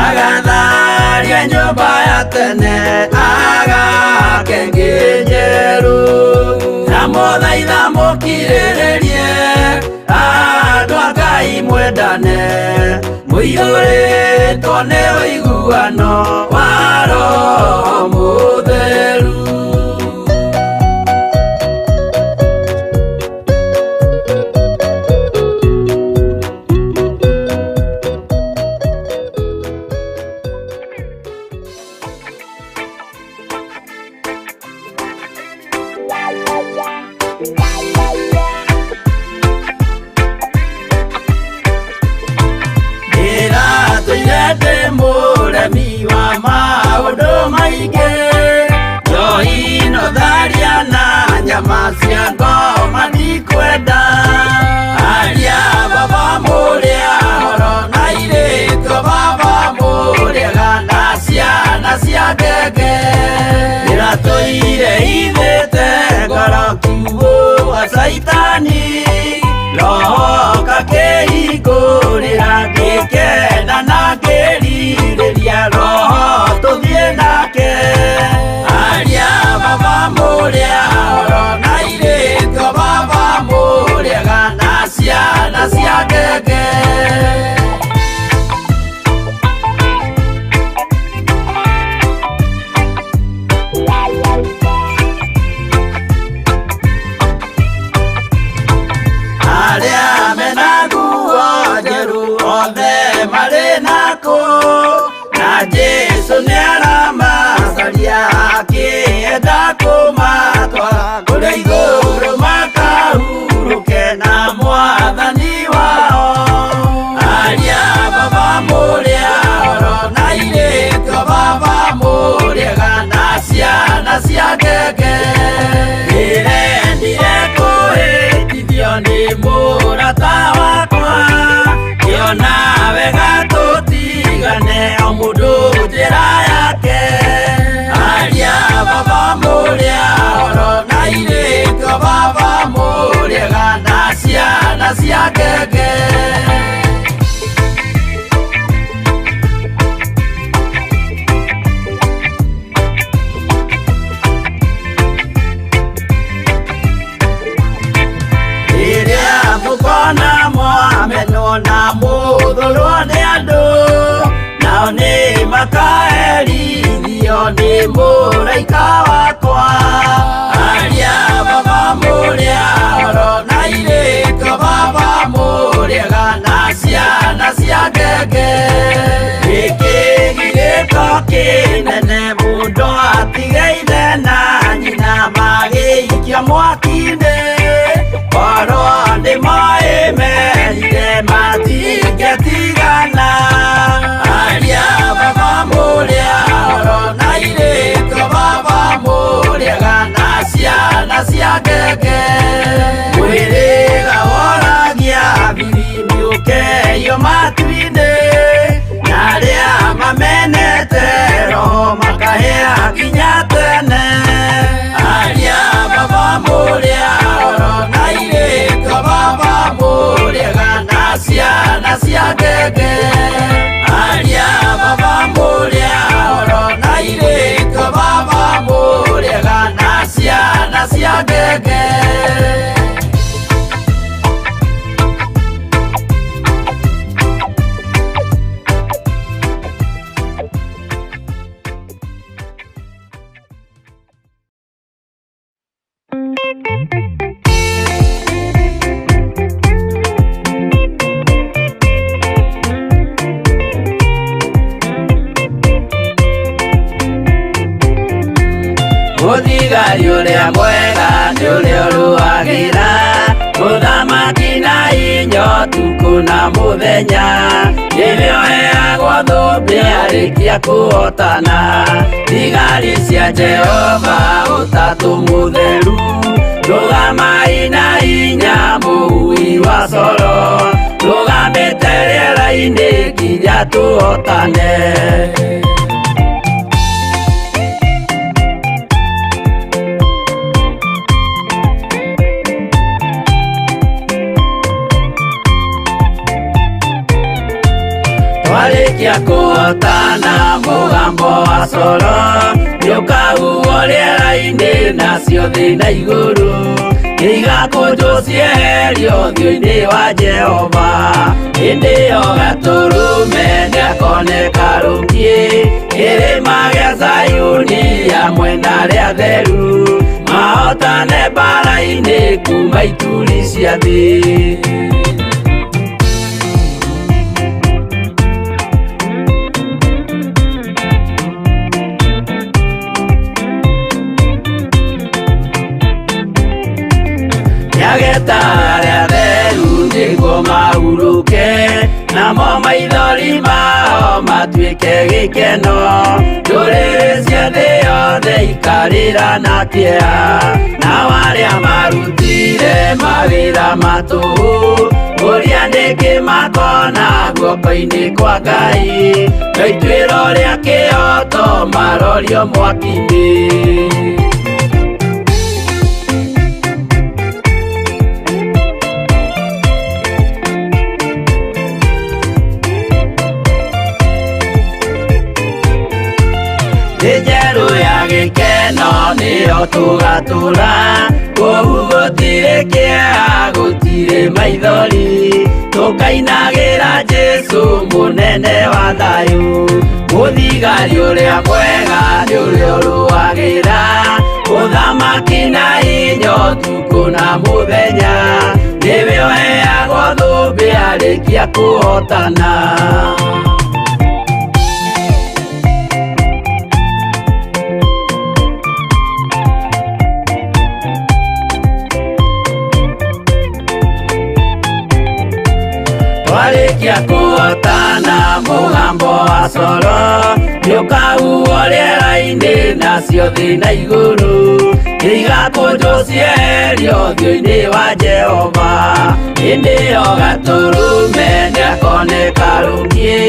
agatharia nyũmba ya tene, agake ĩngĩ njerũ. Na mũthaitha mũkirĩrĩrie andũ a Ngai mwendane, mũiyũrĩtwo nĩ ũiguano wa Roho Mũtheru. Ndĩratũire ndĩ mũremi wa maũndũ maingĩ, njohi no tharia na nyama cia ngoma ndikwenda. Aria baba mũrĩa horo na airĩtu a baba mũrĩega na ciana cia ngenge. Ndĩratũire hithĩte ngoro kiugũ gwa Caitani, roho kakĩhingũrĩra ngĩkena na ngĩrirĩria roho tũthiĩ nake. Aria baba mũrĩa horo na airĩtu a baba mũrĩega na ciana cia ngenge. Arĩa mena nguo njerũ othe marĩ nakũ, na Jesũ nĩaramacaria akĩenda kũmatwara kũrĩa igũrũ makahurũke na Mwathani wao. Aria baba mũrĩa horo na airĩtu a baba mũrĩega na ciana cia ngenge. Ndĩrendire kũhĩtithio nĩ mũrata wakwa, ngĩona wega tũtigane o mũndũ njĩra yake. Aria baba mũrĩa horo na airĩtu a baba mũrĩega na ciana cia ngenge. Rĩrĩa mũkona mwamenwo na mũthũrwo nĩ andũ, nao nĩ makaherithio nĩ mũraika wakwa. Aria baba mũrĩa horo na airĩtu a baba mũrĩega na ciana cia ngenge. Gĩkĩ gĩgĩko kĩnene mũndũ atige ithe na nyina magĩikia mwaki-inĩ, korwo nĩ moĩ merire matingĩtigana. Aria baba mũrĩa horo na airĩtu a baba mũrĩega na ciana cia ngenge. Mwĩrĩga woragia biri mĩũkeyo matu-inĩ, na arĩa mamenete roho makahĩa nginya tene. Aria baba mũrĩa horo na airĩtu a baba mũrĩega na ciana cia ngenge. Aria baba mũrĩa horo na airĩtu a baba mũrĩega na ciana cia ngenge. Mũthigari ũrĩa mwega nĩ ũrĩa ũrũagĩra Ũthamaki na inyo tukũ na mũthenya nĩwe ũheagwo thũmbĩ arĩkia kũhotana thigari cia Jehova ũtatũ mũtheru rũgamai na hinya mũhui wa coro rũgamĩte rĩera-inĩ nginya tũhotane. Twarĩkia kũhotana mũgambo wa coro nĩũkahuhwo rĩera-inĩ nacio thĩ na igũrũ nĩigakũnjwo cieherio ũthiũ-inĩ wa Jehova hĩndĩ ĩyo gatũrũme nĩakoneka rũkiĩ kĩrĩma gĩa Zayuni hamwe na arĩa atheru mahotane mbara-inĩ kuma ituri cia thĩ. Nĩageta arĩa atheru nĩguo mahurũke namo maithori mao matuĩke gĩkeno ndũrĩrĩ cia thĩ yothe ikarĩra na kĩeha nao arĩa marutire mawĩra ma tũhũ ũrĩa nĩkĩ makona guoko-inĩ kwa Ngai no ituĩro rĩa kĩhoto marorio mwaki-inĩ. Thĩ njerũ ya gĩkeno nĩyo tũgatũra kũu gũtirĩ kĩeha gũtirĩ maithori tũkainagĩra Jesũ mũnene wa thayũ mũthigari ũrĩa mwega nĩ ũrĩa ũrũagĩra ũthamaki na hinya ũtukũ na mũthenya nĩwe ũheagwo thũmbĩ arĩkia kũhotana. Twarĩkia kũhotana mũgambo wa coro nĩũkahuhwo rĩera-inĩ nacio thĩ na igũrũ nĩigakũnjwo cieherio ũthiũ-inĩ wa Jehova hĩndĩ ĩyo gatũrũme nĩakoneka rũkiĩ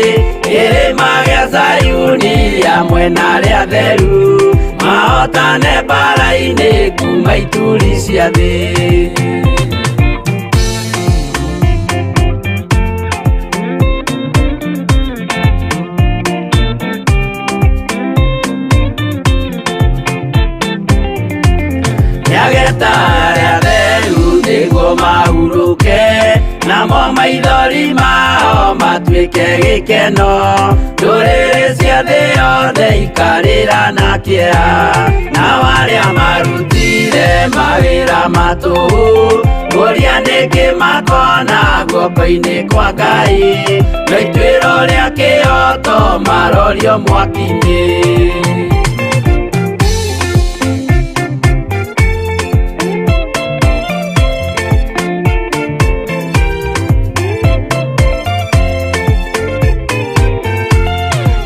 kĩrĩma gĩa Zayuni hamwe na arĩa atheru mahotane mbara-inĩ kuma ituri cia thĩ. Nĩageta arĩa atheru nĩguo mahurũke namo maithori mao matuĩke gĩkeno ndũrĩrĩ cia thĩ yothe ikarĩra na kĩeha nao arĩa marutire mawĩra ma tũhũ ũrĩa nĩkĩ makona guoko-inĩ kwa Ngai no ituĩro rĩa kĩhoto marorio mwaki-inĩ.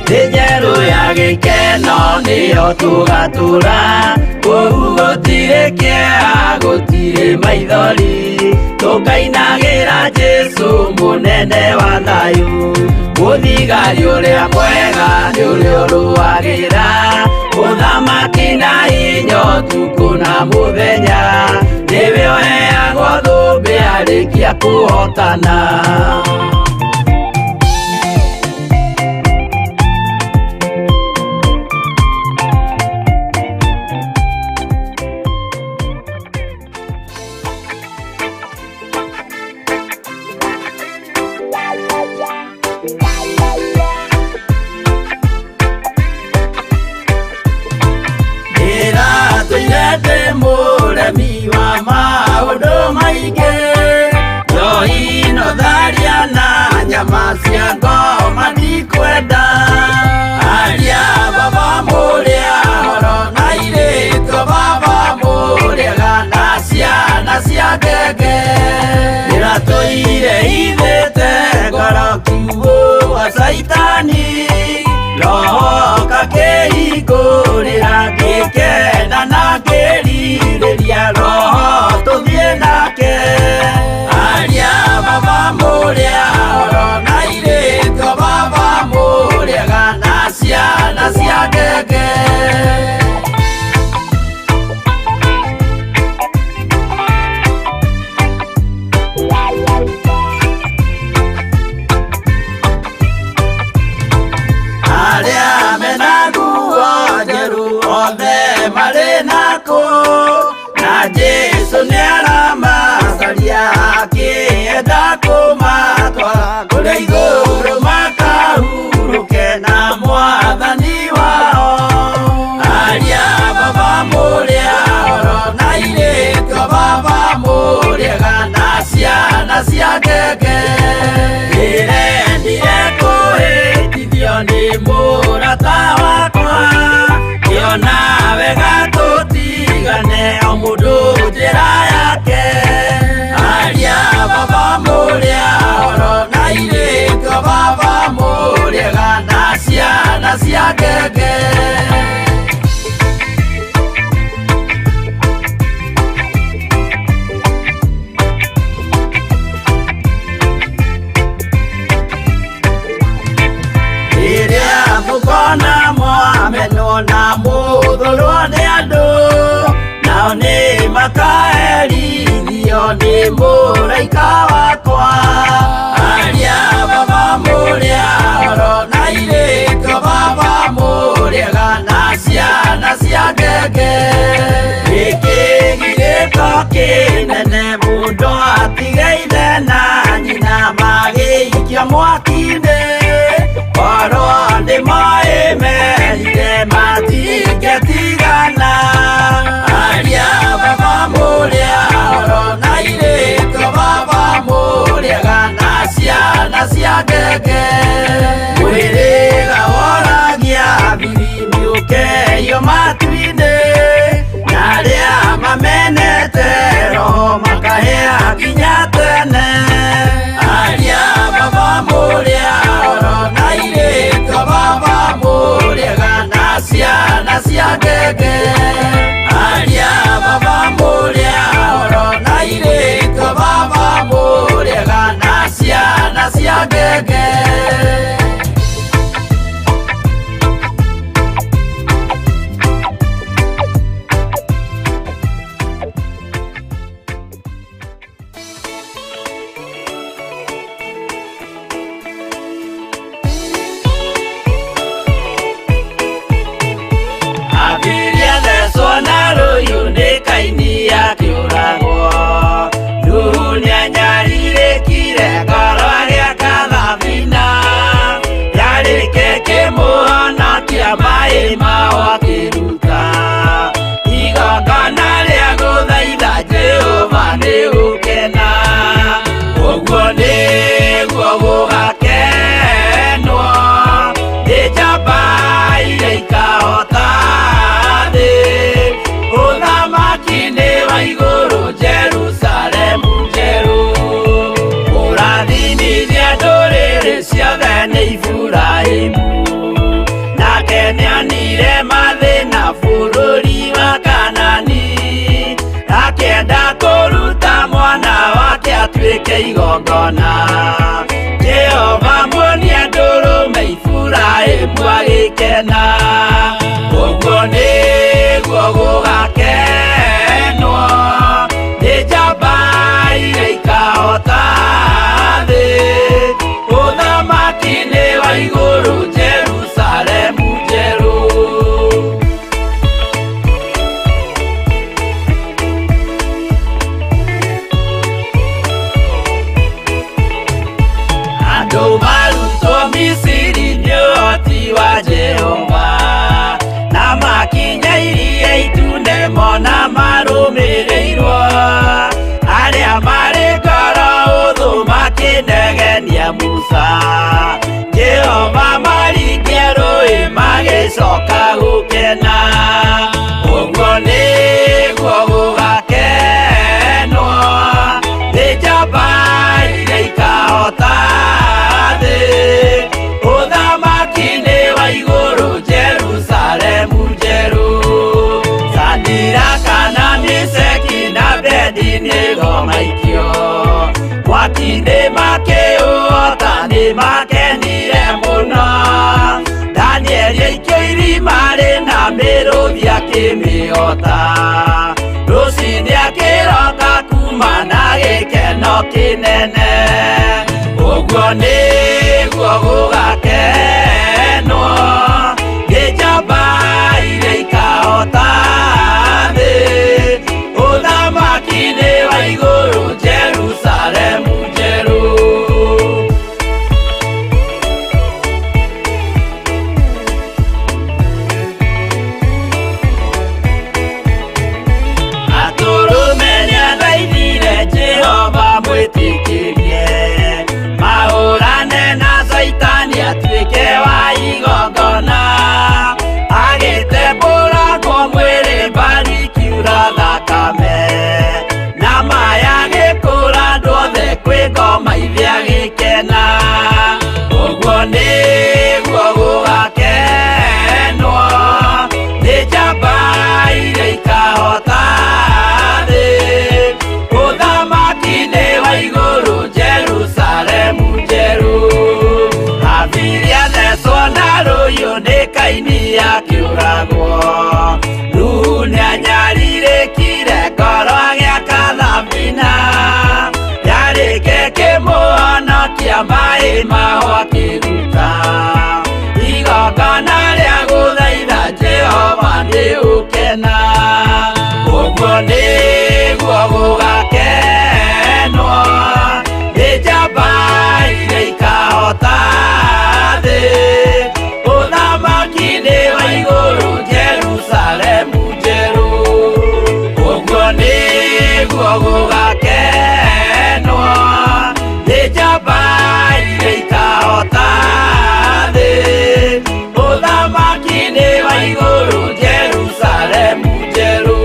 Thĩ njerũ ya gĩkeno nĩyo tũgatũra kũu gũtirĩ kĩeha gũtirĩ maithori tũkainagĩra Jesũ mũnene wa thayũ mũthigari ũrĩa mwega nĩ ũrĩa ũrũagĩra ũthamaki na hinya ũtukũ na mũthenya nĩwe ũheagwo thũmbĩ arĩkia kũhotana. Ndĩratũire ndĩ mũremi wa maũndũ maingĩ njohi no tharia na nyama cia ngoma ndikwenda aria baba mũrĩa horo na irĩtwo baba mũrĩaga na ciana cia ngenge. Nĩngũkena na ngĩrirĩria roho tũthiĩ nake. Aria baba mũrĩa oro na airĩtu a baba mũrĩega na ciana cia ngenge. Arĩa mena nguo njerũ othe marĩ nakũ, na Jesũ nĩaramacaria akĩenda kũmatwara kũrĩa igũrũ makahurũke na mwathani wao. Aria baba mũrĩa oro na airĩtu a baba mũrĩega na ciana cia ngenge. Ndĩrendire kũhĩtithio nĩ mũrata wakwa, ngĩona wega tũtigane o mũndũ njĩra yake. Aria baba mũrĩa oro na airĩtu a baba mũrĩega na ciana cia ngenge. Rĩrĩa mũkona mwamenwo na mũthũrwo nĩ andũ, nao nĩ makaherithio nĩ mũraika wakwa. Aria baba mũrĩa oro na airĩtu a baba mũrĩega na ciana cia ngenge. Gĩkĩ gĩgĩko kĩnene mũndũ atige ithe na nyina magĩikio mwaki-inĩ. Korwo nĩ moĩ merire matingĩtigana. Aria baba mũrĩa oro na airĩtu a baba mũrĩega na ciana cia ngenge. Mwĩrĩga woragia biri nĩũkeio matu-inĩ, na arĩa mamenete roho makahĩa nginya tene. Aria baba mũrĩa oro na airĩtu a baba mũrĩega na ciana cia ngenge. Aria baba mũrĩa oro na airĩtu a baba mũrĩega na ciana cia ngenge. Abiria thecwo na rũhiũ nĩ Kaini akĩũragwo. Nuhu nĩanyarirĩkire ngoro agĩaka thabina. Yarĩke kĩmũhonokia maĩ mao akĩruta. Igongona rĩa gũthaitha Jehova nĩ gũkena. Ũguo nĩguo gũgakenwo nĩ njamba iria ikahota thĩ. Ũthamaki-inĩ wa igũrũ Jerusalemu njerũ. Kũrathimithia ndũrĩrĩ ciothe nĩ Iburahĩmu. Nake nĩonire mathĩna bũrũri wa Kanani. Akĩenda kũruta mwana wake atuĩke igongona. Jehova muonia ndũrũme Iburahĩmu agĩkena. Ũguo nĩguo gũgakenwo nĩ njamba iria ikahota thĩ. Ũthamaki-inĩ wa igũrũ Jerusalemu njerũ. Andũ marutwo Misiri nĩ ũhoti wa Jehova, na makinya iria itune mona marũmĩrĩirwo. Arĩa marĩ ngoro ũthũ makĩnegenia Musa, Jehova maringia rũĩ magĩcoka gũkena. Ũguo nĩguo gũgakenwo nĩ njamba iria ikahota thĩ. Ũthamaki-inĩ wa igũrũ Jerusalemu njerũ. Abednego maikio mwaki-inĩ makĩũota nĩ makenire mũno. Danieli aikio irima rĩna mĩrũthi akĩmĩota, rũcinĩ akĩroka kuma na gĩkeno kĩnene. Ũguo nĩguo gũgakenwo nĩ njamba iria ikahota thĩ, ũthamaki-inĩ wa igũrũ Jerusalemu njerũ. Atũrũme nĩathaithire Jehova mwĩtĩkĩrie, mahũrane na Caitani atuĩke wa igongona, agĩtembũrangwo mwĩrĩ mbari ikiura thakame, na maya agĩkũra andũ othe kwĩ ngoma ithe agĩkena. Ũguo nĩguo gũgakenwo nĩ njamba iria ikahota thĩ, ũthamaki-inĩ wa igũrũ Jerusalemu njerũ. Habili athecwo na rũhiũ nĩ Kaini akĩũragwo, Nuhu nĩanyarirĩkire ngoro agĩaka thabina, yarĩke kĩmũhonokia maĩ maho akĩruta igongona rĩa gũthaitha Jehova nĩ ũkena. Ũguo nĩguo gũgakenwo nĩ njamba iria ikahota thĩ, ũthamaki-inĩ wa igũrũ Jerusalemu njerũ. Ũguo nĩguo gũgakenwo nĩ njamba iria ikahota thĩ, ũthamaki-inĩ wa igũrũ Jerusalemu njerũ.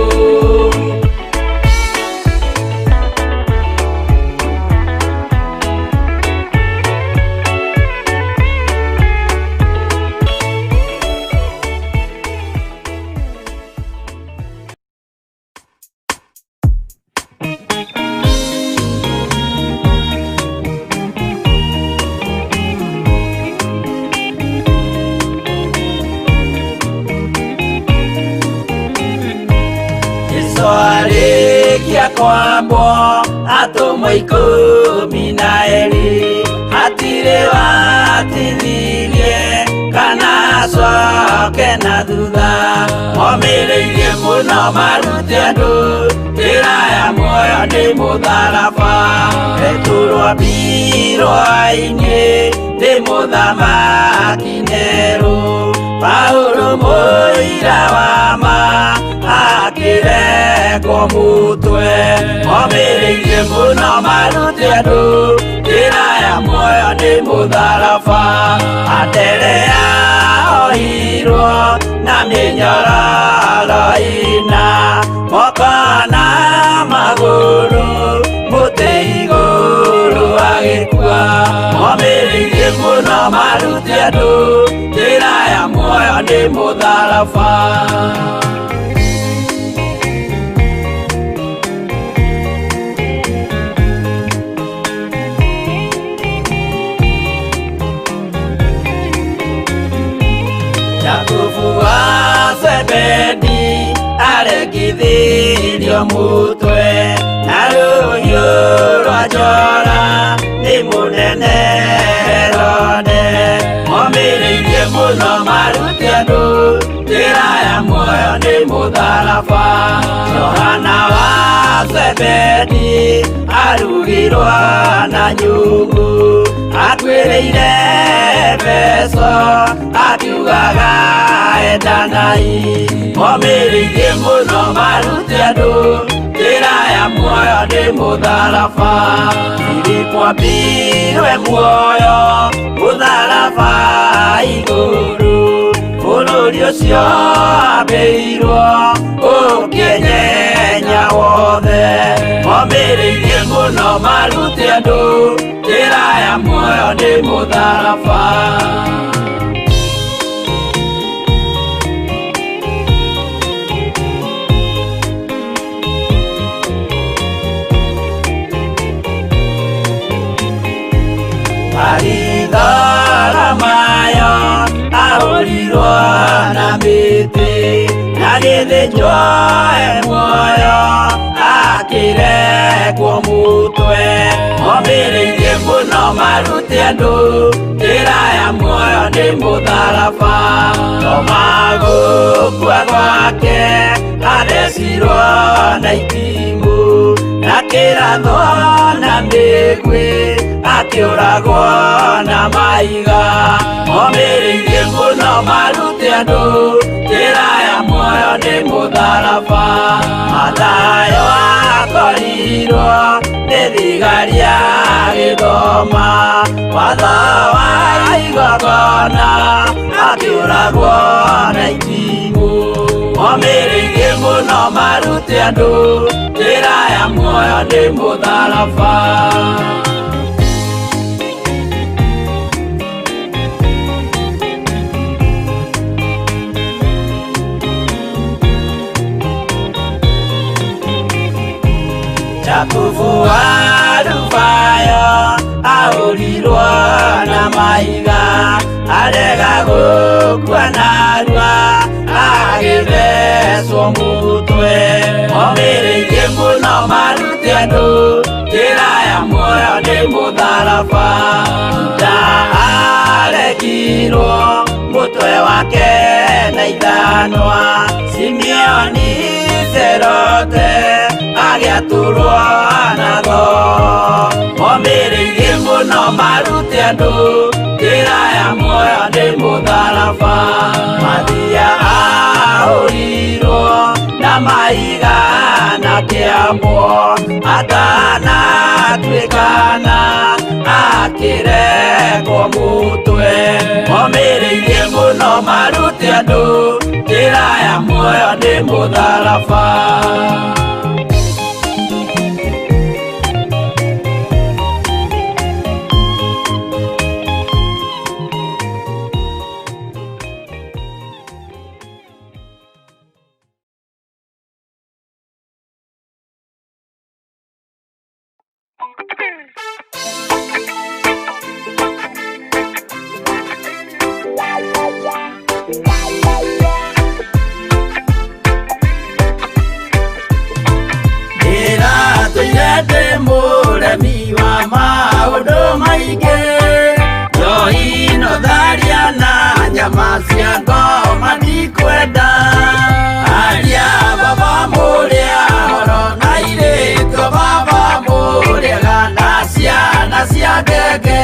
Jesũ arĩkia kwambwo atũmwo ikũmi na erĩ, hatirĩ watithirie kana acoke na thutha, momĩrĩirie mũno marute andũ njĩra ya muoyo nĩ mũtharaba. Petero ambirwo ainĩ nĩ mũthamaki Nero, Paulo mũira wa ma akĩrengwo mũtwe, momĩrĩirie mũno marute andũ njĩra ya muoyo nĩ mũtharaba. Anderea ohirwo na mĩnyororo ĩna, moko na magũrũ mũtĩ igũrũ agĩkua, momĩrĩirie mũno marute andũ njĩra ya muoyo nĩ mũtharaba. Jakubu wa Zebedi aregithirio mutwe na rũhiũ rwa njora nĩ mũnene Herode, momĩrĩirie mũno marute andũ njĩra ya muoyo nĩ mũtharaba. Johana wa Zebedi arugirwo na nyungu, akuĩrĩire Efeso akiugaga endanai, momĩrĩirie mũno marute andũ njĩra ya muoyo nĩ mũtharaba. Filipo ambirwe muoyo mũtharaba igũrũ, bũrũri ũcio ambĩirwo ũkĩnyenya wothe, momĩrĩirie mũno marute andũ njĩra ya muoyo nĩ mũtharaba. Agĩthĩnjwo e muoyo akĩrekwo mũtwe omĩrĩirie mũno marute andũ njĩra ya muoyo nĩ mũtharaba toma gũkua gwake athecirwo na itimũ na kĩrathwo na mĩguĩ akĩũragwo na mahiga omĩrĩirie mũno marute andũ njĩra ya muoyo nĩ mũtharaba Mathayo akorirwo nĩ thigari agĩthoma watho wa igongona akĩũragwo na itimũ omĩrĩirie mũno marute andũ njĩra ya muoyo nĩ mũtharaba. Jakubu wa Rufayo ahũrirwo na mahiga arega gũkua narua agĩthecwo mũtwe omĩrĩirie mũno marute andũ njĩra ya muoyo nĩ mũtharaba Juda aregirwo mũtwe wake na ithanwa Simeoni Zerote agĩatũrwo na thoo omĩrĩirie mũno marute andũ njĩra ya muoyo nĩ mũtharaba Mathia ahũrirwo na mahiga na kĩambwo atanatuĩkana akĩrekwo mũtwe omĩrĩirie mũno marute andũ njĩra ya muoyo nĩ mũtharaba. Ndĩratũire ndĩ mũremi wa maũndũ maingĩ njohi no tharia na nyama cia ngoma ndikwenda aria baba mũrĩa horo na irĩtwo baba mũrĩaga na ciana cia ngenge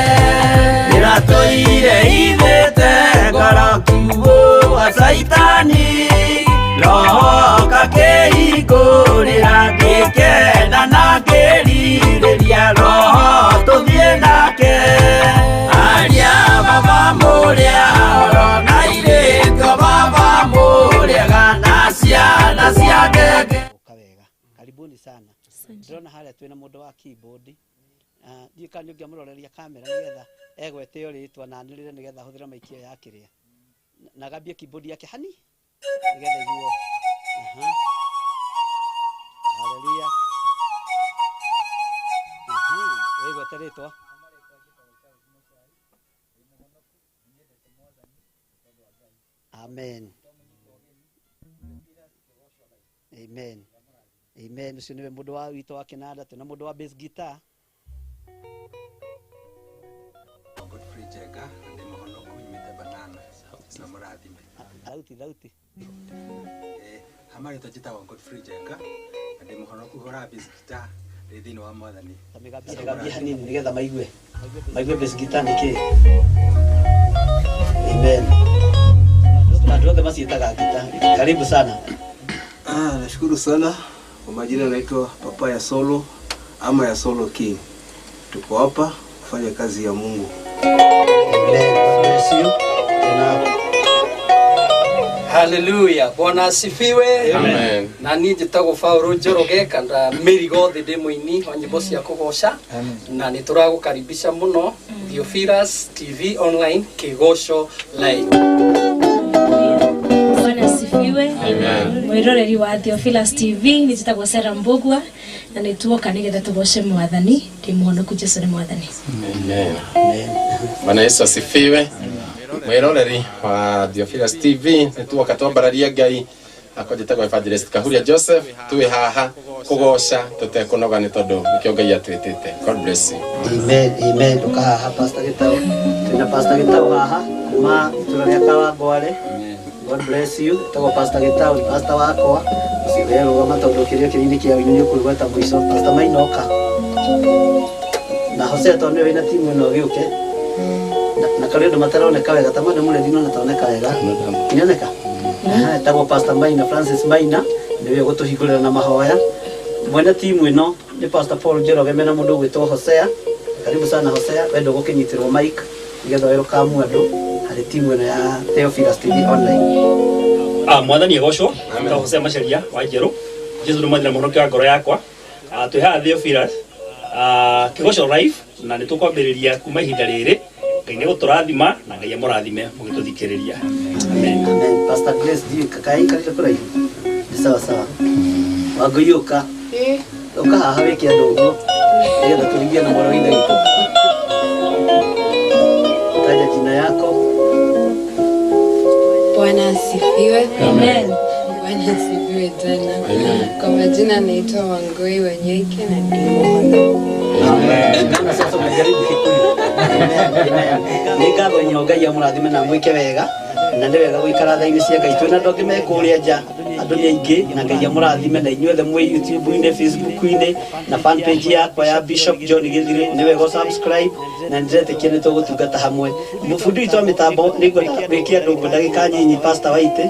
ndĩratũire ithĩte ngoro kiugũ wa caitani roho kakĩhingũrĩra ngĩkena na ngĩrirĩria roho tũthiĩ nake aria baba mũrĩa horo na irĩtwo baba mũrĩaga na ciana cia ngenge. Ũka wega, karibuni sana. Ndĩrona harĩa twĩna mũndũ wa keyboard. Ndiũĩ kana nĩ ũngĩamũroreria kamera nĩgetha egwete o rĩtwa na anĩrĩre nĩgetha ahũthĩre maiki ĩyo ya kĩrĩa na agambie keyboard yake hani nĩgetha iguo. Aha. Haleluya. Aha, wĩgwete rĩtwa. Amen. Amen. Amen. Ũcio nĩwe mũndũ wa witũ wa kĩnanda, twĩna mũndũ wa bass guitar. Godfrey Njenga na ndĩ mũhonoku nyumĩte Banana na mũrathime. Thauti thauti. Ha marĩtwa njĩtagwo Godfrey Njenga na ndĩ mũhonoku hũraga bass guitar ndĩ thĩinĩ wa Mwathani. Mĩgambie hanini nĩgetha maigue bass guitar nĩ kĩĩ. Amen. Andũ othe maciĩtaga guitar. Karibu sana. Nashukuru sana. Kwa majina naitwa Papa ya Solo ama ya Solo King. Tuko hapa kufanya kazi ya Mungu. Amen. God bless you. Tena Haleluya, Bwana asifiwe. Amen. Na niĩ njĩtagwo Paul Njoroge kana Mĩrigo thĩ ndĩ mũini wa nyĩmbo cia kũgoca na nĩ tũragũkaribisha mũno Theophilus TV online Kĩgoco Live. Bwana asifiwe. Amen. Mwiroreri wa Theophilus TV nĩ njĩtagwo Sarah Mbugua na nĩ tuoka nĩgetha tũgoce Mwathani. Ndĩ mũhonoku, Jesũ nĩ Mwathani. Amen. Bwana Yesu asifiwe. Mwiroreri wa Theophilus TV nĩ tuoka twambararia Ngai Hakwa njĩtagwo Evangelist Kahuria Joseph, twĩ haha kũgoca tũtekũnoga nĩ tondũ nĩkĩo Ngai atwĩtĩte. God bless you. Amen, amen. Ũka haha Pastor Gĩtaũ. Twĩna Pastor Gĩtaũ haha kuma itũra rĩa Kawangware. God bless you. Tagwo Pastor Gĩtaũ, nĩ pastor wakwa. Ũcio ũrerũgama tondũ kĩrĩa kĩrĩa-inĩ kĩa ũini nĩ ũkũigua mũico. Pastor Maina ũka. Na Hosea tondũ nĩwe wĩna timu ĩno ũgĩũke. Na karĩ andũ mataroneka wega ta madam Mũrethi no nataoneka wega. Nĩoneka? Aha, etagwo Pastor Maina, Francis Maina, nĩwe ũgũtũhingũrĩra na mahoya. Mwene timu ĩno nĩ Pastor Paul Njoroge mena mũndũ ũgwĩtwo Hosea. Karibu sana Hosea, wenda ũgũkĩnyitĩrwo mic nĩgetha werũ kamu andũ harĩ timu ĩno ya Theophilus TV Online. Mwathani agocwo. Ta Hosea Macharia wa Njerũ. Jesu nĩ mwathani na mũhonokia wa ngoro yakwa. Twĩ haha Theophilus Kĩgoco Live, na nĩ tũkwambĩrĩria kuma ihinda rĩrĩ. Ngai nĩ gũtũrathima na Ngai amũrathime mũgĩtũthikĩrĩria. Amen. Amen. Pastor Grace, ndiũĩ kaĩ kũraihu? Nĩ sawa sawa. Wangũi ũka. Ũka haha wĩke andũ ũguo nĩgetha tũrigie na mwarĩ wa ithe witũ. Taja jina yako. Bwana asifiwe. Amen. Bwana asifiwe tena. Kwa majina naitwa Wangui Wanyoike na ni muhono. Naona sasa umejaribu Kikuyu. Amen, amen. Nĩ ngatho nyo Ngai amũrathime na mwĩke wega na nĩ wega gũikara tha-inĩ cia Ngai. Twĩna andũ angĩ me kũrĩa nja, andũ nĩ aingĩ, na Ngai amũrathime na inyuothe mwĩ YouTube-inĩ, Facebook-inĩ na fan page yakwa ya Bishop John Githire. Nĩ wega subscribe na nĩndĩretĩkia nĩ tũgũtungata hamwe. Bundi witũ wa mĩtambo nĩ ngwenda wĩke andũ ũguo ndagĩka nyinyi, Pastor Waite,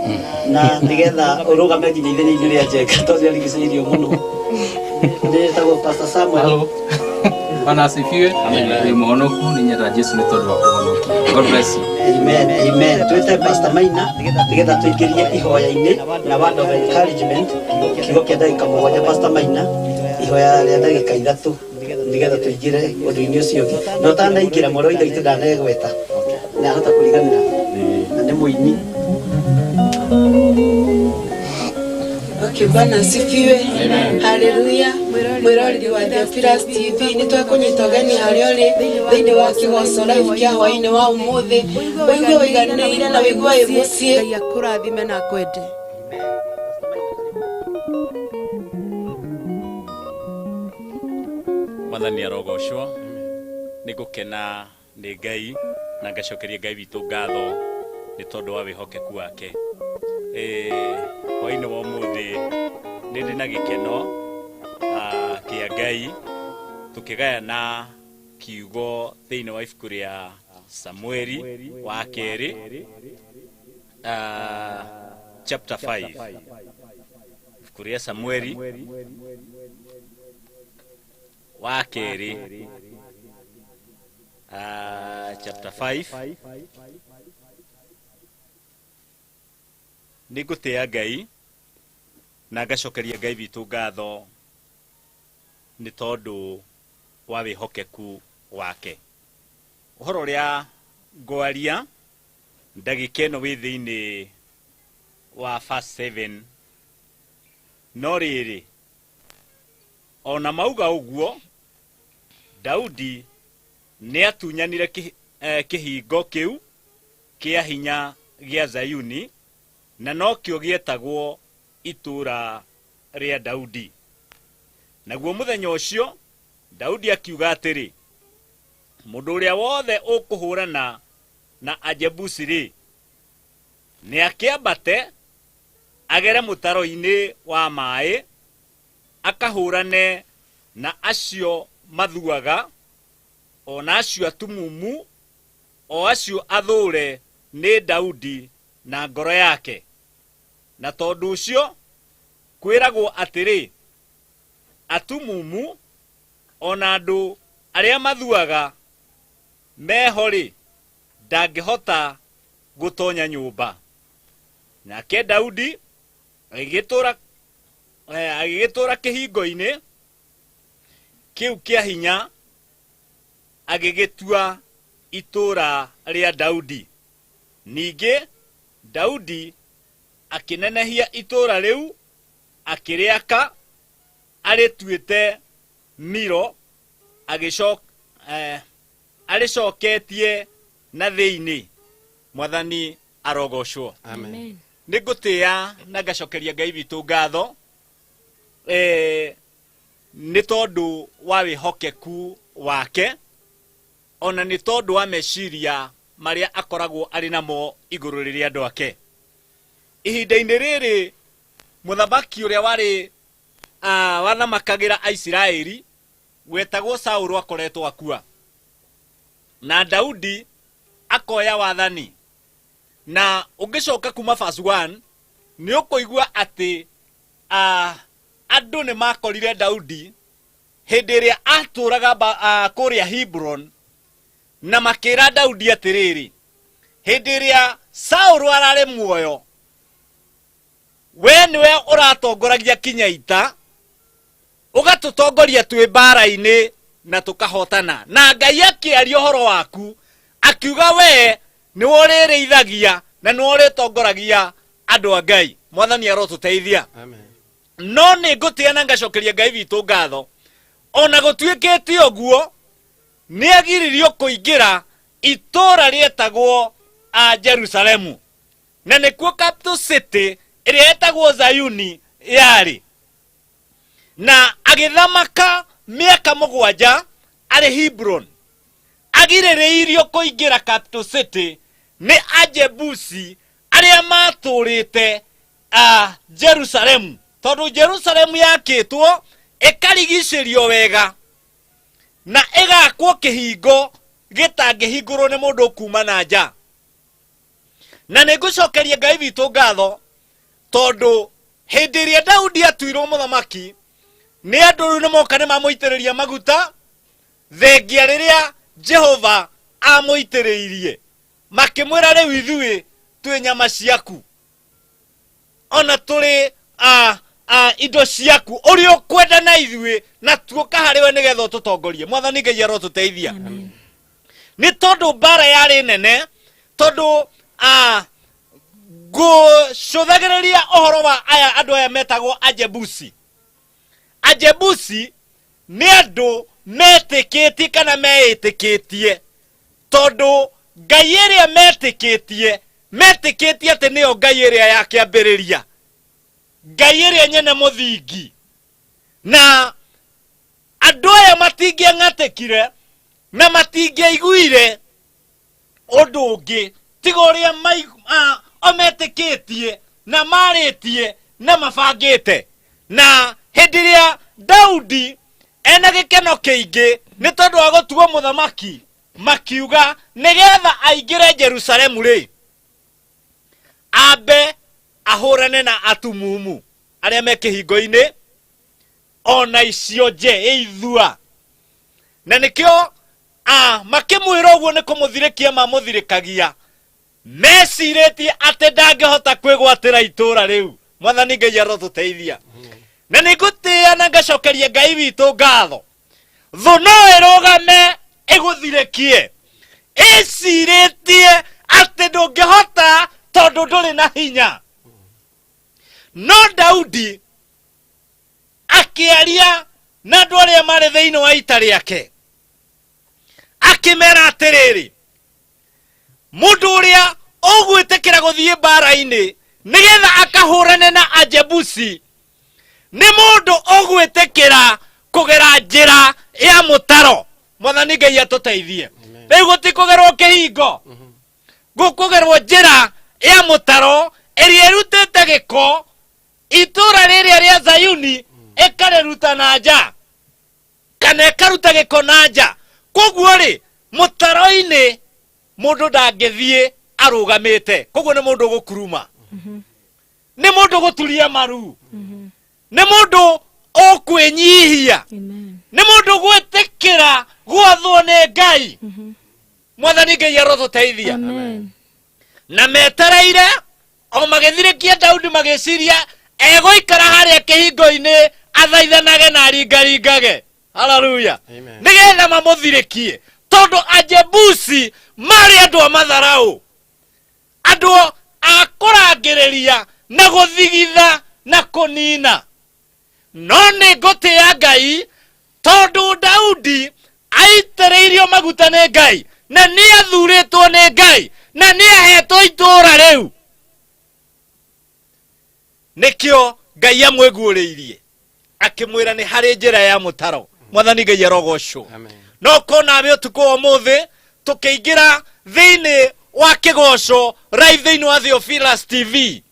na nĩgetha ũrũgame nginya ithenya-inĩ rĩa Njenga tondũ nĩarigicĩirio mũno. Nĩtagwo Pastor Samuel. Hello. Bwana asifiwe. Ndĩ mũhonoku, nĩ nyenda Jesu nĩ tondũ wa kũhonokia. God bless you. Amen, amen. Twĩte Pastor Maina nĩgetha tũingĩrie ihoya-inĩ na word of encouragement, kiugo kĩa ndagĩka 7. Pastor Maina, ihoya rĩa ndagĩka 3 nĩgetha tũingĩre ũndũ-inĩ ũcio ũngĩ. Na ũtanaingĩra, mwarĩ wa ithe witũ ndanegweta na ahota kũriganĩra na nĩ mũini. Okay, Bwana asifiwe. Haleluya. Mwĩroreri wa Theophilus TV, nĩ twakũnyita ũgeni harĩa ũrĩ thĩinĩ wa Kĩgoco Live kĩa hwaĩ-inĩ wa ũmũthĩ. Wĩigue wĩiganĩire na wĩigue wĩ mũciĩ. Ngai akũrathime na akwende. Mwathani arogocwo. Nĩ ngũkena nĩ Ngai na ngacokeria Ngai witũ ngatho nĩ tondũ wa wĩhokeku wake. Hwaĩ-inĩ wa ũmũthĩ nĩ ndĩ na gĩkeno kĩa Ngai tũkĩgayana kiugo thĩinĩ wa ibuku rĩa Samueli wa kerĩ, chapter 5. Ibuku rĩa Samueli wa kerĩ, chapter 5. Nĩ ngũtĩĩa Ngai na ngacokeria Ngai witũ ngatho nĩ tondũ wa wĩhokeku wake. Ũhoro ũrĩa ngwaria ndagĩka ĩno wĩ thĩinĩ wa verse 7. No rĩrĩ, ona mauga ũguo, Daudi nĩ atunyanire kĩhingo kĩu kĩa hinya gĩa Zayuni, na nokĩo gĩetagwo itũũra rĩa Daudi. Naguo mũthenya ũcio Daudi akiuga atĩrĩ, mũndũ ũrĩa wothe ũkũhũrana na Ajebusi rĩ, nĩ akĩambate agere mũtaro-inĩ wa maĩ akahũrane na acio mathuaga, ona acio atumumu, o acio athũre nĩ Daudi na ngoro yake. Na tondũ ũcio kwĩragwo atĩrĩ, atumumu ona andũ arĩa mathuaga meho rĩ, ndangĩhota gũtonya nyũmba. Nake Daudi agĩgĩtũũra kĩhingo-inĩ kĩu kĩa hinya, agĩgĩtua itũũra rĩa Daudi. Ningĩ Daudi akĩnenehia itũũra rĩu, akĩrĩaka arĩtuĩte Milo, arĩcoketie na thĩinĩ. Mwathani arogocwo. Amen. Nĩ ngũtĩĩa na ngacokeria Ngai witũ ngatho nĩ tondũ wa wĩhokeku wake, ona nĩ tondũ wa meciria marĩa akoragwo arĩ namo igũrũ rĩrĩa andũ ake. Ihinda-inĩ rĩrĩ mũthamaki ũrĩa warĩ wathamakagĩra Aisiraeli wetagwo Saũlũ akoretwo akua, na Daudi akoya wathani. Na ũngĩcoka kuma verse 1 nĩ ũkũigua atĩ andũ nĩ makorire Daudi hĩndĩ ĩrĩa atũraga kũrĩa Hebron, na makĩra Daudi atĩrĩrĩ, hĩndĩ ĩrĩa Saũlũ ararĩ muoyo, we nĩwe ũratongoragia kinya ita, ũgatũtongoria twĩ mbara-inĩ na tũkahotana. Na Ngai akĩaria ũhoro waku akiuga we nĩwe ũrĩrĩithagia na nĩwe ũrĩtongoragia andũ a Ngai. Mwathani arotũteithia. No nĩ ngũtĩa na ngacokeria Ngai witũ ngatho, ona gũtuĩkĩte ũguo nĩ agiririo kũingĩra itũũra rĩetagwo Jerusalemu, na nĩkuo capital city ĩrĩa yetagwo Zayuni yarĩ, na agĩthamaka mĩaka 7 arĩ Hebron, agirĩrĩirio kũingĩra capital city nĩ Ajebusi arĩa matũrĩte Jerusalemu, tondũ Jerusalemu yakĩtwo ĩkarigicĩrio wega na ĩgakwo kĩhingo gĩtangĩhingũrwo nĩ mũndũ kuma na nja. Na nĩ ngũcokeria Ngai witũ ngatho, tondũ hĩndĩ ĩrĩa Daudi atuirwo mũthamaki, nĩ andũ rĩu nĩmoka nĩ mamũitĩrĩria maguta, thengia rĩrĩa Jehova amũitĩrĩirie, makĩmwĩra rĩu ithuĩ twĩ nyama ciaku, ona tũrĩ indo ciaku, ũrĩa ũkwenda na ithuĩ, na tuoka harĩ we nĩgetha ũtũtongorie. Mwathani Ngai arotũteithia. Nĩ tondũ mbara yarĩ nene, tondũ ngũcũthagĩrĩria ũhoro wa aya andũ aya metagwo Ajebusi. Ajebusi nĩ andũ metĩkĩtie kana meĩtĩkĩtie, tondũ Ngai ĩrĩa metĩkĩtie, metĩkĩtie atĩ nĩyo Ngai ĩrĩa ya kĩambĩrĩria, Ngai ĩrĩa nyene mũthingi. Na andũ aya matingĩang'atĩkire na matingĩaiguire ũndũ ũngĩ tiga ũrĩa o metĩkĩtie na marĩtie na mabangĩte. Na hĩndĩ ĩrĩa Daudi ena gĩkeno kĩingĩ nĩ tondũ wa gũtuo mũthamaki, makiuga nĩgetha aingĩre Jerusalemu rĩ, ambe ahũrane na atumumu arĩa me kĩhingo-inĩ, ona icio nje ithua. Na nĩkĩo makĩmwĩra ũguo nĩ kũmũthirĩkia mamũthirĩkagia, mecirĩtie atĩ ndangĩhota kwĩgwatĩra itũũra rĩu. Mwathani Ngai arotũteithia. Na nĩ ngũtĩĩa na ngacokeria Ngai witũ ngatho, thũ no ĩrũgame ĩgũthirĩkie ĩcirĩtie atĩ ndũngĩhota tondũ ndũrĩ na hinya. No Daudi akĩaria na andũ arĩa marĩ thĩinĩ wa ita rĩake, akĩmera atĩrĩrĩ, mũndũ ũrĩa ũgwĩtĩkĩra gũthiĩ mbara-inĩ nĩgetha akahũrane na Ajebusi nĩ mũndũ ũgwĩtĩkĩra kũgera njĩra ya mũtaro. Mwathani Ngai atũteithie. Rĩu gũtikũgerwo kĩhingo, gũkũgerwo njĩra ya mũtaro ĩrĩa ĩrutĩte gĩko itũũra rĩrĩa rĩa Zayuni, ĩkarĩruta na nja kana ĩkaruta gĩko na nja. Koguo rĩ, mũtaro-inĩ mũndũ ndangĩthiĩ arũgamĩte, koguo nĩ mũndũ gũkuruma, nĩ mũndũ gũturia maru, nĩ mũndũ ũkwĩnyihia, nĩ mũndũ gwĩtĩkĩra gwathwo nĩ Ngai. Mwathani Ngai arotũteithia. Na metereire o magĩthirĩkia Daudi, magĩciria egũikara harĩa kĩhingo-inĩ athaithanage na aringaringage, haleluya, nĩgetha mamũthirĩkie, tondũ Ajebusi marĩ andũ a matharaũ, andũ a kũrangĩrĩria na gũthigitha na kũnina. No nĩ ngũtĩĩa Ngai, tondũ Daudi aitĩrĩirio maguta nĩ Ngai, na nĩ athurĩtwo nĩ Ngai, na nĩ ahetwo itũũra rĩu. Nĩkĩo Ngai amwĩguũrĩirie akĩmwĩra nĩ harĩ njĩra ya mũtaro. Mwathani Ngai arogocwo. No kona ũtukũ wa ũmũthĩ tũkĩingĩra thĩinĩ wa kĩgoco live thĩinĩ wa Theophilus TV,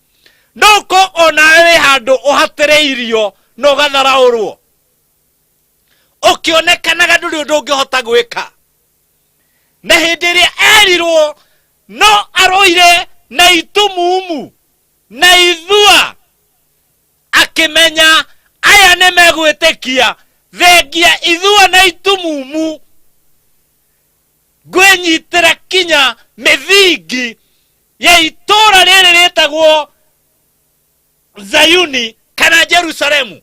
no ko onawe wĩ handũ ũhatĩrĩirio na ũgatharaũrwo, ũkĩonekanaga ndũrĩ ũndũ ũngĩhota gwĩka. Na hĩndĩ ĩrĩa erirwo no arũire na itumumu na ithua, akĩmenya aya nĩ megwĩtĩkia thengia ithua na itumumu ngwĩnyitĩra kinya mĩthingi ya itũũra rĩrĩ rĩtagwo Zayuni kana Jerusalemu.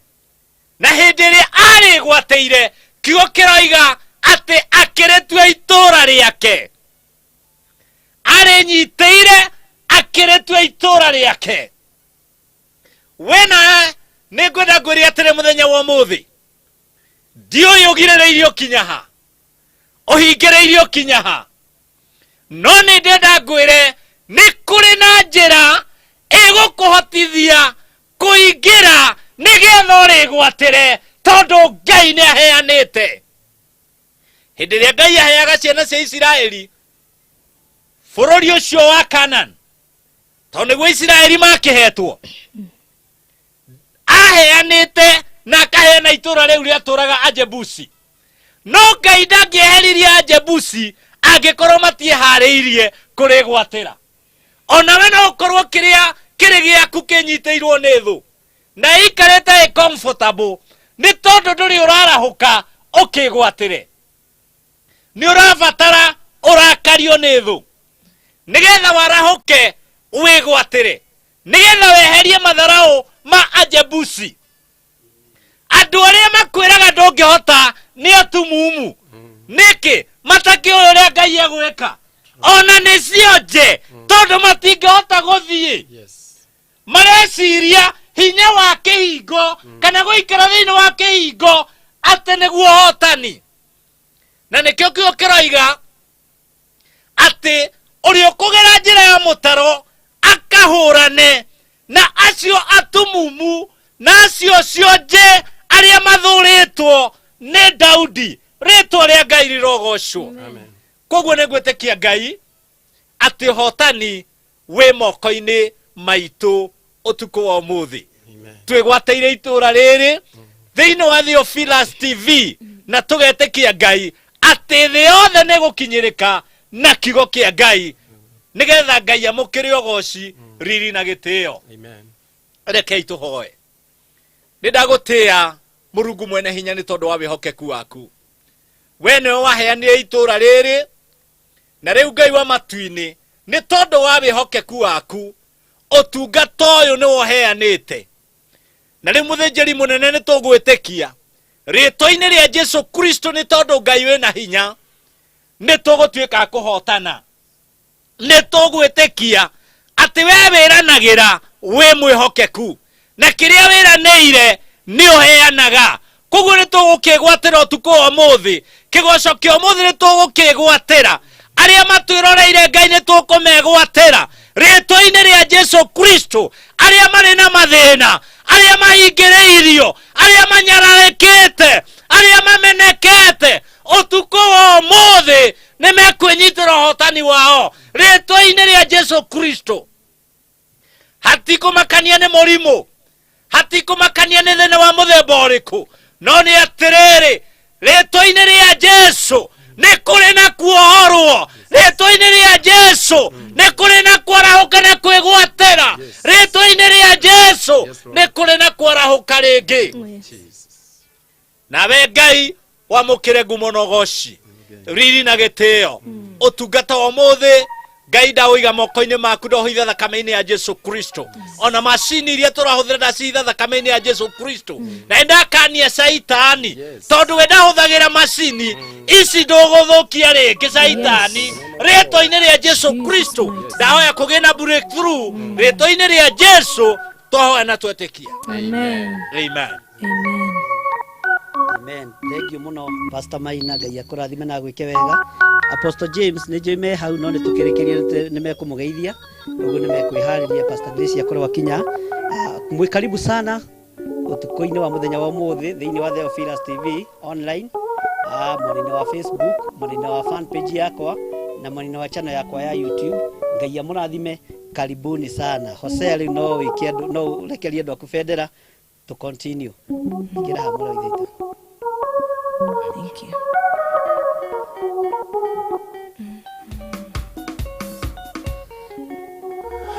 Na hĩndĩ ĩrĩa arĩgwatĩire, kiugo kĩroiga atĩ akĩrĩtua itũũra rĩake, arĩnyitĩire akĩrĩtua itũũra rĩake. We nawe nĩ ngwenda ngwĩre atĩrĩ, mũthenya wa ũmũthĩ ndiũĩ ũgirĩrĩirio kinya ha, ũhingĩrĩirio kinya ha, no nĩ ndenda ngwĩre nĩ kũrĩ na njĩra ĩgũkũhotithia kũingĩra nĩgetha ũrĩgwatĩre, tondũ Ngai nĩ aheanĩte. Hĩndĩ ĩrĩa Ngai aheaga ciana cia Isiraeli bũrũri ũcio wa Kanan, tondũ nĩguo Isiraeli makĩhetwo, aheanĩte na akaheana itũũra rĩu rĩatũraga Ajebusi. No Ngai ndangĩeheririe Ajebusi angĩkorwo matieharĩirie kũrĩgwatĩra. Onawe no ũkorwo kĩrĩa kĩrĩ gĩaku kĩnyitĩirwo nĩ thũ na ĩikarĩte ĩ comfortable, nĩ tondũ ndũrĩ ũrarahũka ũkĩgwatĩre. Nĩ ũrabatara ũrakario nĩ thũ nĩgetha warahũke wĩgwatĩre, nĩgetha weherie matharaũ ma Ajebusi. Andũ arĩa makwĩraga ndũngĩhota nĩ atumumu. Nĩkĩ matakĩũĩ ũrĩa Ngai egwĩka? Ona nĩ cionje, tondũ matingĩhota gũthiĩ. Mareciria hinya wa kĩhingo kana gũikara thĩinĩ wa kĩhingo atĩ nĩguo ũhotani. Na nĩkĩo kiugo kĩroiga atĩ ũrĩa ũkũgera njĩra ya mũtaro akahũrane na acio atumumu na acio cionje arĩa mathũrĩtwo nĩ Daudi. Rĩtwa rĩa Ngai rĩrogocwo. Koguo nĩ ngwĩtĩkia Ngai atĩ ũhotani wĩ moko-inĩ maitũ ũtukũ wa ũmũthĩ. Twĩgwatĩire itũũra rĩrĩ thĩinĩ wa Theophilus TV, na tũgetĩkia Ngai atĩ thĩ yothe nĩ gũkinyĩrĩka na kiugo kĩa Ngai, nĩgetha Ngai amũkĩre ũgoci, riri na gĩtĩo. Rekei tũhoe. Nĩ ndagũtĩĩa Mũrungu mwene hinya nĩ tondũ wa wĩhokeku waku. We nĩwe waheanire itũũra rĩrĩ, na rĩu Ngai wa matu-inĩ, nĩ tondũ wa wĩhokeku waku ũtungata ũyũ nĩ woheanĩte. Na rĩu mũthĩnjĩri mũnene, nĩ tũgwĩtĩkia rĩtwa-inĩ rĩa Jesu Kristo, nĩ tondũ Ngai wĩna hinya, nĩ tũgũtuĩka a kũhotana. Nĩ tũgwĩtĩkia atĩ we wĩranagĩra wĩ mwĩhokeku, na kĩrĩa wĩranĩire nĩ ũheanaga. Koguo nĩ tũgũkĩgwatĩra ũtukũ wa ũmũthĩ, kĩgoco kĩa ũmũthĩ nĩ tũgũkĩgwatĩra. Arĩa matwĩroreire, Ngai, nĩ tũkũmegwatĩra rĩtwa-inĩ rĩa Jesu Kristo. Arĩa marĩ na mathĩna, arĩa mahingĩrĩirio, arĩa manyararĩkĩte, arĩa mamenekete, ũtukũ wa ũmũthĩ nĩ mekwĩnyitĩra ũhotani wao rĩtwa-inĩ rĩa Jesu Kristo. Hatikũmakania nĩ mũrimũ, hatikũmakania nĩ thĩna wa mũthemba ũrĩkũ, no nĩ atĩrĩrĩ, rĩtwa-inĩ rĩa Jesu nĩ kũrĩ na kuohorwo, rĩtwa-inĩ rĩa Jesu nĩ kũrĩ na kwarahũka na kwĩgwatĩra, rĩtwa-inĩ rĩa Jesu nĩ kũrĩ na kwarahũka rĩngĩ. Nawe Ngai wamũkĩre ngumo na ũgoci, riri na gĩtĩo. Ũtungata wa ũmũthĩ, Ngai, ndaũiga moko-inĩ maku, ndohitha thakame-inĩ ya Jesu Kristo. Ona macini iria tũrahũthĩra ndacihitha thakame-inĩ ya Jesu Kristo, na ndakania Caitani, tondũ we ndahũthagĩra macini ici, ndũgũthũkia rĩngĩ Caitani rĩtwa-inĩ rĩa Jesu Kristo. Ndahoya kũgĩe na breakthrough rĩtwa-inĩ rĩa Jesu. Twahoya na twetĩkia. Amen. Amen. Amen. Thank you muno, Pastor Maina. Ngai akũrathime na agwĩke wega. Apostle James nĩ njũĩ me hau, no nĩ tũkĩrĩkĩrie nĩ mekũmũgeithia. Ũguo nĩ mekwĩharĩria Pastor Grace akorwo akinya. Mwĩ karibu sana utuku-inĩ wa mũthenya wa ũmũthĩ thĩinĩ wa Theophilus TV online, mwena-inĩ wa Facebook, mwena-inĩ wa fan page yakwa na mwena-inĩ wa channel yakwa ya YouTube. Ngai amũrathime, karibuni sana. Hosea rĩu no wĩke andũ, no ũrekerie andũ aku bendera to continue. Ingĩra haha mũrũ wa ithe witũ. Thank you.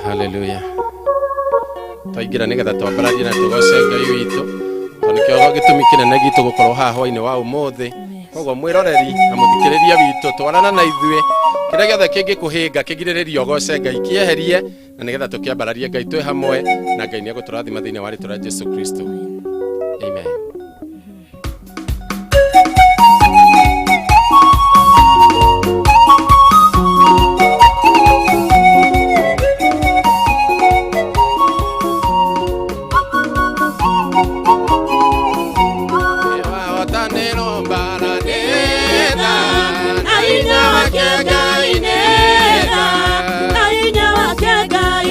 Haleluya. Twaingĩra nĩgetha twambararie na tũgoce Ngai witũ, tondũ nĩkĩo gĩtũmi kĩnene gitũ gũkorwo haha hwainĩ wa ũmũthĩ. Koguo mwĩroreri na mũthikĩrĩria witũ, twarana na ithuĩ, kĩrĩa gĩothe kĩngĩkũhĩnga kĩgirĩrĩrie ũgoce Ngai kĩeherie, na nĩgetha tũkĩambararie Ngai twĩ hamwe, na Ngai nĩegũtũrathima thĩinĩ wa rĩtwa rĩa Jesu Kristo. Amen. Na hinya wake Ngai nĩ tha, na hinya wake Ngai.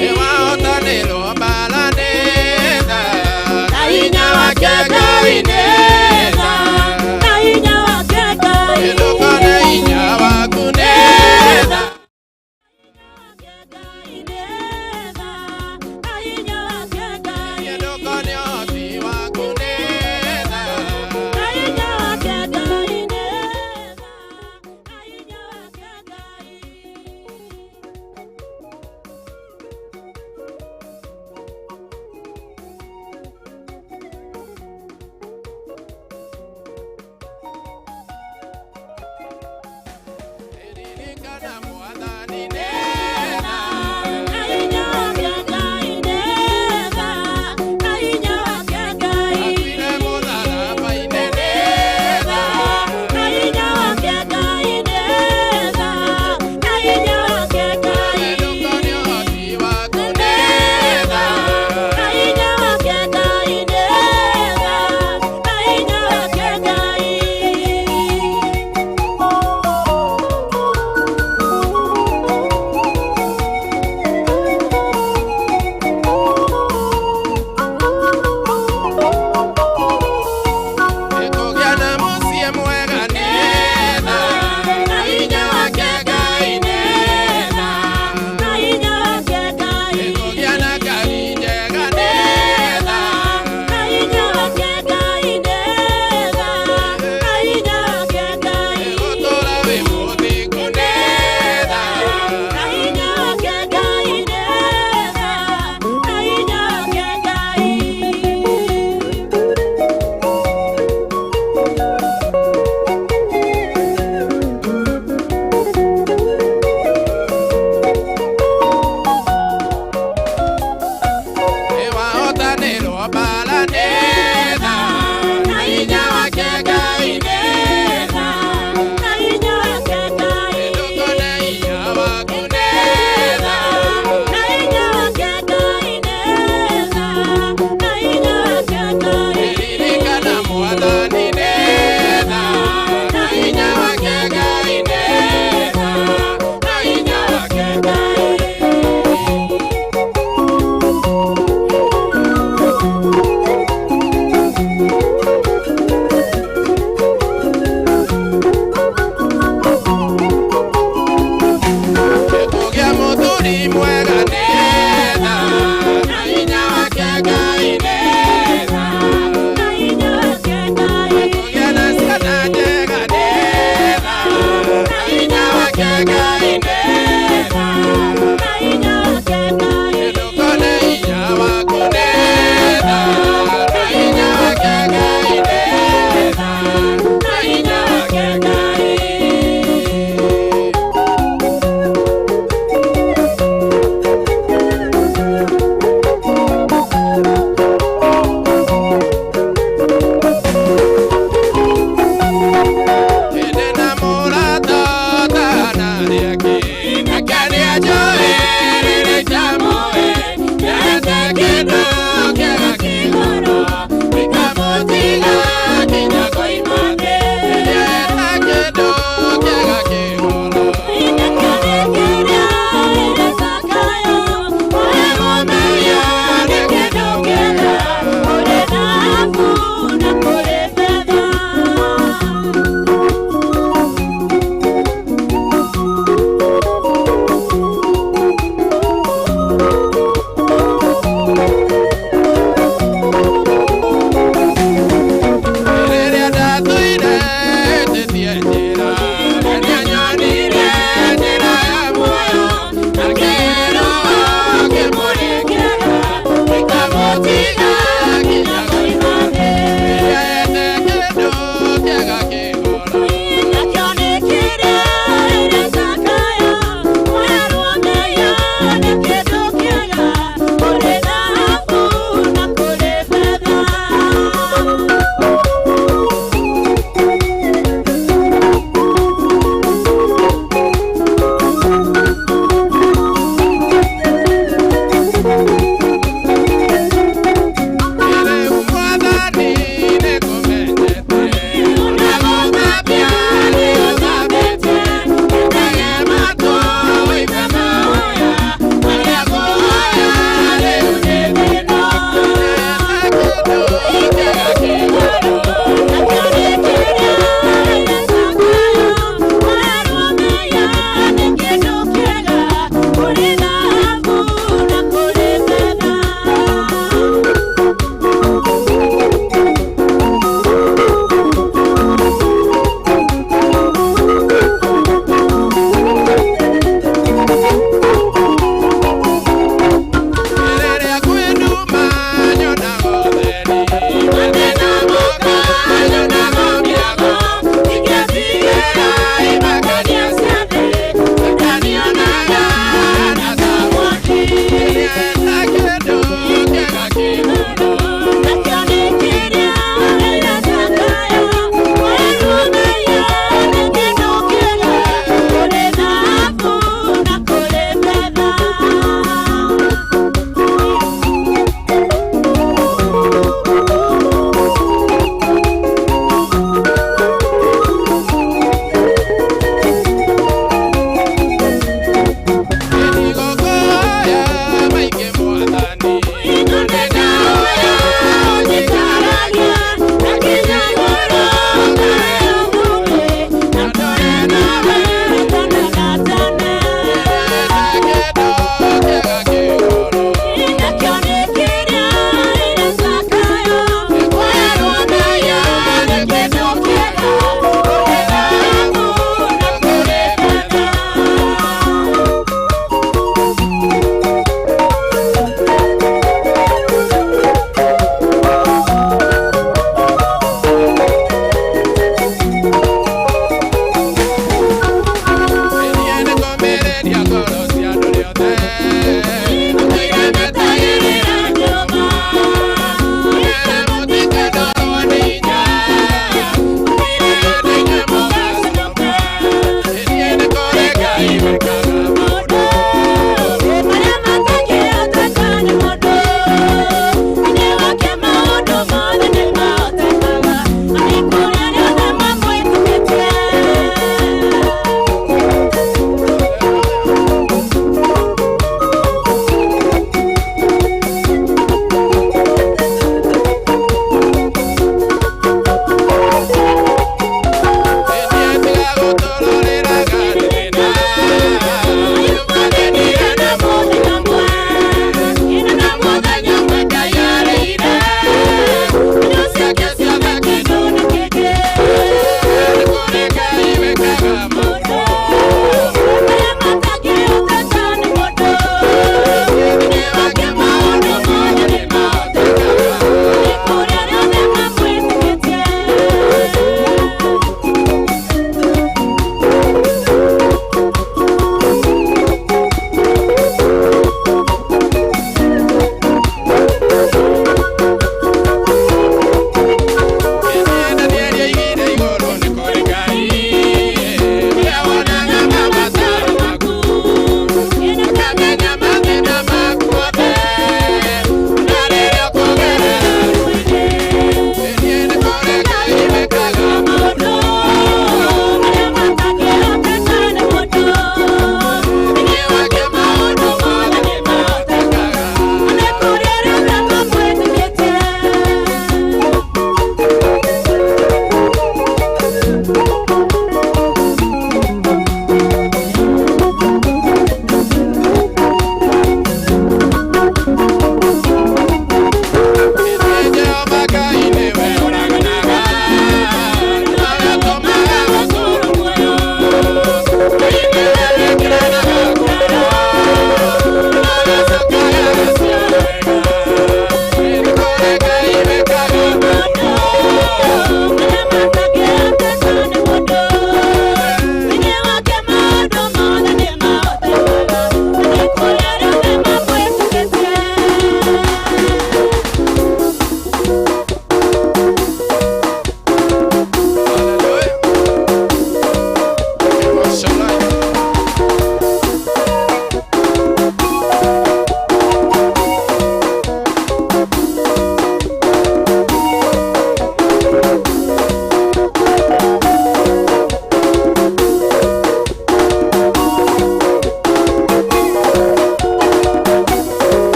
Na hinya wake Ngai.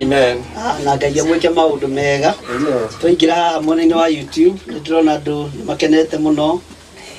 Amen. Na Ngai amwĩke maũndũ mega. Twaingĩra haha mwena-inĩ wa YouTube nĩ ndĩrona andũ nĩ makenete mũno.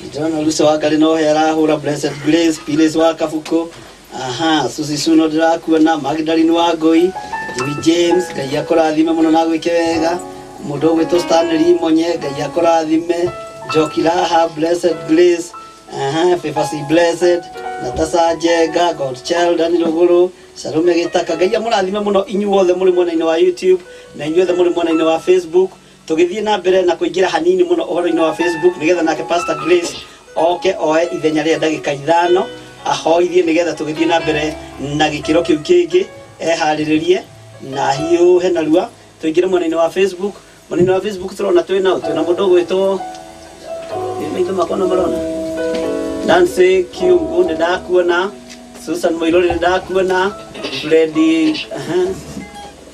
Nĩ ndĩrona Lucy wa Ngarĩ no he arahũra, Blessed Grace, Phyllis wa Kabuku, aha, Susi Suno ndĩrakuona, Magdalene wa Ngũi, Jimmy James, Ngai akũrathime mũno na agwĩke wega. Mũndũ ũgwĩtwo Stanley Monye, Ngai akũrathime. Njoki Raha, Blessed Grace, aha, Favor C Blessed, Natasha Njenga, Godchild, Dani Rũgũrũ, Salome Gĩtaka. Ngai amũrathime mũno inyuothe mũrĩ mwena-inĩ wa YouTube na inyuothe mũrĩ mwena-inĩ wa Facebook. Tũgĩthiĩ na mbere na kũingĩra hanini mũno ũhoro-inĩ wa Facebook nĩgetha nake Pastor Grace oke oe ithenya rĩa ndagĩka 5 ahoithie nĩgetha tũgĩthiĩ na mbere na gĩkĩro kĩu kĩngĩ, eharĩrĩrie na hiũhe narua. Tũingĩre mwena-inĩ wa Facebook. Mwena-inĩ wa Facebook tũrona twĩna mũndũ ũgwĩtwo, nĩ maitho makwa no marona, Nancy Kiungu nĩ ndakuona, Susan Mũirũrĩ nĩ ndakuona, Freddy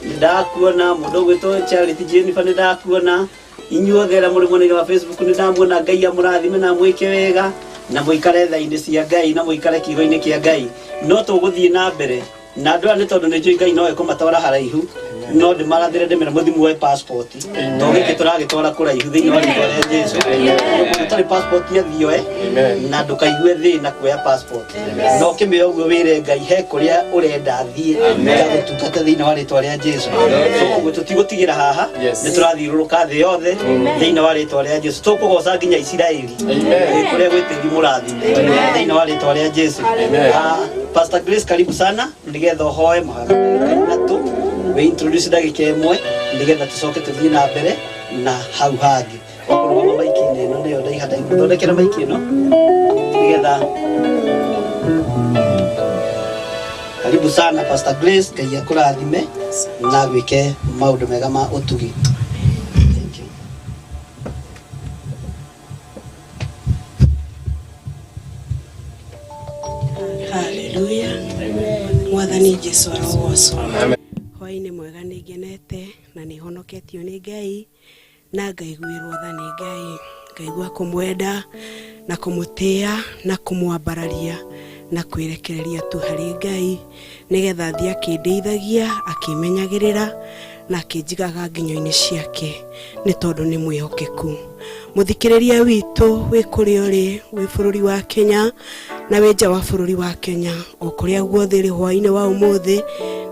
nĩ ndakuona, mũndũ ũgwĩtwo Charity Jennifer nĩ ndakuona. Inyuothe arĩa mũrĩ mwena-inĩ wa Facebook nĩ ndamuona. Ngai amũrathime na amwĩke wega na mũikare tha-inĩ cia Ngai na mũikare kiugo-inĩ kĩa Ngai. No tũgũthiĩ na mbere na andũ aya nĩ tondũ nĩ njũĩ Ngai no ekũmatwara haraihu, no ndĩmarathĩre ndĩmere mũthiĩ muoe passport, to gĩkĩ tũragĩtwara kũraihu thĩinĩ wa rĩtwa rĩa Jesu. Mũndũ ũtarĩ passport athiĩ oe na ndũkaigue thĩna kuoya passport, no kĩmĩoya ũguo wĩre Ngai he kũrĩa ũrenda thiĩ ngagũtungata thĩinĩ wa rĩtwa rĩa Jesu. So ũguo tũtigũtigĩra haha, nĩ tũrathiũrũrũka thĩ yothe thĩinĩ wa rĩtwa rĩa Jesu. Tũkũgoca nginya Isiraeli kũrĩa gwĩtĩri mũrathime thĩinĩ wa rĩtwa rĩa Jesu. Pastor Grace, karibu sana nĩgetha ũhoe mahoya ma ndagĩka 3, wĩ introduce ndagĩka 1 nĩgetha tũcoke tũthiĩ na mbere na hau hangĩ. Ũkũrũgama maiki-inĩ ĩno nĩyo ndaiha ndaigũthondekera maiki ĩno nĩgetha. Karibu sana Pastor Grace, Ngai akũrathime na gwĩke maũndũ mega ma ũtugi. Thank you. Haleluya. Mwathani Jesu arogocwo. Hwaĩ-inĩ mwega, nĩ ngenete na nĩ honoketio nĩ Ngai na ngaiguĩrwo tha nĩ Ngai, ngaigua kũmwenda na kũmũtĩa na kũmwambararia na kwĩrekereria tu harĩ Ngai nĩgetha athiĩ akĩndeithagia, akĩmenyagĩrĩra na akĩnjigaga nginyo-inĩ ciake nĩ tondũ nĩ mwĩhokeku. Mũthikĩrĩria witũ wĩ kũrĩa ũrĩ, wĩ bũrũri wa Kenya na wĩ nja wa bũrũri wa Kenya, o kũrĩa guothe ũrĩ hwaĩ-inĩ wa ũmũthĩ,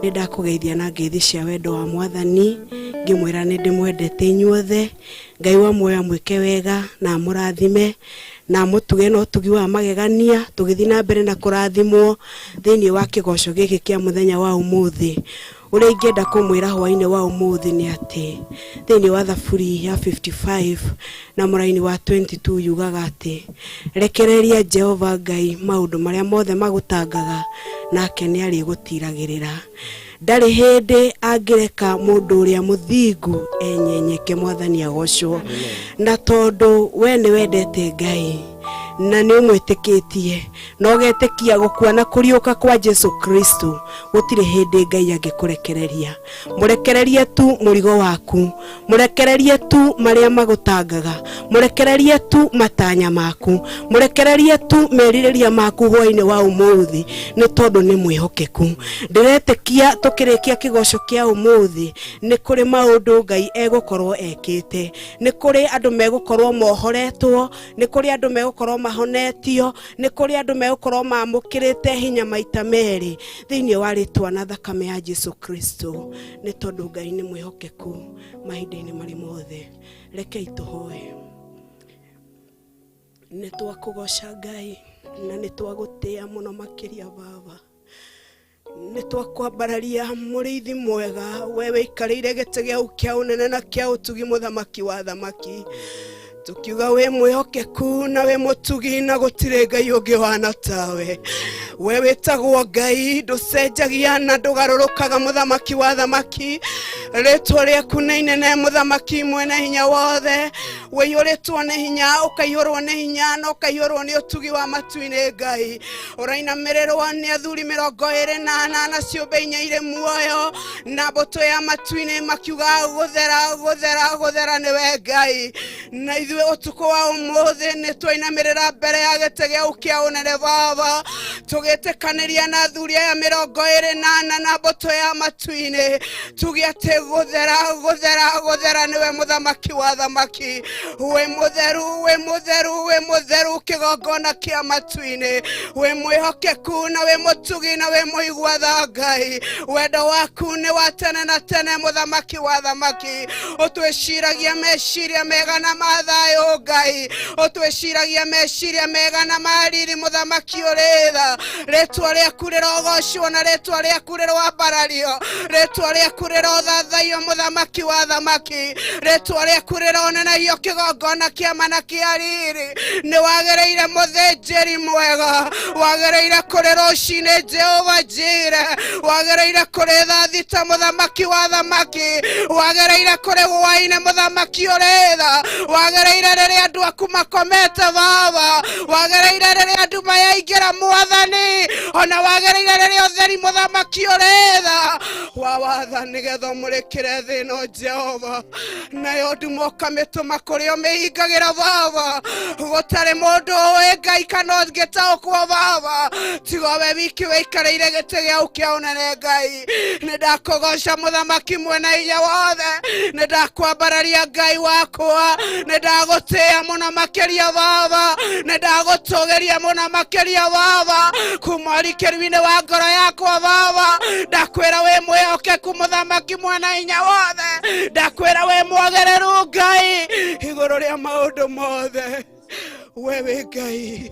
nĩ ndakũgeithia na ngeithi cia wendo wa Mwathani, ngĩmwĩra nĩ ndĩmwendete inyuothe. Ngai wa muoyo amwĩke wega na amũrathime na amũtuge na ũtugi wa magegania, tũgĩthiĩ na mbere na kũrathimwo thĩinĩ wa kĩgoco gĩkĩ kĩa mũthenya wa ũmũthĩ. Ũrĩa ingĩenda kũmwĩra hwaĩ-inĩ wa ũmũthĩ nĩ atĩ thĩinĩ wa Thaburi ya 55 na mũraini wa 22 yugaga atĩ rekereria Jehova Ngai maũndũ marĩa mothe magũtangaga, nake nĩ arĩgũtiragĩrĩra. Ndarĩ hĩndĩ angĩreka mũndũ ũrĩa mũthingu enyenyeke. Mwathani agocwo. Na tondũ we nĩ wendete Ngai na nĩ ũmwĩtĩkĩtie na ũgetĩkia gũkua na kũriũka kwa Jesu Kristo, gũtirĩ hĩndĩ Ngai angĩkũrekereria. Mũrekererie tu mũrigo waku, mũrekererie tu marĩa magũtangaga, mũrekererie tu matanya maku, mũrekererie tu merirĩria maku hwaĩ-inĩ wa ũmũthĩ, nĩ tondũ nĩ mwĩhokeku. Ndĩretĩkia tũkĩrĩkia kĩgoco kĩa ũmũthĩ nĩ kũrĩ maũndũ Ngai egũkorwo ekĩte, nĩ kũrĩ andũ megũkorwo mohoretwo, nĩ kũrĩ andũ megũkorwo mahonetio, nĩ kũrĩ andũ megũkorwo mamũkĩrĩte hinya maita merĩ thĩinĩ wa rĩtwa na thakame ya Jesu Kristo, nĩ tondũ Ngai nĩ mwĩhokeku mahinda-inĩ marĩ mothe. Rekei tũhoe. Nĩ twakũgoca Ngai na nĩ twagũtĩa mũno makĩria Baba, nĩ twakwambararia mũrĩithi mwega, we wĩikarĩire gĩtĩ gĩaku kĩa ũnene na kĩa ũtugi, mũthamaki wa thamaki, tukiuga wĩ mwĩhokeku na wĩ mũtugi na gũtirĩ Ngai ũngĩ wana tawe. We wĩtagwo Ngai ndũcenjagia na ndũgarũrũkaga, mũthamaki wa thamaki, rĩtwa rĩaku nĩ inene, mũthamaki mwene hinya wothe, wĩiyũrĩtwo nĩ hinya, ũkaiyũrwo nĩ hinya na ũkaiyũrwo nĩ ũtugi wa matu-inĩ. Ngai ũrainamĩrĩrwo nĩ athuri 24 na ciũmbe 4 irĩ muoyo na mbũtũ ya matu-inĩ, makiuga gũthera, gũthera, gũthera nĩwe Ngai. Na ithuĩ Ithuĩ ũtukũ wa ũmũthĩ nĩ twainamĩrĩra mbere ya gĩtĩ gĩaku kĩa ũnene baba, tũgĩtĩkanĩria na athuri aya 24 na mbũtũ ya matu-inĩ, tuge atĩ gũthera gũthera gũthera nĩwe mũthamaki wa thamaki, wĩ mũtheru wĩ mũtheru wĩ mũtheru kĩgongona kĩa matu-inĩ, wĩ mwĩhokeku na wĩ mũtugi na wĩ mũigua tha Ngai, wendo waku nĩ wa tene na tene mũthamaki wa thamaki, ũtwĩciragia meciria mega na ma thayũ Ngai, ũtwĩciragia meciria mega na ma riri mũthamaki ũrĩ tha, rĩtwa rĩaku rĩrogocwo na rĩtwa rĩaku rĩroambarario, rĩtwa rĩaku rĩrothathaiyo mũthamaki wa thamaki, rĩtwa rĩaku rĩronenagio kĩgongona kĩa ma na kĩa riri, nĩ wagĩrĩire mũthĩnjĩri mwega, wagĩrĩire kũrĩ rũcinĩ Jehova Jire, wagĩrĩire kũrĩ thaa thita mũthamaki wa thamaki, wagĩrĩire kũrĩ hwaĩ-inĩ mũthamaki ũrĩ tha, wagĩrĩire rĩrĩa andũ aku makomete baba, wagĩrĩire rĩrĩa andũ mayaingĩra mwathani, ona wagĩrĩire rĩrĩa ũtheri mũthamaki ũrĩ tha wa watha nĩgetha ũmũrĩkĩre thĩ ĩno Jehova, nayo nduma ũkamĩtũma kũrĩa ũmĩhingagĩra baba, gũtarĩ mũndũ ũĩ Ngai kana ũngĩtaũkwo baba, tiga we wiki wĩikarĩire gĩtĩ gĩaku kĩa ũnene Ngai. Nĩ ndakũgoca mũthamaki mwena hinya wothe, nĩ ndakwambararia Ngai wakwa, nĩ ndagũtĩĩa mũno makĩria baba, nĩ ndagũtũgĩria mũno makĩria baba, kuma ũrikĩru-inĩ wa ngoro yakwa baba, ndakwĩra wĩ mwĩhokeku mũthamaki mwena hinya wothe, ndakwĩra wĩ mwagĩrĩru Ngai igũrũ rĩa maũndũ mothe, we wĩ Ngai,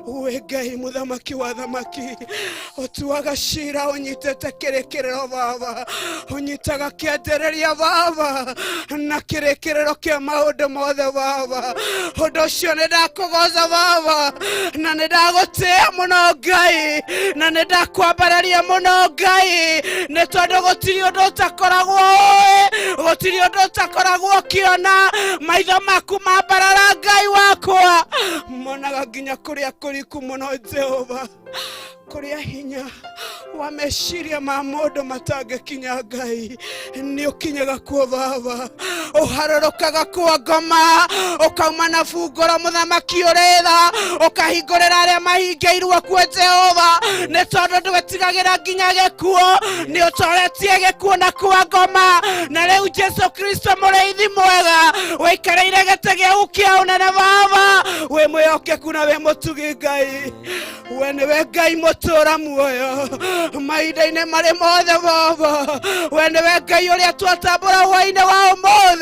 we Ngai mũthamaki wa thamaki, ũtuaga cira ũnyitĩte kĩrĩkĩrĩro baba, ũnyitaga kĩanjĩrĩria baba na kĩrĩkĩrĩro kĩa maũndũ mothe baba, ũndũ ũcio nĩ ndakũgoca baba, na nĩ ndagũtĩĩa mũno Ngai, na nĩ ndakwambararia mũno Ngai, nĩ tondũ gũtirĩ ũndũ ũtakoragwo ũĩ, gũtirĩ ũndũ ũtakoragwo ũkĩona, maitho maku mambarara Ngai wakwa, monaga nginya kũrĩa kũriku mũno Jehova, kũrĩa hinya wa meciria ma mũndũ matangĩkinya Ngai, nĩ ũkinyaga kuo baba, ũharũrũkaga kuo ngoma, ũkauma na bungũro mũthamaki ũrĩ tha, ũkahingũrĩra arĩa mahingĩirwo kuo Jehova, nĩ tondũ ndwetigagĩra nginya gĩkuũ, nĩ ũtoretie gĩkuũ na kwa ngoma, na rĩu Jesu Kristo mũrĩithi mwega, wĩikarĩire gĩtĩ gĩaku kĩa ũnene baba, wĩ mwĩhokeku na wĩ mũtugi Ngai, we nĩwe Ngai mũtũra muoyo mahinda-inĩ marĩ mothe baba, we nĩwe Ngai ũrĩa twatambũra hwaĩ-inĩ wa ũmũthĩ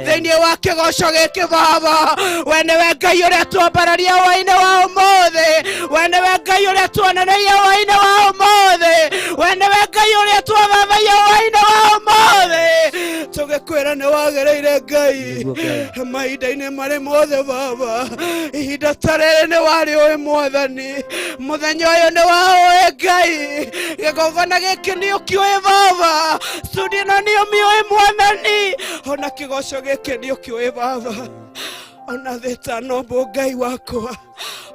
thĩinĩ wa kĩgoco gĩkĩ baba, we nĩwe Ngai ũrĩa twambararia hwaĩ-inĩ wa ũmũthĩ, we nĩwe Ngai ũrĩa tuonereria hwaĩ-inĩ wa ũmũthĩ, we nĩwe Ngai ũrĩa twathathaia hwaĩ-inĩ wa ũmũthĩ, tũgĩkwĩra nĩ wagĩrĩire Ngai mahinda-inĩ marĩ mothe baba, ihinda ta rĩrĩ nĩ warĩ ũĩ mwathani, mũthenya ũyũ nĩ waũĩ Ngai, gĩgongona gĩkĩ nĩ ũkĩũĩ baba, studio ĩno nĩ ũmĩũĩ mwathani, ona kĩgoco gĩkĩ nĩ ũkĩũĩ baba, ona thĩ ĩtanombwo Ngai wakwa,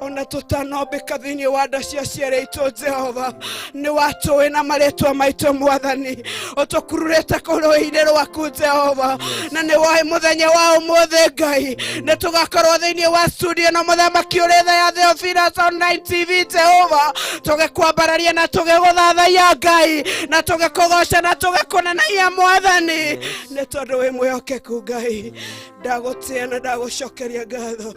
ona tũtanombĩka thĩinĩ wa nda cia ciarĩ aitũ Jehova, nĩ watũĩ na marĩtwa maitũ mwathani, ũtũkururĩte kũrũĩ-inĩ rwaku Jehova, na nĩ woĩ mũthenya wa ũmũthĩ Ngai, nĩ tũgakorwo thĩinĩ wa studio na mũthamaki ũrĩ tha ya Theophilus Online TV Jehova, tũgĩkwambararia na tũgĩgũthathaiya Ngai, na tũgĩkũgoca na tũgĩkũnenaia mwathani, nĩ tondũ wĩ mwĩhokeku Ngai, ndagũtĩĩa na ndagũcokeria ngatho,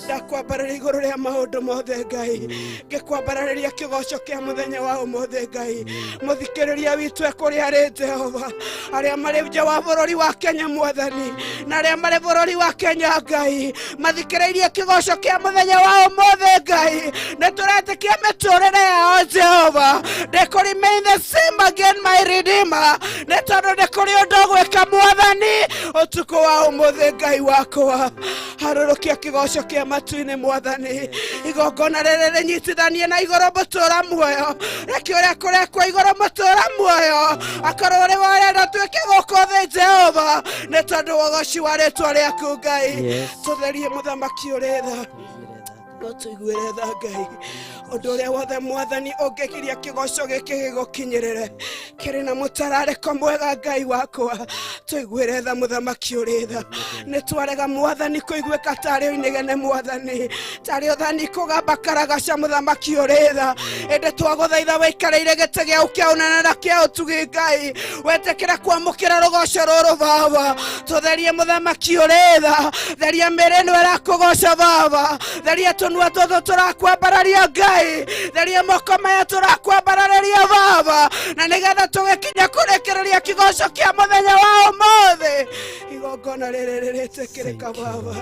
ndakwambarĩria igũrũ rĩa maũndũ mothe Ngai, ngĩkwambarĩria kĩgoco kĩa mũthenya wa ũmũthĩ Ngai, mũthikĩrĩria witũ ekũrĩa arĩ Jehova, arĩa marĩ nja wa bũrũri wa Kenya mwathani, na arĩa marĩ bũrũri wa Kenya Ngai, mathikĩrĩirie kĩgoco kĩa mũthenya wa ũmũthĩ Ngai, nĩ tũretĩkia mĩtũrĩre yao Jehova, ndĩkũ remain the same again my redeemer, nĩ tondũ nĩ kũrĩ ũndũ ũgwĩka mwathani ũtukũ wa ũmũthĩ Ngai wakwa, harũrũkia kĩgoco kĩa matu-inĩ mwathani, igongona rĩrĩ rĩnyitithanie na igũrũ mũtũra muoyo, reke ũrĩa kũrekwo igũrũ mũtũra muoyo akorwo ũrĩ warenda tuĩke gũkũ thĩ Jehova, nĩ tondũ wa ũgoci wa rĩtwa rĩaku Ngai, tũtherie mũthamaki ũrĩ tha. No tũiguĩre tha Ngai ũndũ ũrĩa wothe mwathani ũngĩgiria kĩgoco gĩkĩ gĩgũkinyĩrĩre kĩrĩ na mũtararĩko mwega Ngai wakwa tũiguĩre tha mũthamaki ũrĩ tha nĩ twarega mwathani kũiguĩka tarĩ inegene mwathani tarĩ ũthani kũgamba karagaca mũthamaki ũrĩ tha ĩndĩ twagũthaitha wĩikarĩire gĩtĩ gĩaku kĩa ũnene na kĩa ũtugi Ngai wetĩkĩra kwamũkĩra rũgoco rũrũ baba tũtherie mũthamaki ũrĩ tha theria mĩĩrĩ ĩno ĩrakũgoca baba theria tũnua tũtũ tũrakwambararia Ngai theria moko maya tũrakwambararĩria baba na nĩgetha tũgĩkinya kũrĩkĩrĩria kĩgoco kĩa mũthenya wa ũmũthĩ igongona rĩrĩ rĩrĩtĩkĩrĩka baba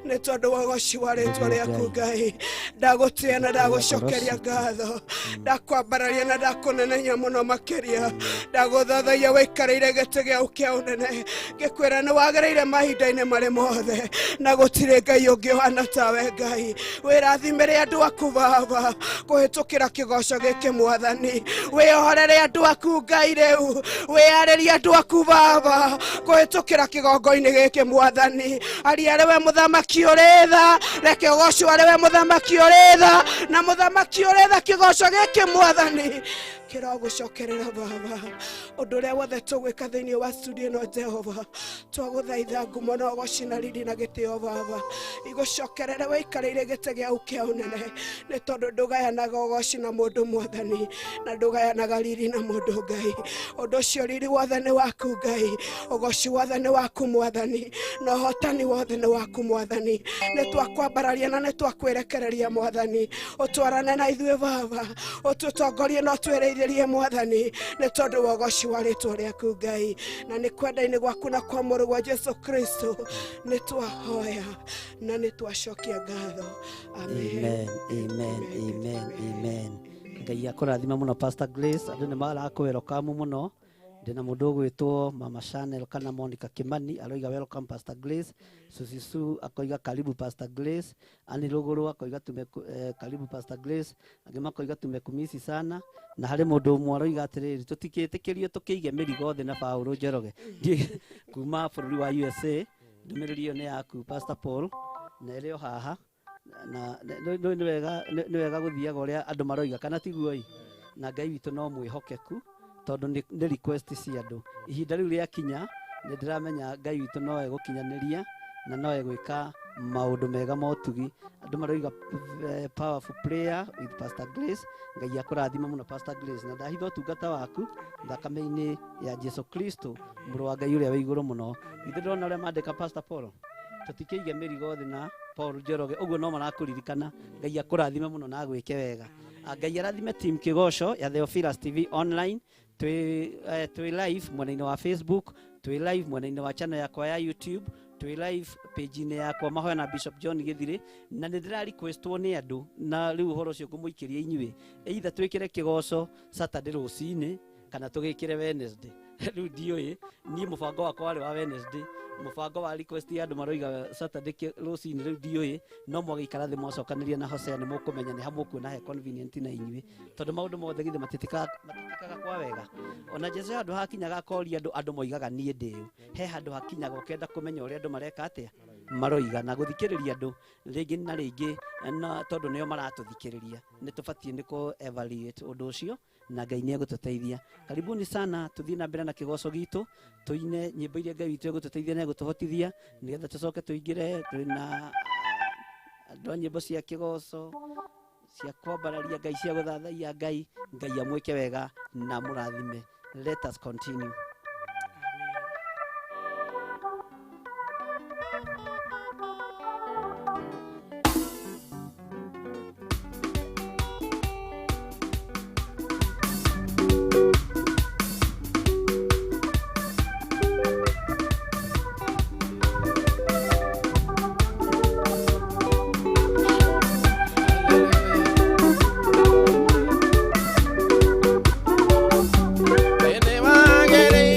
nĩ tondũ wa ũgoci wa rĩtwa rĩaku Ngai ndagũtĩa na ndagũcokeria ngatho ndakwambararia na ndakũnenehia mũno makĩria ndagũthathaiya wĩikarĩire gĩtĩ gĩaku kĩa ũnene ngĩkwĩra nĩ wagĩrĩire mahinda-inĩ marĩ mothe na gũtirĩ Ngai ũngĩ ũhana tawe Ngai wĩrathimĩre andũ aku baba kũhĩtũkĩra kĩgoco gĩkĩ mwathani wĩohorere andũ aku Ngai rĩu wĩyarĩrie andũ aku baba kũhĩtũkĩra kĩgongo-inĩ gĩkĩ mwathani aria arĩ we mũthamaki ũrĩ tha reke ũgocwo arĩ we mũthamaki ũrĩ tha na mũthamaki ũrĩ tha kĩgoco gĩkĩ mwathani kĩrogũcokerera baba ũndũ ũrĩa wothe tũgwĩka thĩinĩ wa studio ĩno Jehova twagũthaitha ngumo na ũgoci na riri na gĩtĩo baba igũcokerere wĩikarĩire gĩtĩ gĩaku kĩa ũnene nĩ tondũ ndũgayanaga ũgoci na mũndũ mwathani na ndũgayanaga riri na mũndũ Ngai ũndũ ũcio riri wothe nĩ waku Ngai ũgoci wothe nĩ waku mwathani na ũhotani wothe nĩ waku mwathani nĩ twakwambararia na nĩ twakwĩrekereria mwathani ũtwarane na ithuĩ baba ũtũtongorie na ũtwĩrĩithĩrie mwathani nĩ tondũ wa ũgoci wa rĩtwa rĩaku Ngai na nĩ kwenda-inĩ gwaku na kwa mũrũ wa Jesu Kristo nĩ twahoya na nĩ twacokia ngatho amen. Amen, amen, amen, amen. Ngai akũrathime mũno Pastor Grace andũ nĩ marakũ-welcome mũno ndĩna mũndũ ũgwĩtwo Mama Chanel kana Monica Kimani aroiga welcome Pastor Grace Susisu akoiga karibu Pastor Grace Ani Rũgũrũ akoiga tume karibu Pastor Grace angĩ makoiga tumekumisi sana na harĩ mũndũ ũmwe aroiga atĩrĩrĩ tũtikĩtĩkĩrio tũkĩige mĩrigo thĩ na Paũlũ Njoroge kuma bũrũri wa USA ndũmĩrĩri ĩyo nĩ yaku Pastor Paul na ĩrĩ o haha na nĩ wega nĩ wega gũthiaga ũrĩa andũ maroiga kana tiguo ĩ na Ngai witũ no mwĩhokeku tondũ nĩ request cia andũ ihinda rĩu rĩakinya nĩ ndĩramenya Ngai witũ no egũkinyanĩria na no egwĩka maũndũ mega ma ũtugi andũ maroiga powerful prayer with Pastor Grace Ngai akũrathime mũno Pastor Grace na ndahitha ũtungata waku thakame-inĩ ya Jesu Kristo mũrũ wa Ngai ũrĩa wĩ igũrũ mũno ithe ndĩrona ũrĩa mandĩka Pastor Paul tũtikĩige mĩrigo thĩ na Paul Njoroge ũguo no marakũririkana Ngai akũrathime mũno na agwĩke wega Ngai arathime team Kĩgoco ya Theophilus TV online twĩ live mwena-inĩ wa Facebook twĩ live mwena-inĩ wa channel yakwa ya YouTube twĩ live page-inĩ yakwa mahoya na Bishop John Gĩthirĩ na nĩ ndĩra requestwo nĩ andũ na rĩu ũhoro ũcio ngũmũikĩria inyuĩ either twĩkĩre kĩgoco Saturday rũcinĩ kana tũgĩkĩre Wednesday rĩu ndiũĩ niĩ mũbango wakwa warĩ wa Wednesday mũbango wa request ya andũ maroiga Saturday rũcinĩ rĩu ndiũĩ no mwagĩikara thĩ mwacokanĩria na Hosea nĩ mũkũmenya nĩ ha mũkuona he convenient na inyuĩ tondũ maũndũ mothe githĩ matitĩkaga kwa wega ona Jesu handũ hakinyaga akoria andũ andũ moigaga niĩ ndĩũ he handũ hakinyaga ũkenda kũmenya ũrĩa andũ mareka atĩa maroiga na gũthikĩrĩria andũ rĩngĩ na rĩngĩ na tondũ nĩo maratũthikĩrĩria nĩ tũbatiĩ nĩ kũ evaluate ũndũ ũcio na Ngai nĩ egũtũteithia karibuni sana tũthiĩ na mbere na kĩgoco gitũ tũine nyĩmbo iria Ngai witũ egũtũteithia na egũtũhotithia nĩgetha tũcoke tũingĩre twĩna andũ a nyĩmbo cia kĩgoco cia kwambararia Ngai cia gũthathaiya Ngai Ngai amwĩke wega na mũrathime let us continue. Ene wagere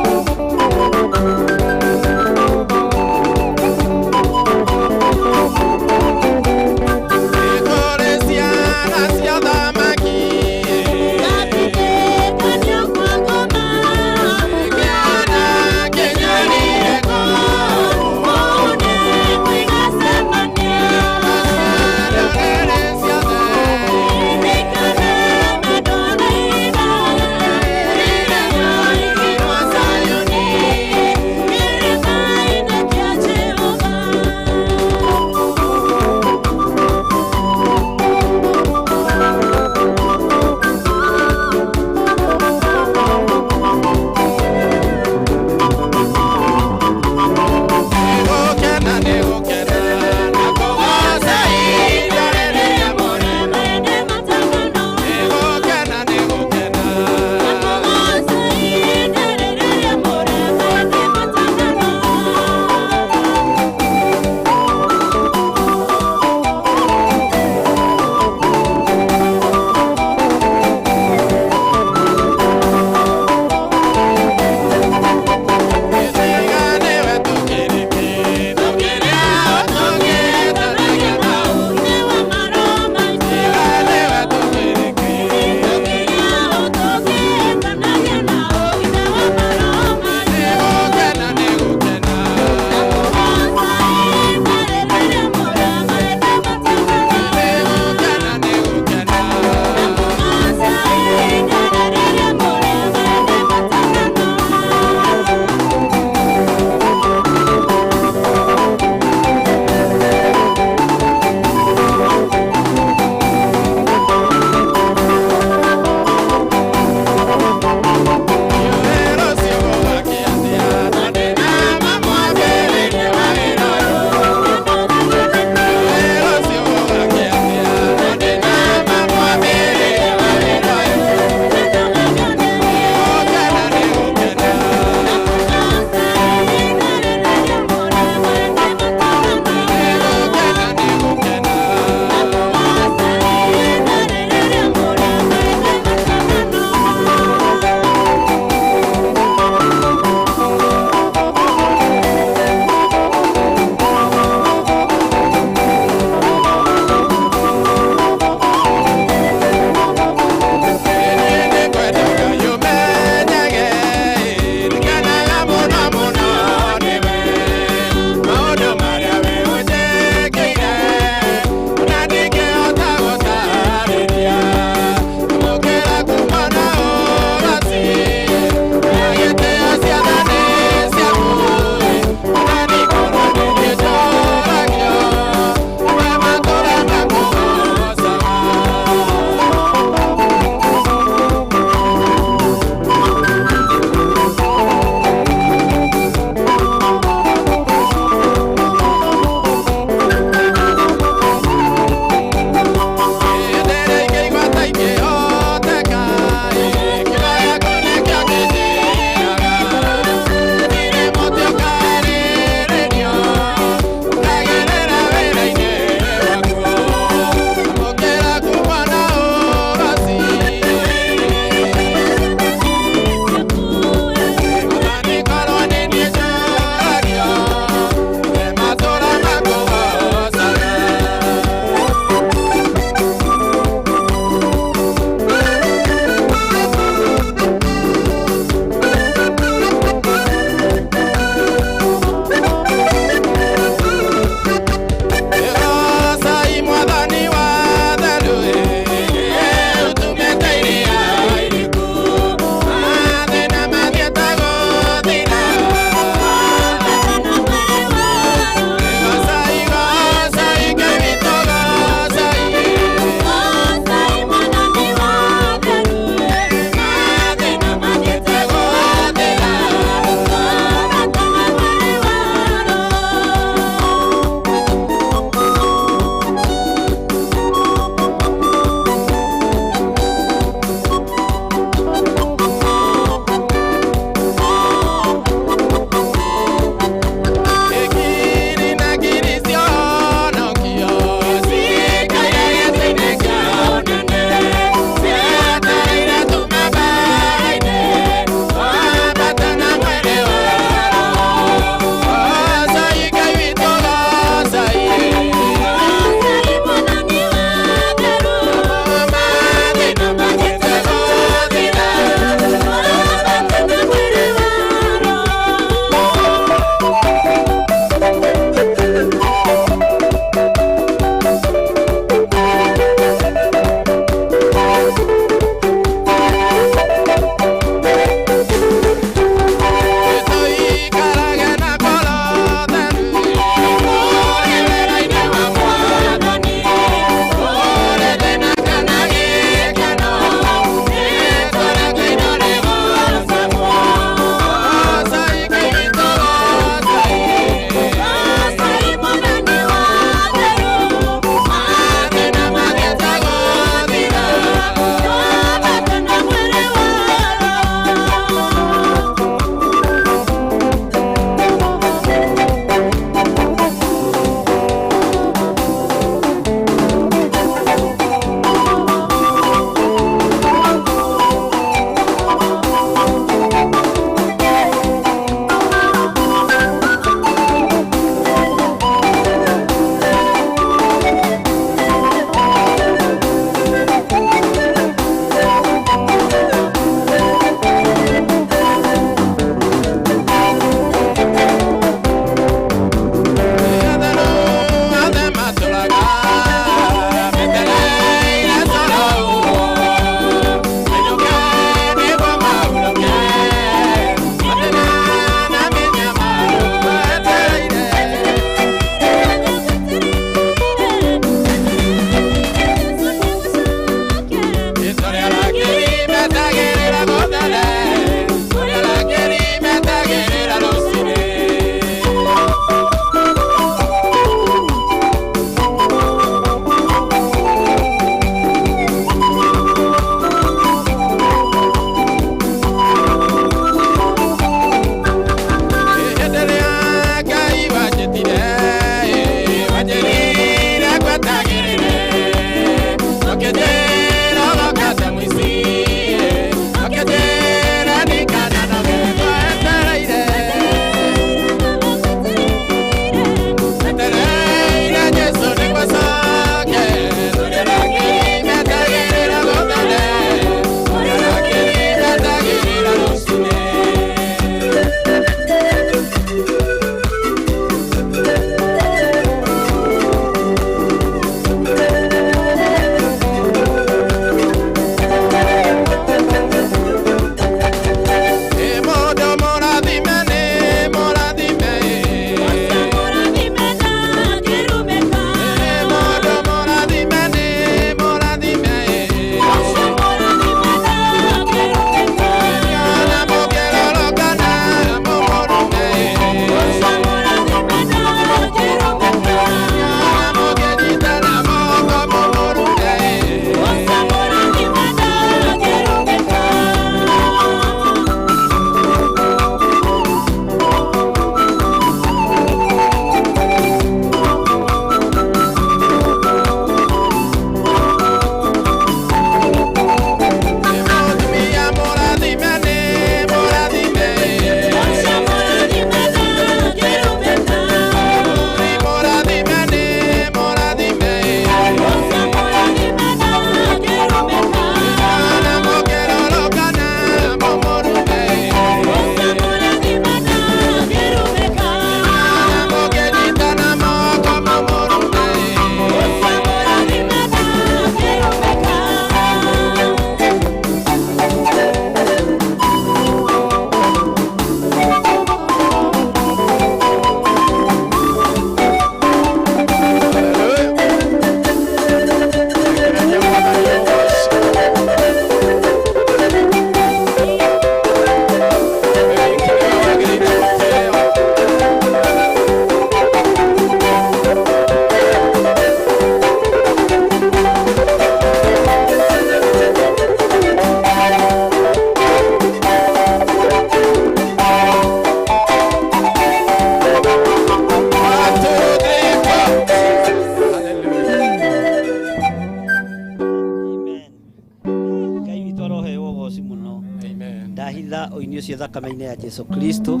ũini ũcio thakame-inĩ ya Jesu Kristo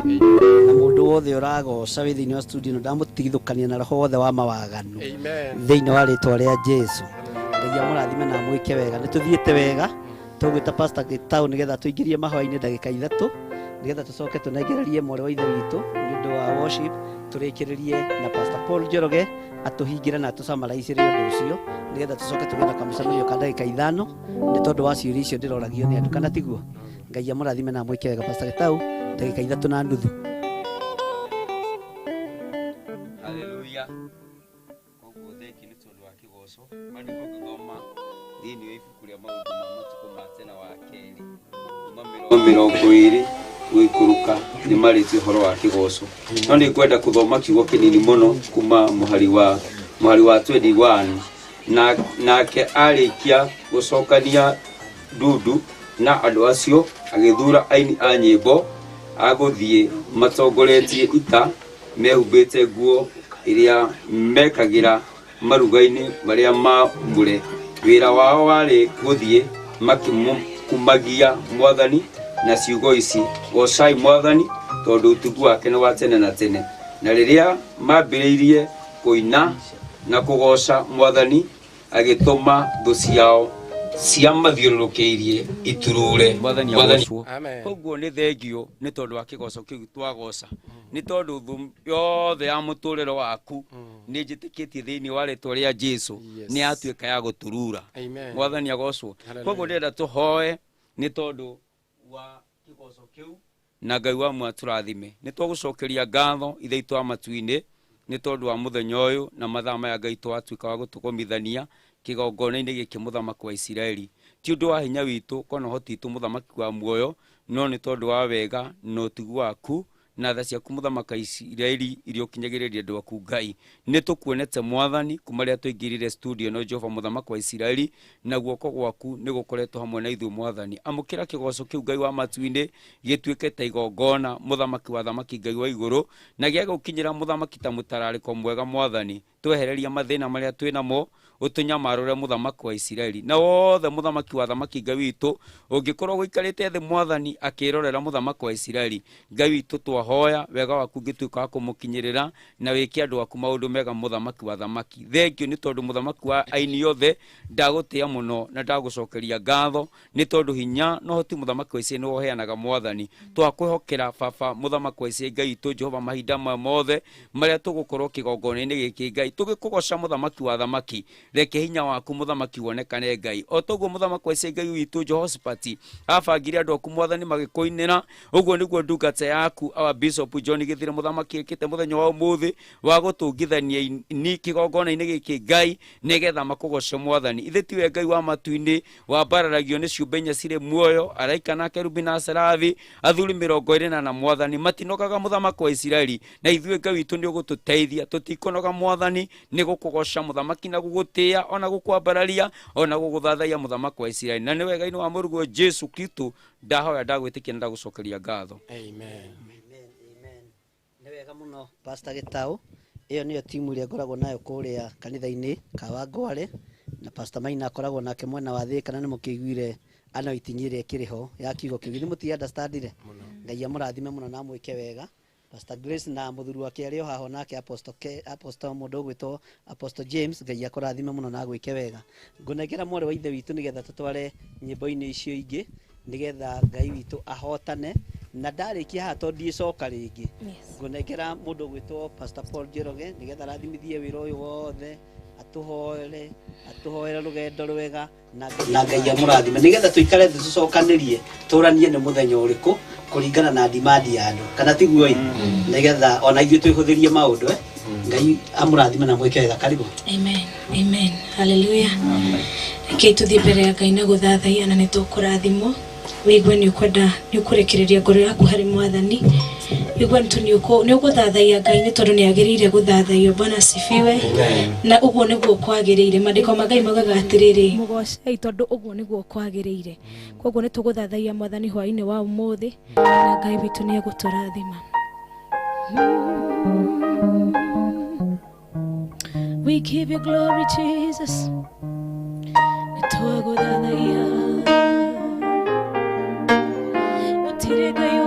na mũndũ wothe ũragoca wĩ thĩinĩ wa studio ĩno ndamũtigithũkania na roho wothe wa mawaganu thĩinĩ wa rĩtwa rĩa Jesu. Ngai amũrathime na amwĩke wega. Nĩ tũthiĩte wega, tũgwĩta Pastor Gĩtaũ nĩgetha tũingĩrie mahoya-inĩ ndagĩka 3 nĩgetha tũcoke tũnengererie mwarĩ wa ithe witũ nĩ ũndũ wa worship, tũrĩkĩrĩrie na Pastor Paul Njoroge atũhingĩre na atũcamaraicĩre ũndũ ũcio nĩgetha tũcoke tũgĩe na kamũcemanio ka ndagĩka 5 nĩ tondũ wa ciũria icio ndĩroragio nĩ andũ, kana tiguo? Ngai amũrathime na amwĩke wega. Pastor Gĩtaũ, ndagĩka 3.5. Haleluya. Koguo thengi nĩ tondũ wa kĩgoco. Maandĩko ngĩthoma thĩinĩ wa ibuku rĩa maũndũ ma matukũ ma tene wa kerĩ kuma 20 gũikũrũka nĩ marĩtie ũhoro wa kĩgoco. No nĩ ngwenda kũthoma kiugo kĩnini mũno kuma mũhari wa 21. Nake arĩkia gũcokania ndundu na andũ acio, agĩthura aini a nyĩmbo agũthiĩ matongoretie ita mehumbĩte nguo iria mekagĩra maruga-inĩ marĩa mamũre. Wĩra wao warĩ gũthiĩ makĩmũkumagia Mwathani na ciugo ici: gocai Mwathani tondũ ũtugu wake nĩ wa tene na tene. Na rĩrĩa mambĩrĩirie kũina na kũgoca Mwathani, agĩtũma thũ ciao ciamathiũrũrũkĩirie iturure. Mwathani agocwo. Koguo nĩ thengio nĩ tondũ wa kĩgoco kĩu twagoca, nĩ tondũ thũ yothe ya mũtũrĩre waku nĩ njĩtĩkĩtie thĩinĩ wa rĩtwa rĩa Jesu nĩ yatuĩka ya gũturura. Mwathani agocwo. Koguo ndĩrenda tũhoe nĩ tondũ wa kĩgoco kĩu na Ngai wa mwatũrathime. Nĩ twagũcokeria ngatho ithe witũ wa matu-inĩ nĩ tondũ wa mũthenya ũyũ na mathaa maya Ngai twatuĩka wa gũtũgomithania kĩgongona-inĩ gĩkĩ mũthamaki wa Isiraeli. Ti ũndũ wa hinya witũ kana ũhoti witũ mũthamaki wa muoyo, no nĩ tondũ wa wega na ũtugi waku na tha ciaku mũthamaki wa Isiraeli iria ũkinyagĩrĩria andũ aku Ngai. Nĩ tũkuonete Mwathani kuma rĩrĩa tũingĩrire studio ĩno Jehova mũthamaki wa Isiraeli, na guoko gwaku nĩ gũkoretwo hamwe na ithuĩ Mwathani. Amũkĩra kĩgoco kĩu Ngai wa matu-inĩ gĩtuĩke ta igongona mũthamaki wa thamaki Ngai wa igũrũ, na gĩa gũkinyĩra mũthamaki ta mũtararĩko mwega Mwathani. Twehereria mathĩna marĩa twĩ namo, ũtũnyamarũre mũthamaki wa Isiraeli. Na wothe mũthamaki wa thamaki Ngai witũ ũngĩkorwo gũikarĩte thĩ Mwathani akĩrorera mũthamaki wa Isiraeli, Ngai witũ twahoya wega waku ũngĩtuĩka wa kũmũkinyĩrĩra na wĩke andũ aku maũndũ mega mũthamaki wa thamaki. Thengio nĩ tondũ mũthamaki wa aini othe ndagũtĩa mũno na ndagũcokeria ngatho nĩ tondũ hinya na ũhoti mũthamaki wa Isiraeli nĩwe ũheanaga Mwathani. Twakwĩhokera baba mũthamaki wa Isiraeli Ngai witũ Jehova mahinda maya mothe marĩa tũgũkorwo kĩgongona-inĩ gĩkĩ Ngai tũgĩkũgoca mũthamaki wa thamaki, reke hinya waku mũthamaki wonekane Ngai. O toguo mũthamaki wa Isiraeli Ngai witũ Jehoshaphat abangire andũ aku Mwathani magĩkũinĩra, ũguo nĩguo ndungata yaku our Bishop John Gĩthire mũthamaki ĩkĩte mũthenya wa ũmũthĩ wa gũtũngithania ni kĩgongona-inĩ gĩkĩ Ngai nĩgetha makũgoce Mwathani. Ithe tiwe Ngai wa matu-inĩ wambararagio nĩ ciũmbe inya cirĩ muoyo, araika na kerubi na serafi, athuri 24 Mwathani matinogaga mũthamaki wa Isiraeli, na ithuĩ Ngai witũ nĩ ũgũtũteithia tũtikũnoga Mwathani nĩ gũkũgoca mũthamaki na gũgũtĩĩa ona gũkwambararia ona gũgũthathaiya mũthamaki wa Isiraeli. Na nĩ wega-inĩ wa mũrũguo Jesu Kristo ndahoya ndagwĩtĩkia na ndagũcokeria ngatho. Amen. Nĩ wega mũno Pastor Gĩtaũ. Ĩyo nĩyo timu ĩrĩa ngoragwo nayo kũrĩa kanitha-inĩ Kawangware, na Pastor Maina akoragwo nake mwena wa Thĩka, na nĩ mũkĩiguire anointing ĩrĩa ĩkĩrĩ ho ya kiugo kĩu. Githĩ mũti understandire? Ngai amũrathime mũno na amwĩke wega. Pastor Grace na mũthuri wake arĩ o haha nake Apostle mũndũ ũgwĩtwo Apostle James, Ngai akũrathime mũno na agwĩke wega. Ngũnengera mwarĩ wa ithe witũ nĩgetha tũtware nyĩmbo-inĩ icio ingĩ nĩgetha Ngai witũ ahotane, na ndarĩkia haha tondũ ndiĩcoka rĩngĩ. Ngũnengera mũndũ ũgwĩtwo Pastor Paul Njoroge nĩgetha arathimithie wĩra ũyũ wothe, atũhoere rũgendo rwega na Ngai amũrathime nĩgetha tũikare thĩ tũcokanĩrie tũranie nĩ mũthenya ũrĩkũ kũringana na demand ya andũ, kana tiguo ĩ? Nĩgetha ona ithuĩ twĩhũthĩrie maũndũ. Ngai amũrathime na mwĩke wega. Karibu. Amen. Amen. Hallelujah. Rekei tũthiĩ mbere ya Ngai na gũthathaiya na nĩ tũkũrathimwo. Wĩigue nĩ ũkwenda nĩ ũkũrekereria ngoro yaku harĩ Mwathani. Wĩigue nĩ ũgũthathaiya Ngai nĩ tondũ nĩ agĩrĩire gũthathaiyo. Bwana asifiwe. Na ũguo nĩguo kwagĩrĩire. Maandĩko ma Ngai maugaga atĩrĩrĩ, mũgocei tondũ ũguo nĩguo kwagĩrĩire. Koguo nĩ tũgũthathaiya Mwathani hwaĩ-inĩ wa ũmũthĩ na Ngai witũ nĩ egũtũrathima. We give you glory, Jesus. Nĩ twagũthathaiya. Gũtirĩ Ngai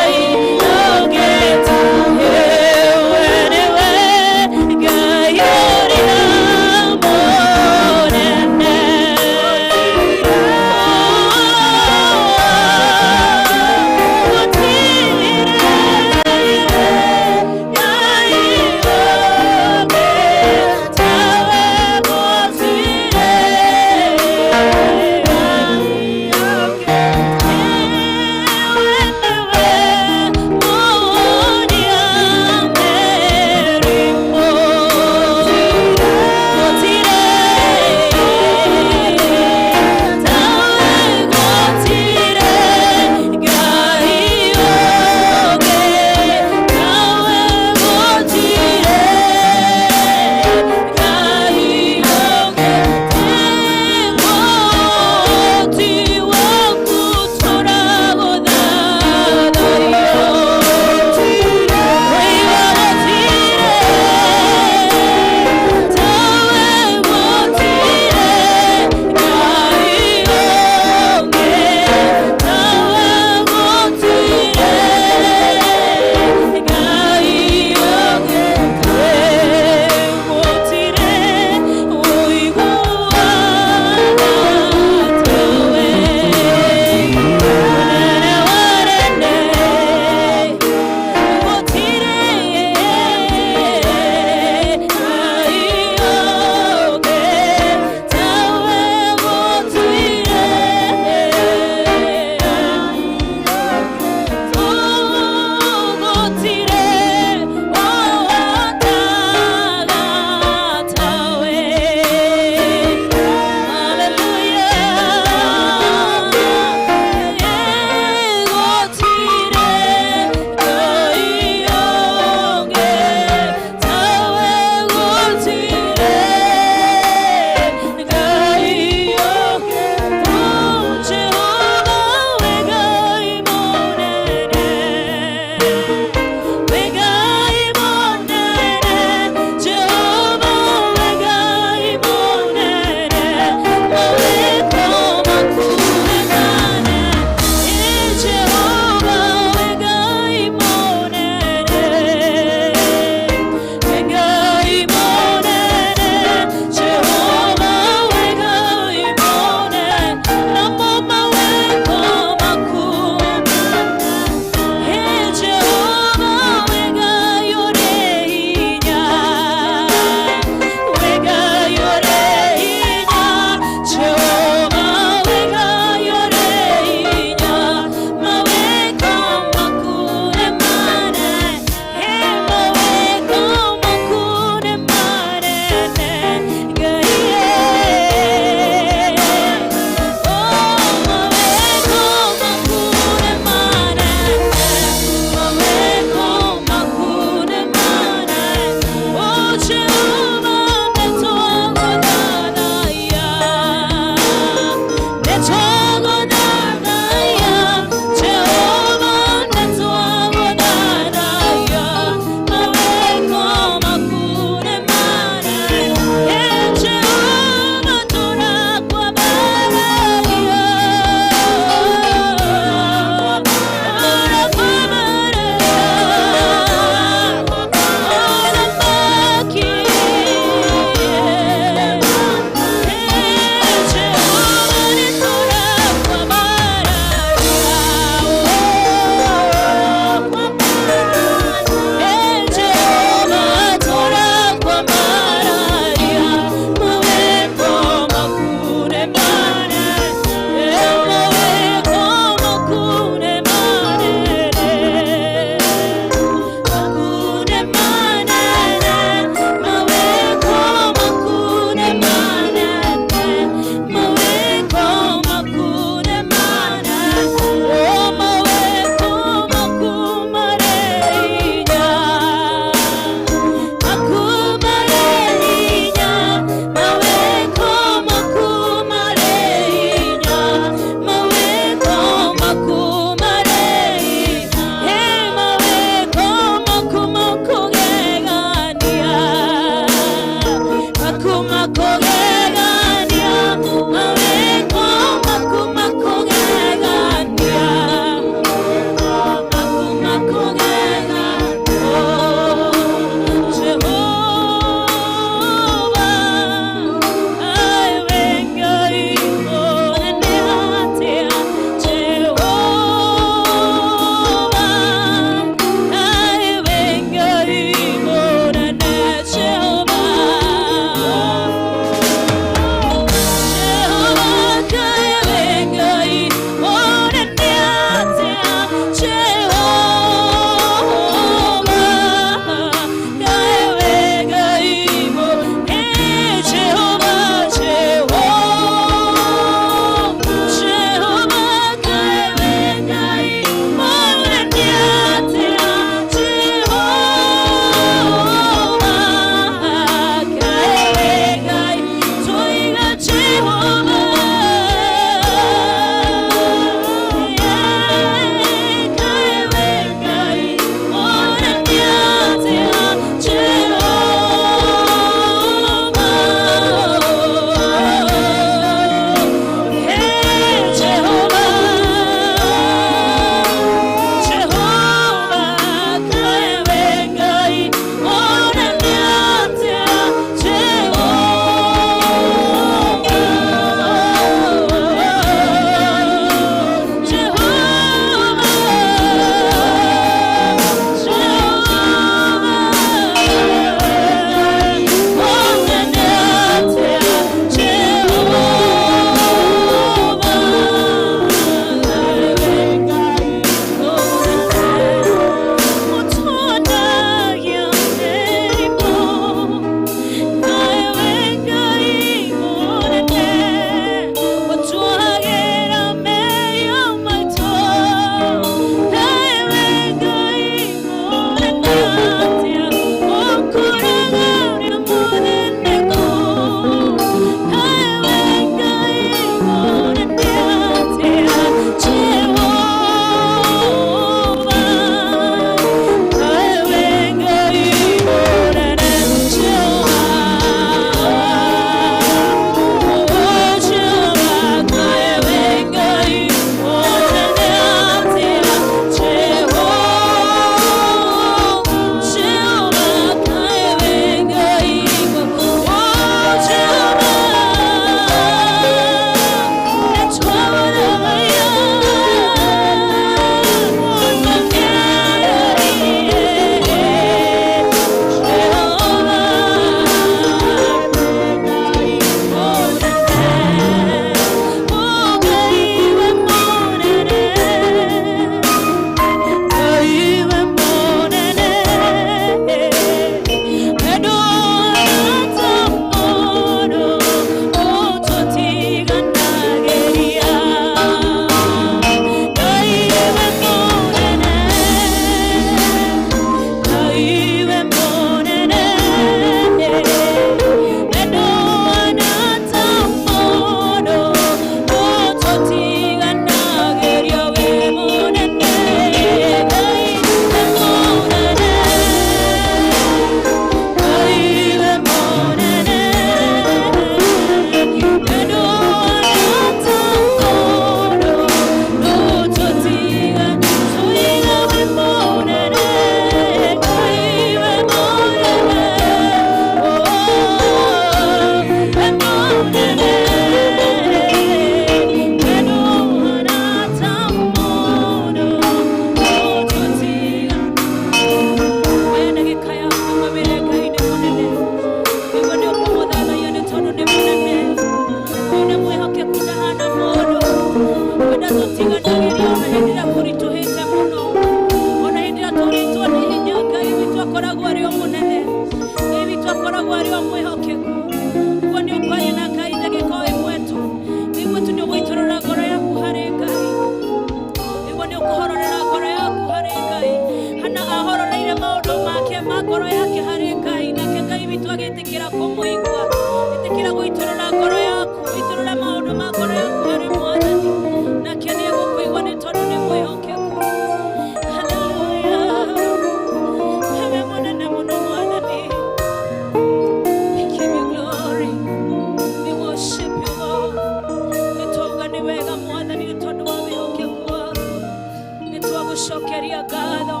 Twagũcokeria ngatho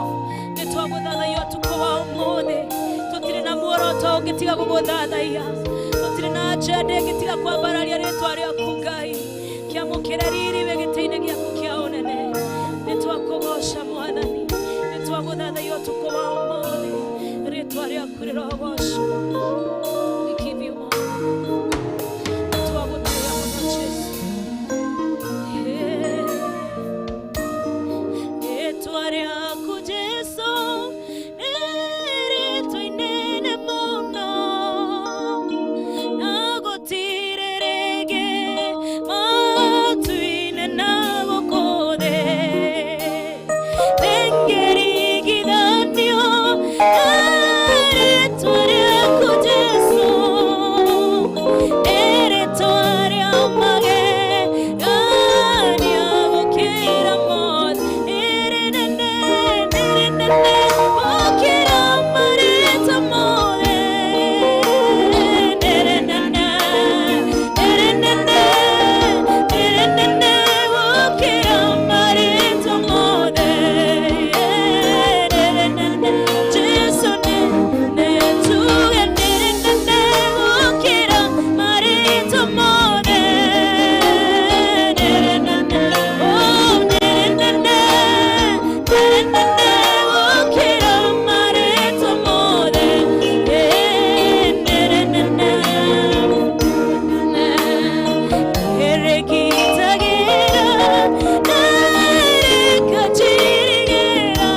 nĩ twagũthathaiya ũtukũ wa ũmũthĩ tũtirĩ na muoroto ũngĩtiga gũgũthathaiya tũtirĩ na agenda ĩngĩtiga kwambararia rĩtwa rĩaku Ngai kĩamũkĩre riri wĩ gĩtĩ-inĩ gĩaku kĩa ũnene nĩ twakũgoca mwathani nĩ twagũthathaiya ũtukũ wa ũmũthĩ rĩtwa rĩaku rĩrogocwo. We give you honor. Nĩ twagũtĩĩa mũno Jesu. Yeah. Rĩtwa rĩaku Jesu nĩ rĩtwa inene mũno na gũtirĩ rĩngĩ matu-inĩ na gũkũ thĩ rĩngĩringithanio na rĩtwa rĩaku Jesu nĩ rĩtwa rĩa magegania gũkĩra mothe nĩ rĩnene nĩ rĩnene gũkĩra marĩtwa mothe nĩ rĩnene nĩ rĩnene nĩ rĩnene gũkĩra marĩtwa mothe nĩ rĩnene Jesu nĩ tuge nĩ rĩnene gũkĩra marĩtwa mothe nĩ rĩnene oh nĩ rĩnene nĩ rĩnene gũkĩra marĩtwa mothe nĩ rĩnene Erigitagĩra na rĩkanjirigĩra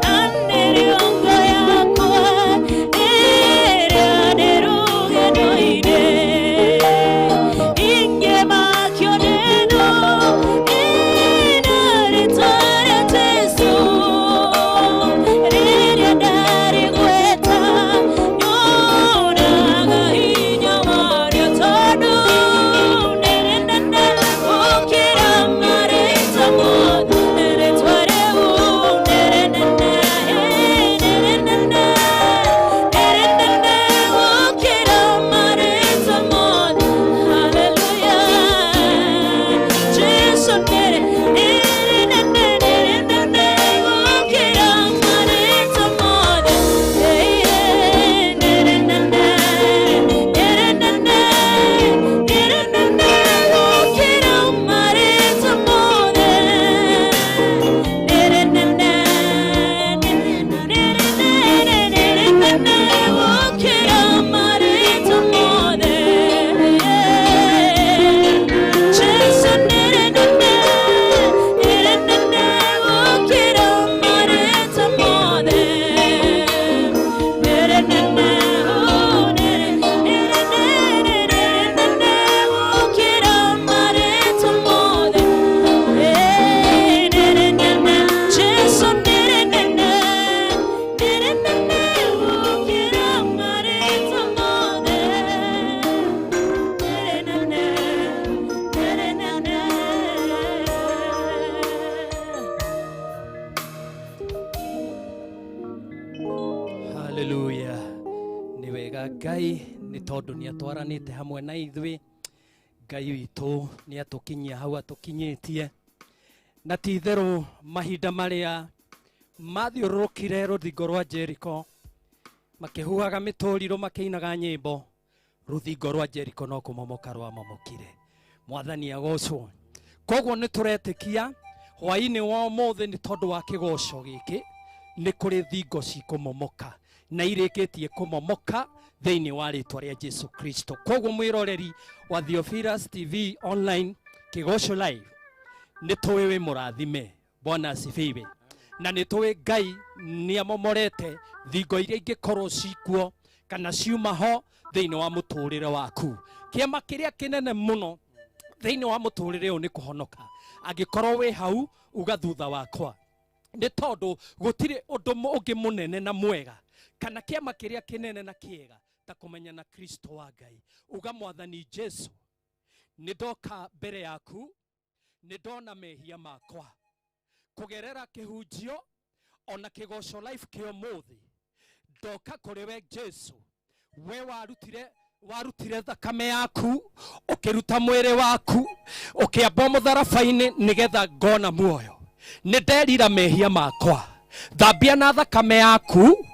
na nĩrĩo ngo yakwa ĩrĩa ndĩ rũgendo-inĩ ingĩmakio nĩ thũ ĩna rĩtwa rĩa Jesũ rĩrĩa ndarĩgweta nyonaga hinya warĩo tondũ nĩ rĩnene gũkĩra marĩtwa mothe rĩtwa rĩu nĩ rĩnene nĩ rĩnene nĩ rĩnene gũkĩra marĩtwa mothe haleluya Jesu nĩ rĩnene nĩ rĩnene gũkĩra marĩtwa mothe nĩ rĩnene nĩ rĩnene nĩ rĩnene gũkĩra marĩtwa mothe nĩ rĩnene nĩ rĩnene nĩ rĩnene gũkĩra marĩtwa mothe Jesu nĩ rĩnene nĩ rĩnene gũkĩra marĩtwa mothe nĩ rĩnene oh nĩ rĩnene nĩ rĩnene gũkĩra marĩtwa mothe nĩ rĩnene Jesu nĩ rĩnene nĩ rĩnene gũkĩra marĩtwa mothe nĩ rĩnene nĩ rĩnene. Haleluya nĩ wega Ngai nĩ tondũ nĩ atwaranĩte hamwe na ithuĩ Ngai witũ nĩ atũkinyia hau atũkinyĩtie na ti itherũ mahinda marĩa mathiũrũrũkire rũthingo rwa Jeriko makĩhuhaga mĩtũrirũ makĩinaga nyĩmbo rũthingo rwa Jeriko no kũmomoka rwamomokire mwathani agocwo koguo nĩ tũretĩkia hwaĩ-inĩ wa ũmũthĩ nĩ tondũ wa kĩgoco gĩkĩ nĩ kũrĩ thingo cikũmomoka na irĩkĩtie kũmomoka thĩinĩ wa rĩtwa rĩa Jesu Kristo koguo mwĩroreri wa Theophilus TV online kĩgoco live nĩ tũĩ wĩ mũrathime bwana asifiwe na nĩ tũĩ Ngai nĩ amomorete thingo iria ingĩkorwo cikuo kana ciuma ho thĩinĩ wa mũtũrĩre waku kĩama kĩrĩa kĩnene mũno thĩinĩ wa mũtũrĩre ũyũ nĩ kũhonoka angĩkorwo wĩ hau uga thutha wakwa nĩ tondũ gũtirĩ ũndũ ũngĩ mũnene na mwega kana kĩama kĩrĩa kĩnene na kĩega ta kũmenya na Kristo wa Ngai uga mwathani Jesu nĩ ndoka mbere yaku nĩ ndona mehia makwa kũgerera kĩhunjio ona kĩgoco life kĩa ũmũthĩ ndoka kũrĩ we Jesu we warutire thakame yaku ũkĩruta mwĩrĩ waku ũkĩamba mũtharaba-inĩ nĩgetha ngona muoyo Nĩ nderira mehia makwa, thambia na thakame yaku.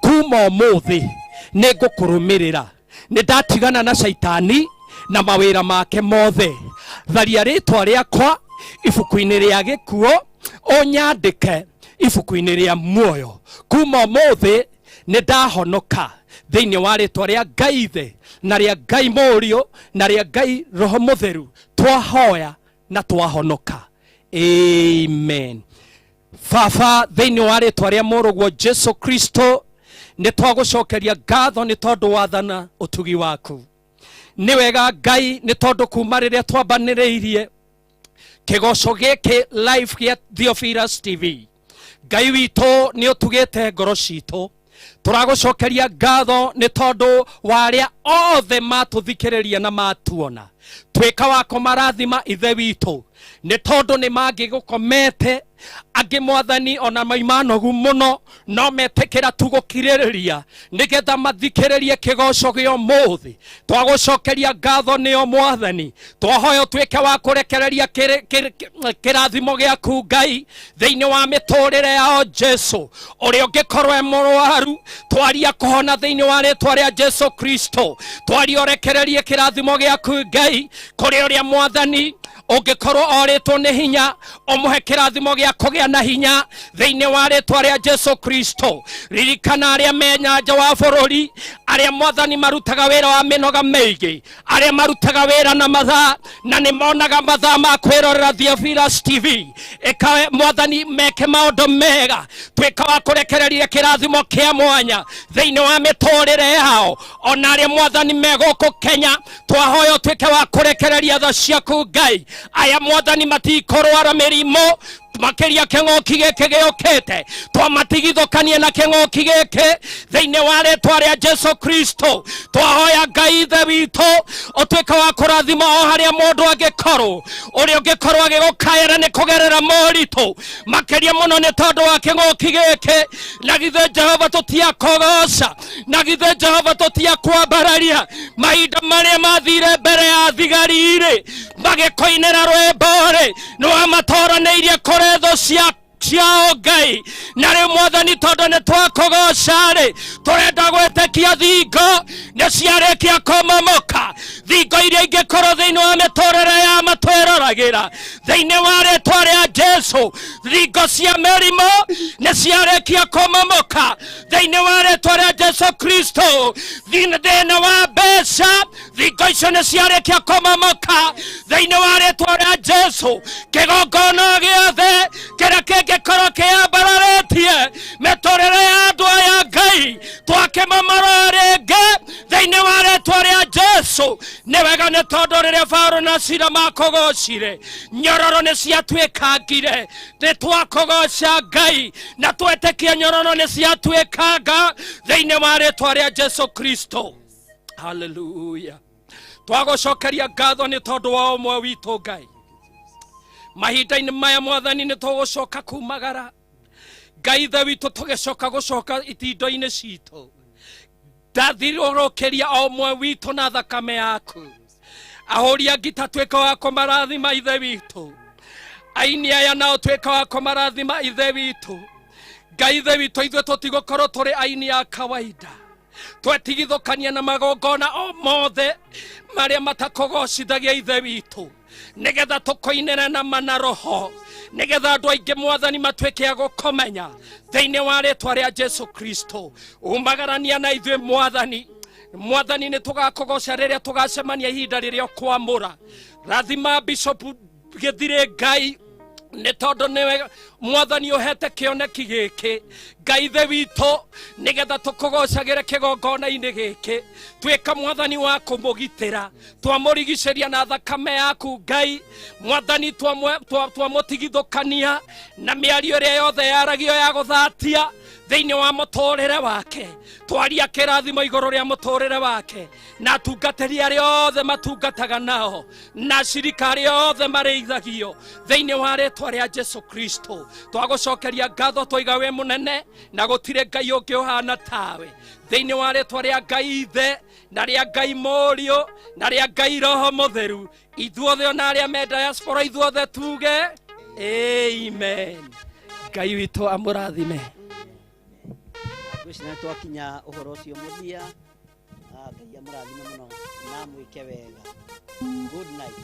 Kuma ũmũthĩ nĩ ngũkũrũmĩrĩra. Nĩ ndatigana na caitani na mawĩra make mothe. Tharia rĩtwa rĩakwa ibuku-inĩ rĩa gĩkuũ, ũnyandĩke ibuku-inĩ rĩa muoyo. Kuma ũmũthĩ nĩ ndahonoka thĩinĩ wa rĩtwa rĩa Ngai Ithe na rĩa Ngai Mũriũ na rĩa Ngai Roho Mũtheru. Twahoya na twahonoka, amen. Baba, thĩinĩ wa rĩtwa rĩa Mũrũguo Jesu Kristo, nĩ twagũcokeria ngatho nĩ tondũ wathana ũtugi waku. Nĩ wega Ngai, nĩ tondũ kuma rĩrĩa twambanĩrĩirie kĩgoco gĩkĩ live gĩa Theophilus TV, Ngai witũ, nĩ ũtugĩte ngoro citũ. Tũragũcokeria ngatho nĩ tondũ wa arĩa othe matũthikĩrĩria na matuona. Tuĩka wa kũmarathima, Ithe witũ, nĩ tondũ nĩ mangĩgũkomete angĩ, Mwathani, ona maima nogu mũno, no metĩkĩra tu gũkirĩrĩria nĩgetha mathikĩrĩrie kĩgoco gĩa ũmũthĩ. Twagũcokeria ngatho nĩo, Mwathani. Twahoya ũtuĩke wa kũrekereria kĩrathimo gĩaku, Ngai, thĩinĩ wa mĩtũrĩre yao. Jesu, ũrĩa ũngĩkorwo e mũrwaru, twaria kũhona thĩinĩ wa rĩtwa rĩa Jesu Kristo. Twaria ũrekererie kĩrathimo gĩaku, Ngai, kũrĩ ũrĩa, Mwathani, ũngĩkorwo orĩtwo nĩ hinya, ũmũhe kĩrathimo gĩa kũgĩa na hinya thĩinĩ wa rĩtwa rĩa Jesu Kristo. Ririkana arĩa me nyanja wa bũrũri, arĩa, Mwathani, marutaga wĩra wa mĩnoga mĩingĩ, arĩa marutaga wĩra na mathaa na nĩ monaga mathaa ma kwĩrorera Theophilus TV. Ĩka, Mwathani, meke maũndũ mega. Tuĩka wa kũrekereria kĩrathimo kĩa mwanya thĩinĩ wa mĩtũrĩre yao. Ona arĩa, Mwathani, me gũkũ Kenya, twahoya ũtuĩke wa kũrekereria tha ciaku, Ngai. Aya, Mwathani, matikũrwara mĩrimũ makĩria kĩng'ũki gĩkĩ gĩũkĩte. Twamatigithũkanie na kĩng'ũki gĩkĩ thĩinĩ wa rĩtwa rĩa Jesu Kristo. Twahoya, Ngai Ithe witũ, ũtuĩke wa kũrathima o harĩa mũndũ angĩkorwo, ũrĩa ũngĩkorwo agĩgũkaĩra nĩ kũgerera moritũ makĩria mũno nĩ tondũ wa kĩng'ũki gĩkĩ. Na githĩ Jehova tũtiakũgoca? Na githĩ Jehova tũtiakwambararia? Mahinda marĩa mathire mbere ya thigari-rĩ, magĩkũinĩra rwĩmbo-rĩ, nĩ wamatoranĩirie kũrĩ thũ cia ciao, Ngai. Na rĩu, Mwathani, tondũ nĩ twakũgoca-rĩ, tũrenda gwĩtĩkia thingo nĩ ciarĩkia kũmomoka, thingo iria ingĩkorwo thĩinĩ wa mĩtũrĩre ya matwĩroragĩra. Thĩinĩ wa rĩtwa rĩa Jesu, thingo cia mĩrimũ nĩ ciarĩkia kũmomoka thĩinĩ wa rĩtwa rĩa Jesu Kristo. Thĩna wa mbeca, thingo icio nĩ ciarĩkia kũmomoka thĩinĩ wa rĩtwa rĩa Jesu. Kĩgongona gĩothe kĩrĩa kĩngĩkorwo kĩambararĩtie mĩtũrĩre ya andũ aya, Ngai, twakĩmomora rĩngĩ thĩinĩ wa rĩtwa rĩa Jesu. Nĩ wega nĩ tondũ rĩrĩa Paulo na Sila makũgocire, nyororo nĩ ciatuĩkangire. Nĩ twakũgoca, Ngai, na twetĩkia nyororo nĩ ciatuĩkanga thĩinĩ wa rĩtwa rĩa Jesu Kristo. Haleluya! Twagũcokeria ngatho nĩ tondũ wa ũmwe witũ, Ngai. Mahinda-inĩ maya, Mwathani, nĩ tũgũcoka kumagara, Ngai Ithe witũ, tũgĩcoka gũcoka itindo-inĩ citũ. Ndathirũrũkĩria o ũmwe witũ na thakame yaku. Ahũri a ngita, tuĩka wa kũmarathima, Ithe witũ. Aini aya nao, tuĩka wa kũmarathima, Ithe witũ. Ngai Ithe witũ, ithuĩ tũtigũkorwo tũrĩ aini a kawaida. Twetigithũkania na magongona o mothe marĩa matakũgocithagia, Ithe witũ, nĩgetha tũkũinĩre na mana roho, nĩgetha andũ aingĩ, Mwathani, matuĩke a gũkũmenya thĩinĩ wa rĩtwa rĩa Jesu Kristo. Umagarania na ithuĩ, Mwathani. Mwathani, nĩ tũgakũgoca rĩrĩa tũgacemania ihinda rĩrĩa ũkwamũra. Rathima Bishop Gĩthirĩ, Ngai, nĩ tondũ nĩwe, Mwathani, ũhete kĩoneki gĩkĩ, Ngai Ithe witũ, nĩgetha tũkũgocagĩre kĩgongona-inĩ gĩkĩ. Tuĩka, Mwathani, wa kũmũgitĩra. Twamũrigicĩria na thakame yaku, Ngai. Mwathani, twamũtigithũkania na mĩario ĩrĩa yothe yaragio ya gũthatia thĩinĩ wa mũtũrĩre wake. Twaria kĩrathimo igũrũ rĩa mũtũrĩre wake na atungatĩri arĩa othe matungataga nao na acirika arĩa othe marĩithagio thĩinĩ wa rĩtwa rĩa Jesu Kristo. Twagũcokeria ngatho, twaiga wĩ mũnene na gũtirĩ Ngai ũngĩ ũhana tawe. Thĩinĩ wa rĩtwa rĩa Ngai Ithe na rĩa Ngai Mũriũ na rĩa Ngai Roho Mũtheru, ithuothe ona arĩa me diaspora, ithuothe tuge Amen. Ngai witũ amũrathime. Ngwĩciria nĩ twakinya ũhoro ũcio mũthia. Ah, Ngai amũrathime mũno na mwĩke wega. Good night.